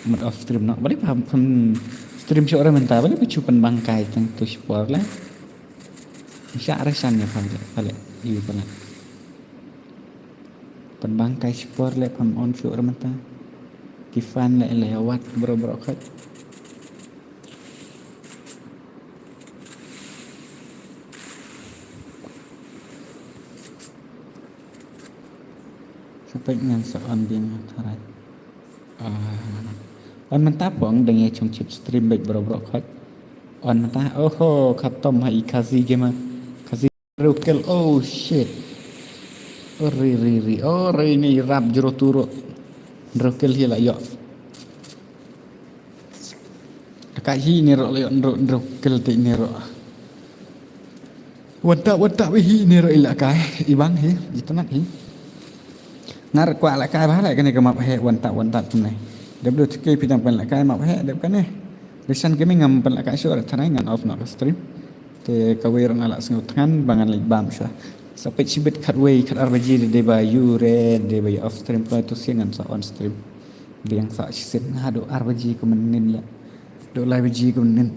Ngamut off stream no. Bali pa, pam stream shora mynta, bali pa chupan bangkai tang tu shpor la. Sha re shan ya pale, pale. Yu pale. Pynbang kai shipor le pam on shuh re mynta. Ki fan le le wat bro bro khat. Sa peit ngan sa on biang tharai. Ah. On mynta pong dang ïa chong chip stream beit bro bro khat. On mynta, oho, khatom ha i Kazi gamer. Kazi Hynriew kill, oh shit. Oh, ri, ri, ri. Oh, ri ni rap jero turo. Hynriew kill hi la ïoh. Ka hi ni ro la ïoh hynriew, hynriew kill te ni ro. Wanta, wanta, wi hi ni ro ila kai. Ibang hi, itanat hi. Ngar kwah la kai ba la kane ka map he wanta, wanta kumne. W two K phi dang pynlehkai map he dep kane. Lisan Gaming ngam pynlehkai shuh, tharai ngan off noh ka stream. Te kawei ruh nga la sngewthngan ba ngan leit bam shuwa. Sa peit shibit khatwei khatar baje dei ba ïoh re dei ba ïa off stream, pynlait tu sien ngan sa on stream. Biang sa shisien nga haduh ar baje kumne la. Haduh lai baje kumne.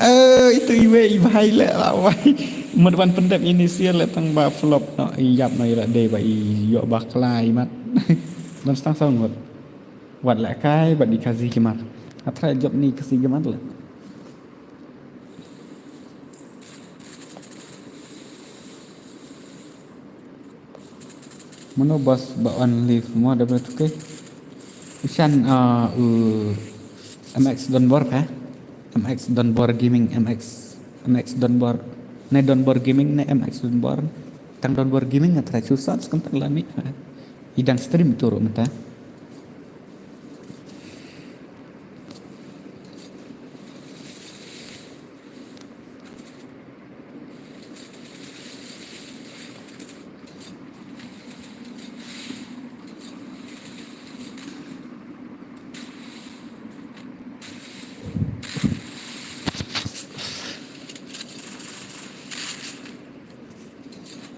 Eh, itu iwei i bhai le la wai. Mut wan pyndep initial le tang ba flop no, ïap no ïa la dei ba i ïoh bakla i mat. Don stang saw ngut. Wat lehkai bad i Kazi Gamer. Atra jop ni Kazi Gamer le. Mano boss ba on live mo da betul ke? Ishan, uh, u M X Donbor ka? M X Donbor Gaming, M X, M X Donbor. Ne Donbor Gaming, ne M X Donbor. Tang Donbor Gaming nga try chu sat sekem tak lami. Idang stream turu mata.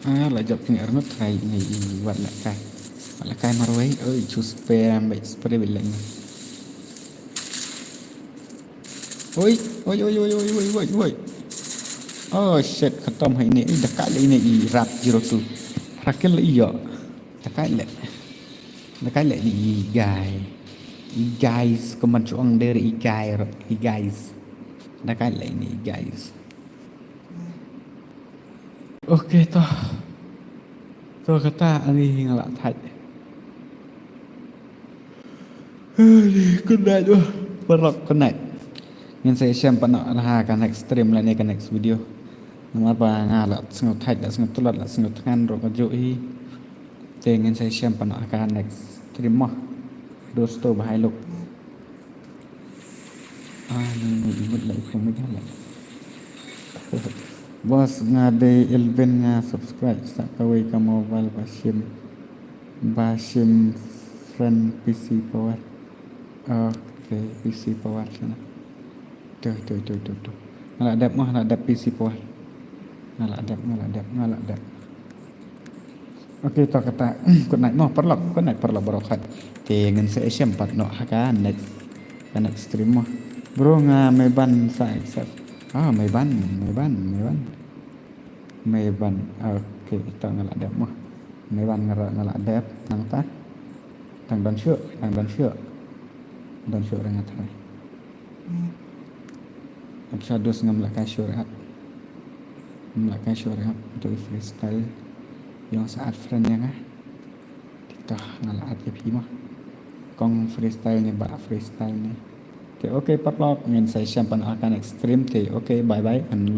Ah, la jop kini arnut try ni i wat la kai. Wat la kai marwei. Oi, chu spam bai spray bai leng. Oi, oi, oi. Oh shit, khatom hai ni. I dakai le ni i rap zero two. Rakil le iyo. Dakai le. Nakai le ni i guy. I guys, ko man chuang der i guy ro, i guys. Nakai le ni i guys. Okay, to. To kata ani nga la thait. Good night, oh. Paralok, good night. Ngin sa ïashem pat noh ha ka next stream lane ka next video. Namar ba nga la sngewthait, la sngewtlot, la sngewthngan ruh kajuh hi. Te ngin sa ïashem pat noh ha ka next stream mo. Dosto, bye, look. Ah, ni ni imut la ikum mega la. Boss, nga dei Elvin, nga subscribe sa kawei ka mobile ba shim, ba shim friend P C Power. Okay, P C Power sana. Tuh, tuh, tuh, tuh, tuh. Nga la dep mo, nga la dep P C Power. Nga la dep, nga la dep, nga la dep. Okay, to kata. Good night mo paralok, good night paralok baroh. Te ngin sa ïashem pat noh ha ka next, ka next stream mo. Bro, nga mei ban sa accept. Ah, mei ban, mei ban, mei ban. Mei ban. Okay, to nga la dep mo. Mei ban nga la, nga la dep nangta. Tang don shuh, tang don shuh. Don shuh re nga tharai. Acha dos, ngam la kai shuh re ap. Ngam la kai shuh re ap. Tu freestyle. Ïong sa add friend ïa nga. Te to nga la add ïa phi mo. Kong freestyle ne ba freestyle ne. Te okay paralok, ngin sa ïashem pat noh ha ka next stream te. Okay, bye bye and